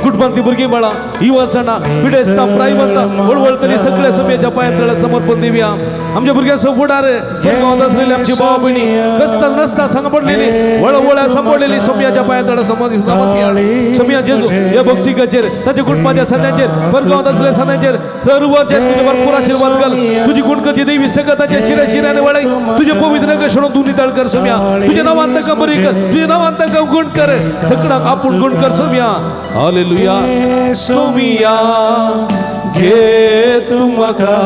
कुटुंबांतली भुरगीं बाळां ही वसणां पिडेस्तां प्रायवंतां वळवळतली सगळ्या सोम्याच्या पांयां तळा समर्पण दिवया. आमच्या भुरग्यांचो फुडार गांवांत असलेली आमची भावा भयणी कष्टां नसता सांपडलेली वळवळ्या सांपडलेली सोम्याच्या पांयां तळा समर्पिया. सोम्या जेजू ह्या भक्तिकाचेर ताच्या कुटुंबाच्या सध्याचेर परगांवांत असलेल्या सध्याचेर सर्वांचेर तुझे भरपूर आशीर्वाद घाल. तुझी गुणकरची देवी सगळ्याच्या शिऱ्या शिऱ्याने वळाई तुझे पवित्र कशणो तू नितळ कर सोम्या. तुझ्या नावान तांकां बरी कर तुझ्या नावान तांकां गुण कर सगळ्यांक आपूण गुण कर सोम्या. हालेलुया. सोम्या घे तूं म्हाका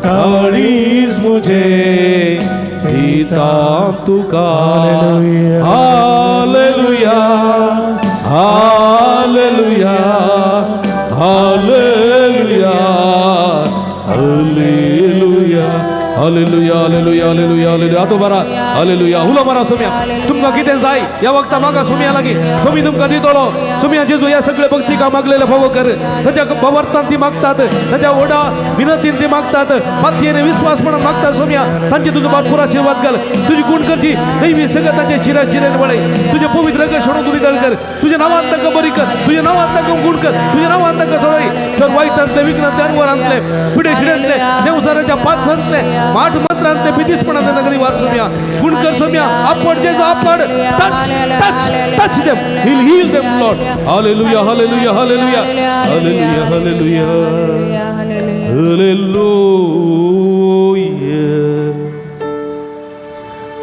काळीज म्हजें दिता तुका. Hallelujah hallelujah hallelujah hallelujah hallelujah hallelujah hallelujah hallelujah. आतो बरा हालेलुया. हुलो मारा सोम्या तुमकां कितें जाय ह्या वखता मागा सोम्या लागीं सोमी तुमकां दितलो. सोम्या जेजू ह्या सगळे भक्तिका मागलेले फावो कर ताच्या भावार्थान ती मागतात ताच्या व्हडा विनंतीन ती मागतात पातयेन विस्वासपणान मागतात सोम्या तांचे तुजो भरपूर आशीर्वाद घाल. तुजी गुण करची दैवी सगळं तांचे शिरा शिऱ्यान वळय तुजे पवित्र शोणून तुमी दळ कर तुज्या नांवान तांकां बरी कर तुज्या नांवान तांकां गुण कर तुज्या नांवान तांकां सोडय. सर वायटांतले विघ्नांतले अनवरांतले पिडे शिड्यांतले देवसाराच्या पांचांतले माठ मंत्रांतले पिदीसपणांतले नगरी वार सोम्या गुण कर सोम्या. आपड जेजू आपड touch touch touch them heal heal them Lord. Hallelujah hallelujah hallelujah hallelujah hallelujah hallelujah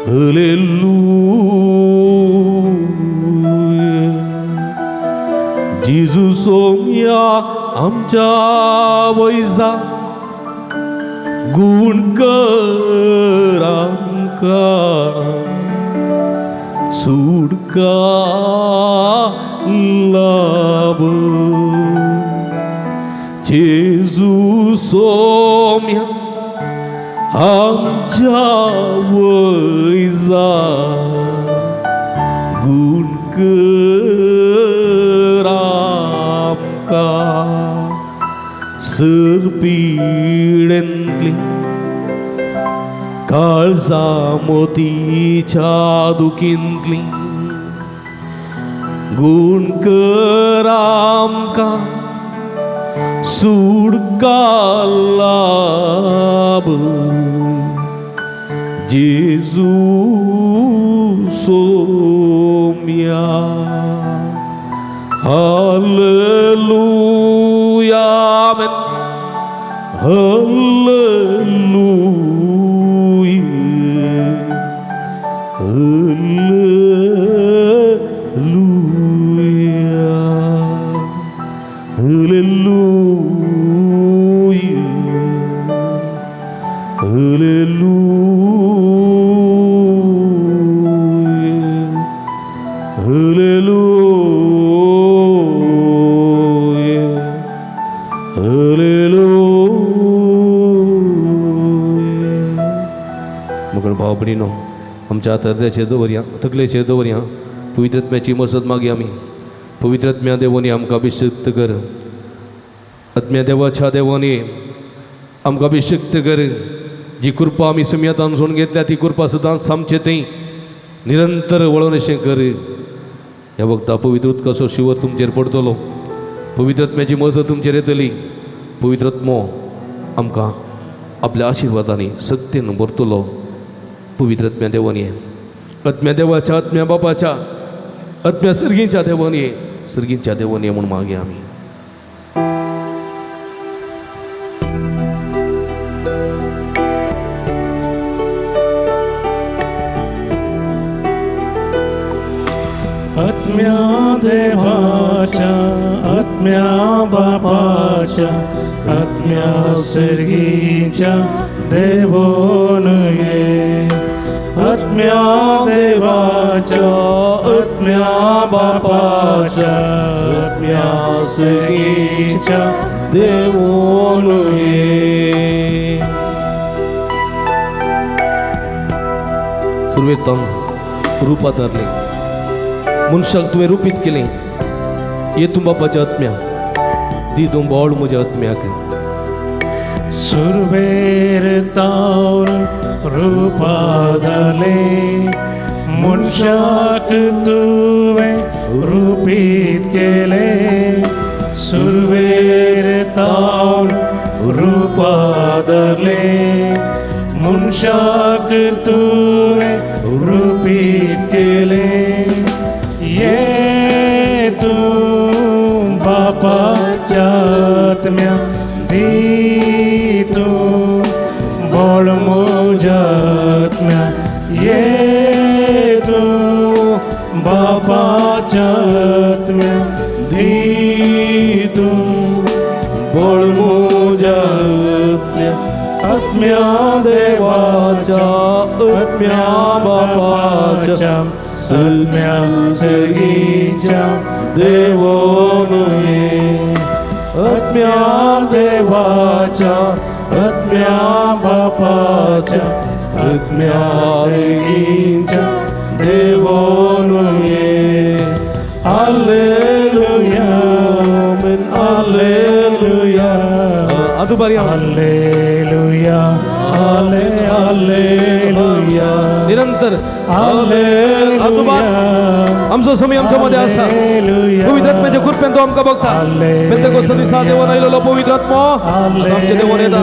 hallelujah. जेजू सोम्या आमच्या वैजा गुण कर आमकां सुटका लाभ. जेजू सोम्या आमच्या वैजा गुण कर आमकां सरपिडेंतली काळजा मोतीच्या दुखींतली गुण कर आमकां सुटका लाभ. जेजू Saumya. Hallelujah amen. Hallelujah hallelujah hallelujah hallelujah hallelujah hallelujah. भणिनो आमच्या हात अर्द्याचेर दवरया, तकलेचेर दवरया. पवित्र आत्म्याची मजत मागया आमी. पवित्र आत्म्या देवानी आमकां अभिषिक्त कर. आत्म्या देवाच्या देवानी आमकां अभिषिक्त कर. जी कृपा आमी सुमयातान सोडून घेतल्या ती कृपा सदांच आमचे थंय निरंतर वळोवन अशें कर. ह्या वखदा पवित्र उदकाचो शिवर तुमचेर पडटलो. पवित्र आत्म्याची मजत तुमचेर येतली. पवित्र आत्मो आमकां आपल्या आशिर्वादांनी सत्तेन भरतलो. पवित्र आत्म्या देवानी, आत्म्या देवाच्या, आत्म्या बापाच्या, आत्म्या सर्गींच्या देवानी, सर्गींच्या देवानी म्हूण मागया आमी. आत्म्या देवाच्या, आत्म्या बापाच्या, आत्म्या सर्गीच्या देवोन ये. आत्म्या देवाच्या, आत्म्या बापाच्या, आत्म्या सर्गीच्या देवोन ये. सुरवेत रुपात धरलें मनशाक तुवें रुपीत केलें. ये तूं बापाच्या आत्म्या दी तूं बोळ म्हज्या आत्म्याक. सुरवेर तावन रुपादले मनशाक तुवें रुपीत केले. सुरवेर तावन रुपादले मनशाक तुवें रुपीत केले. ये तूं बापाच्या आत्म्या दी तूं बोळ म्हज्या आत्म्या. ये तूं बापाच्या आत्म्या दी तूं बोळ म्हज्या आत्म्या. आत्म्या देवाच्या, आत्म्या बापाच्या, आत्म्या सर्गीच्या देवोन ये. आत्म्या देवाच्या, आत्म्या बापाच्या, आत्म्या सर्गीच्या देवोन ये. हालेलुया, आमेन, हालेलुया, हालेलुया, हालेलुया. निरंतर आमचो समय आमच्या मध्ये आसा. पवित्र आत्म्याच्या कृपेन तो आमकां बघता. पेंतेकोस्त दिसा देवान आयलेलो पवित्र आत्मो आतां आमच्या देवान येता.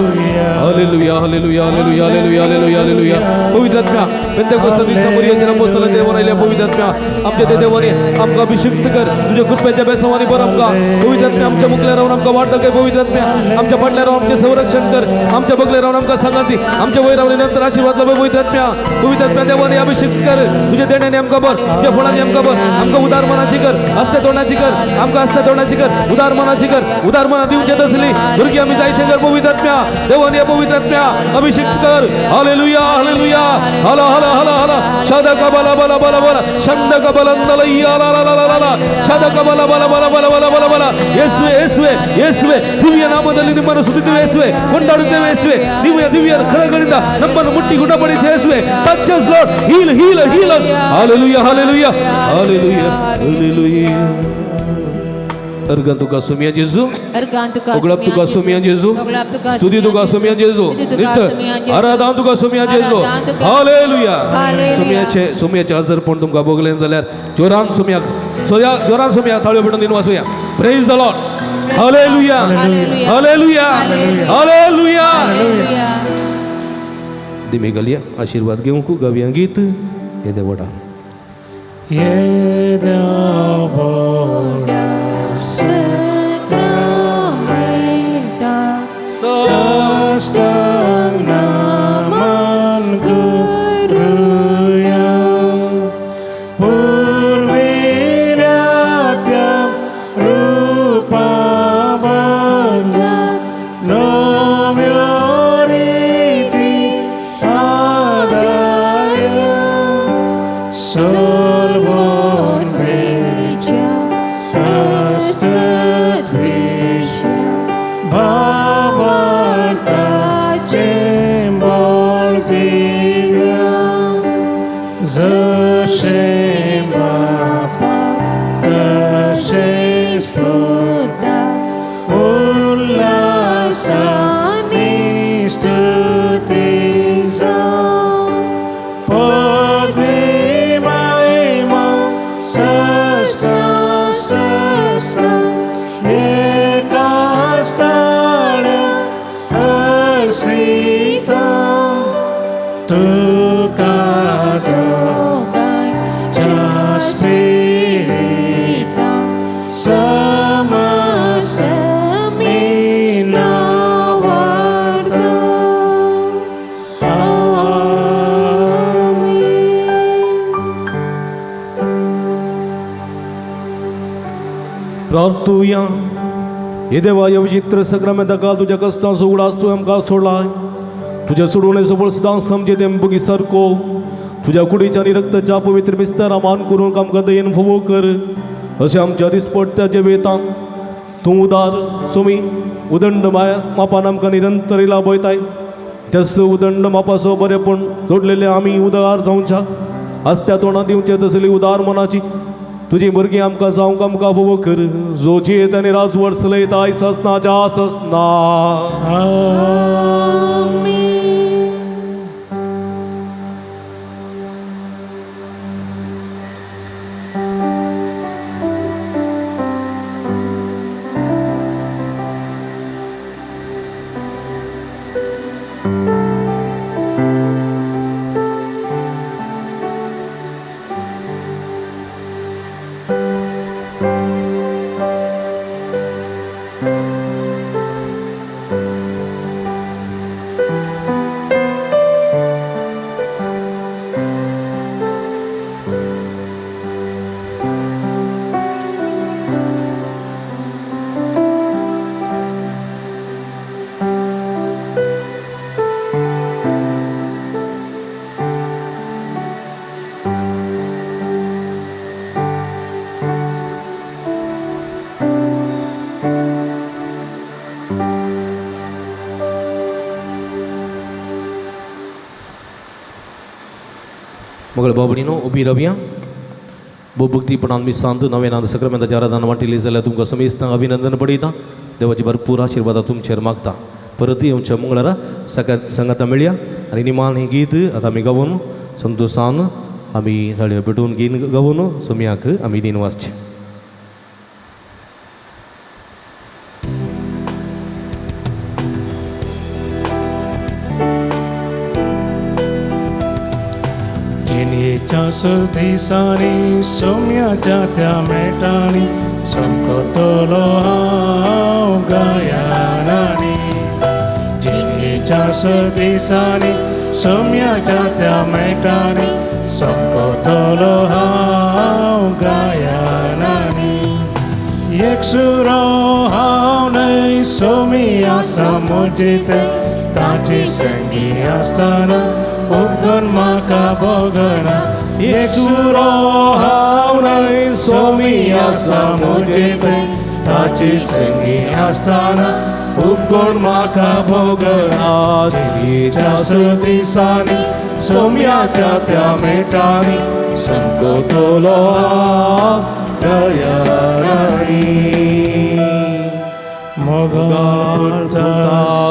Hallelujah, hallelujah, hallelujah, hallelujah, hallelujah, hallelujah. पवित्र आत्म्या पेंतेकोस्त दिसा मोरयेच्या अपोस्तलां देवान आयल्या पवित्र आत्म्या आमच्या ते देवाने आमकां अभिषिक्त कर. तुज्या कृपेच्या बेसवानी बरं आमकां. पवित्र आत्म्या आमच्या मुखल्या रावन आमकां वाट दाखय. पवित्र आत्म्या आमच्या फाटल्या रावन आमचें संरक्षण कर. आमच्या बगले रावन आमकां सांगाती. आमच्या वयर रावन निरंतर आशीर्वाद लाभ. पवित्र आत्म्या, पवित्र आत्म्या देवाने अभिषिक्त कर. तुझ्या देण्याने आमकां बर, तुझ्या फळांनी आमकां बर. आमकां उदार मनाची कर, हस्ते तोंडाची कर, आमकां हस्ते तोंडाची कर, उदार मनाची कर. उदार मना दिवचे तसली भुरगीं आमी जायशे कर. पवित्र आत्म्या देवाने पवित्र आत्म्या अभिषिक्त कर. हालेलुया, हालेलुया, हला हला हला हला. शदक बला बला बला बला शंदक बलंदलय्या ला ला ला ला ला ಶದಕ ಬಲ ಬಲ ಬಲ ಬಲ ಬಲ ಬಲ ಬಲ. ಯೇಸುವೆ, ಯೇಸುವೆ, ಯೇಸುವೆ, ದಿವ್ಯ ನಾಮದಲ್ಲಿ ನಿಮ್ಮನ್ನು ಸುತ್ತಿದ್ದೇವೆ ಯೇಸುವೆ, ಕೊಂಡಾಡುತ್ತೇವೆ ಯೇಸುವೆ. ನೀವು ದಿವ್ಯ ಕರಗಳಿಂದ ನಮ್ಮನ್ನು ಮುಟ್ಟಿ ಗುಣಪಡಿಸಿ ಯೇಸುವೆ. Touch us Lord, heal, heal, heal us. Hallelujah, hallelujah, hallelujah, hallelujah. अर्घ तुका सुमिया जेजू, उगळप तुका सुमिया जेजू, स्तुती तुका सुमिया जेजू, नित्य आराधना तुका सुमिया जेजू. हालेलुया. सुमियाचे सुमियाचे हजरपण तुमकां भोगलें जाल्यार जोरान सुमिया, जोरान सुमिया ताळयो पेटून दिवन वाचुया. Praise the Lord. Hallelujah, hallelujah, hallelujah. दिमी घालया आशीर्वाद घेवंक गावया गीत येदे व्हडा. Naman guruya purvilatya rupa bandha nomyoriti adaya solvon vecha आसताना हरसिता तुका दोगांयच्या स्पिरिता समज नावार्थ. आमेन. प्रार्थुया. हे देवा, ह्या विचित्र सक्रमेंता तुज्या कश्टांचो उगडास तूं आमकां सोडलाय. तुज्या सोडवणे सबळ सदां समजे तें सारको तुज्या कुडीच्या आनी रक्ताच्या पवित्र मिस्तारा मान करूंक आमकां दयेन फोवो कर. अशें आमच्या दिसपडट्या जिवितांत तूं उदार सोमी उदंड मापान आमकां निरंतर लाभयताय. त्याच उदंड मापाचो बरेपण जोडलेले आमी उदार जावच्या आसत्या तोंडां दिवचे तसली उदार मनाची तुजी भुरगीं आमकां जावंक आमकां फोवो कर. जो जियेत आनी राजवट चलयता ससनाच्या ससना. मगळ बाबणीनो उबी रावया. भोव भक्तीपणान मिसांत नव्यान सक्रमेंताच्या आराधना वांटिली जाल्यार तुमकां समेस्तांक अभिनंदन पडयता. देवाची भरपूर आशिर्वादा तुमचेर मागता. परत येवच्या मंगळारा संगाता मेळया आनी निमान हें गीत आतां आमी गावून संतोशान आमी थाळयो पेटोवन गीत गावून सोम्याक आमी दिन वाचचें. जिणेच्या दिसांनी सोम्याच्या त्या मेटांनी संकतलो हांव गायनांनी. जिणेच्या दिसांनी सोम्याच्या त्या मेटांनी संकतलो हांव गायनांनी. एक सुरो हांव न्हय सोमी आसा म्हजे थंय ताची संगी आसतना उपगण म्हाका भोगना. एक सुरो हांव न्हय सोमी आसा म्हजे थंय ताची संगी आसतना उपगण म्हाका भोगना. जिणेच्या दिसांनी सोम्याच्या त्या मेटांनी संकतलो हांव दयाळांनी. मोगाळ पुता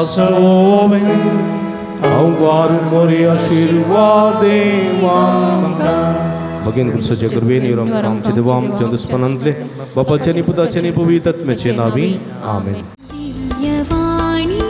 सोमे अवगार मोरे आशीर्वाद देवा. भगीन कुर्साच्या कृपेन आमचे देवा आमच्या दुस्पनांतले बापाचे आणि पुताचे आणि पवित्र आत्म्याचे नावी आमेन. दिव्यवाणी.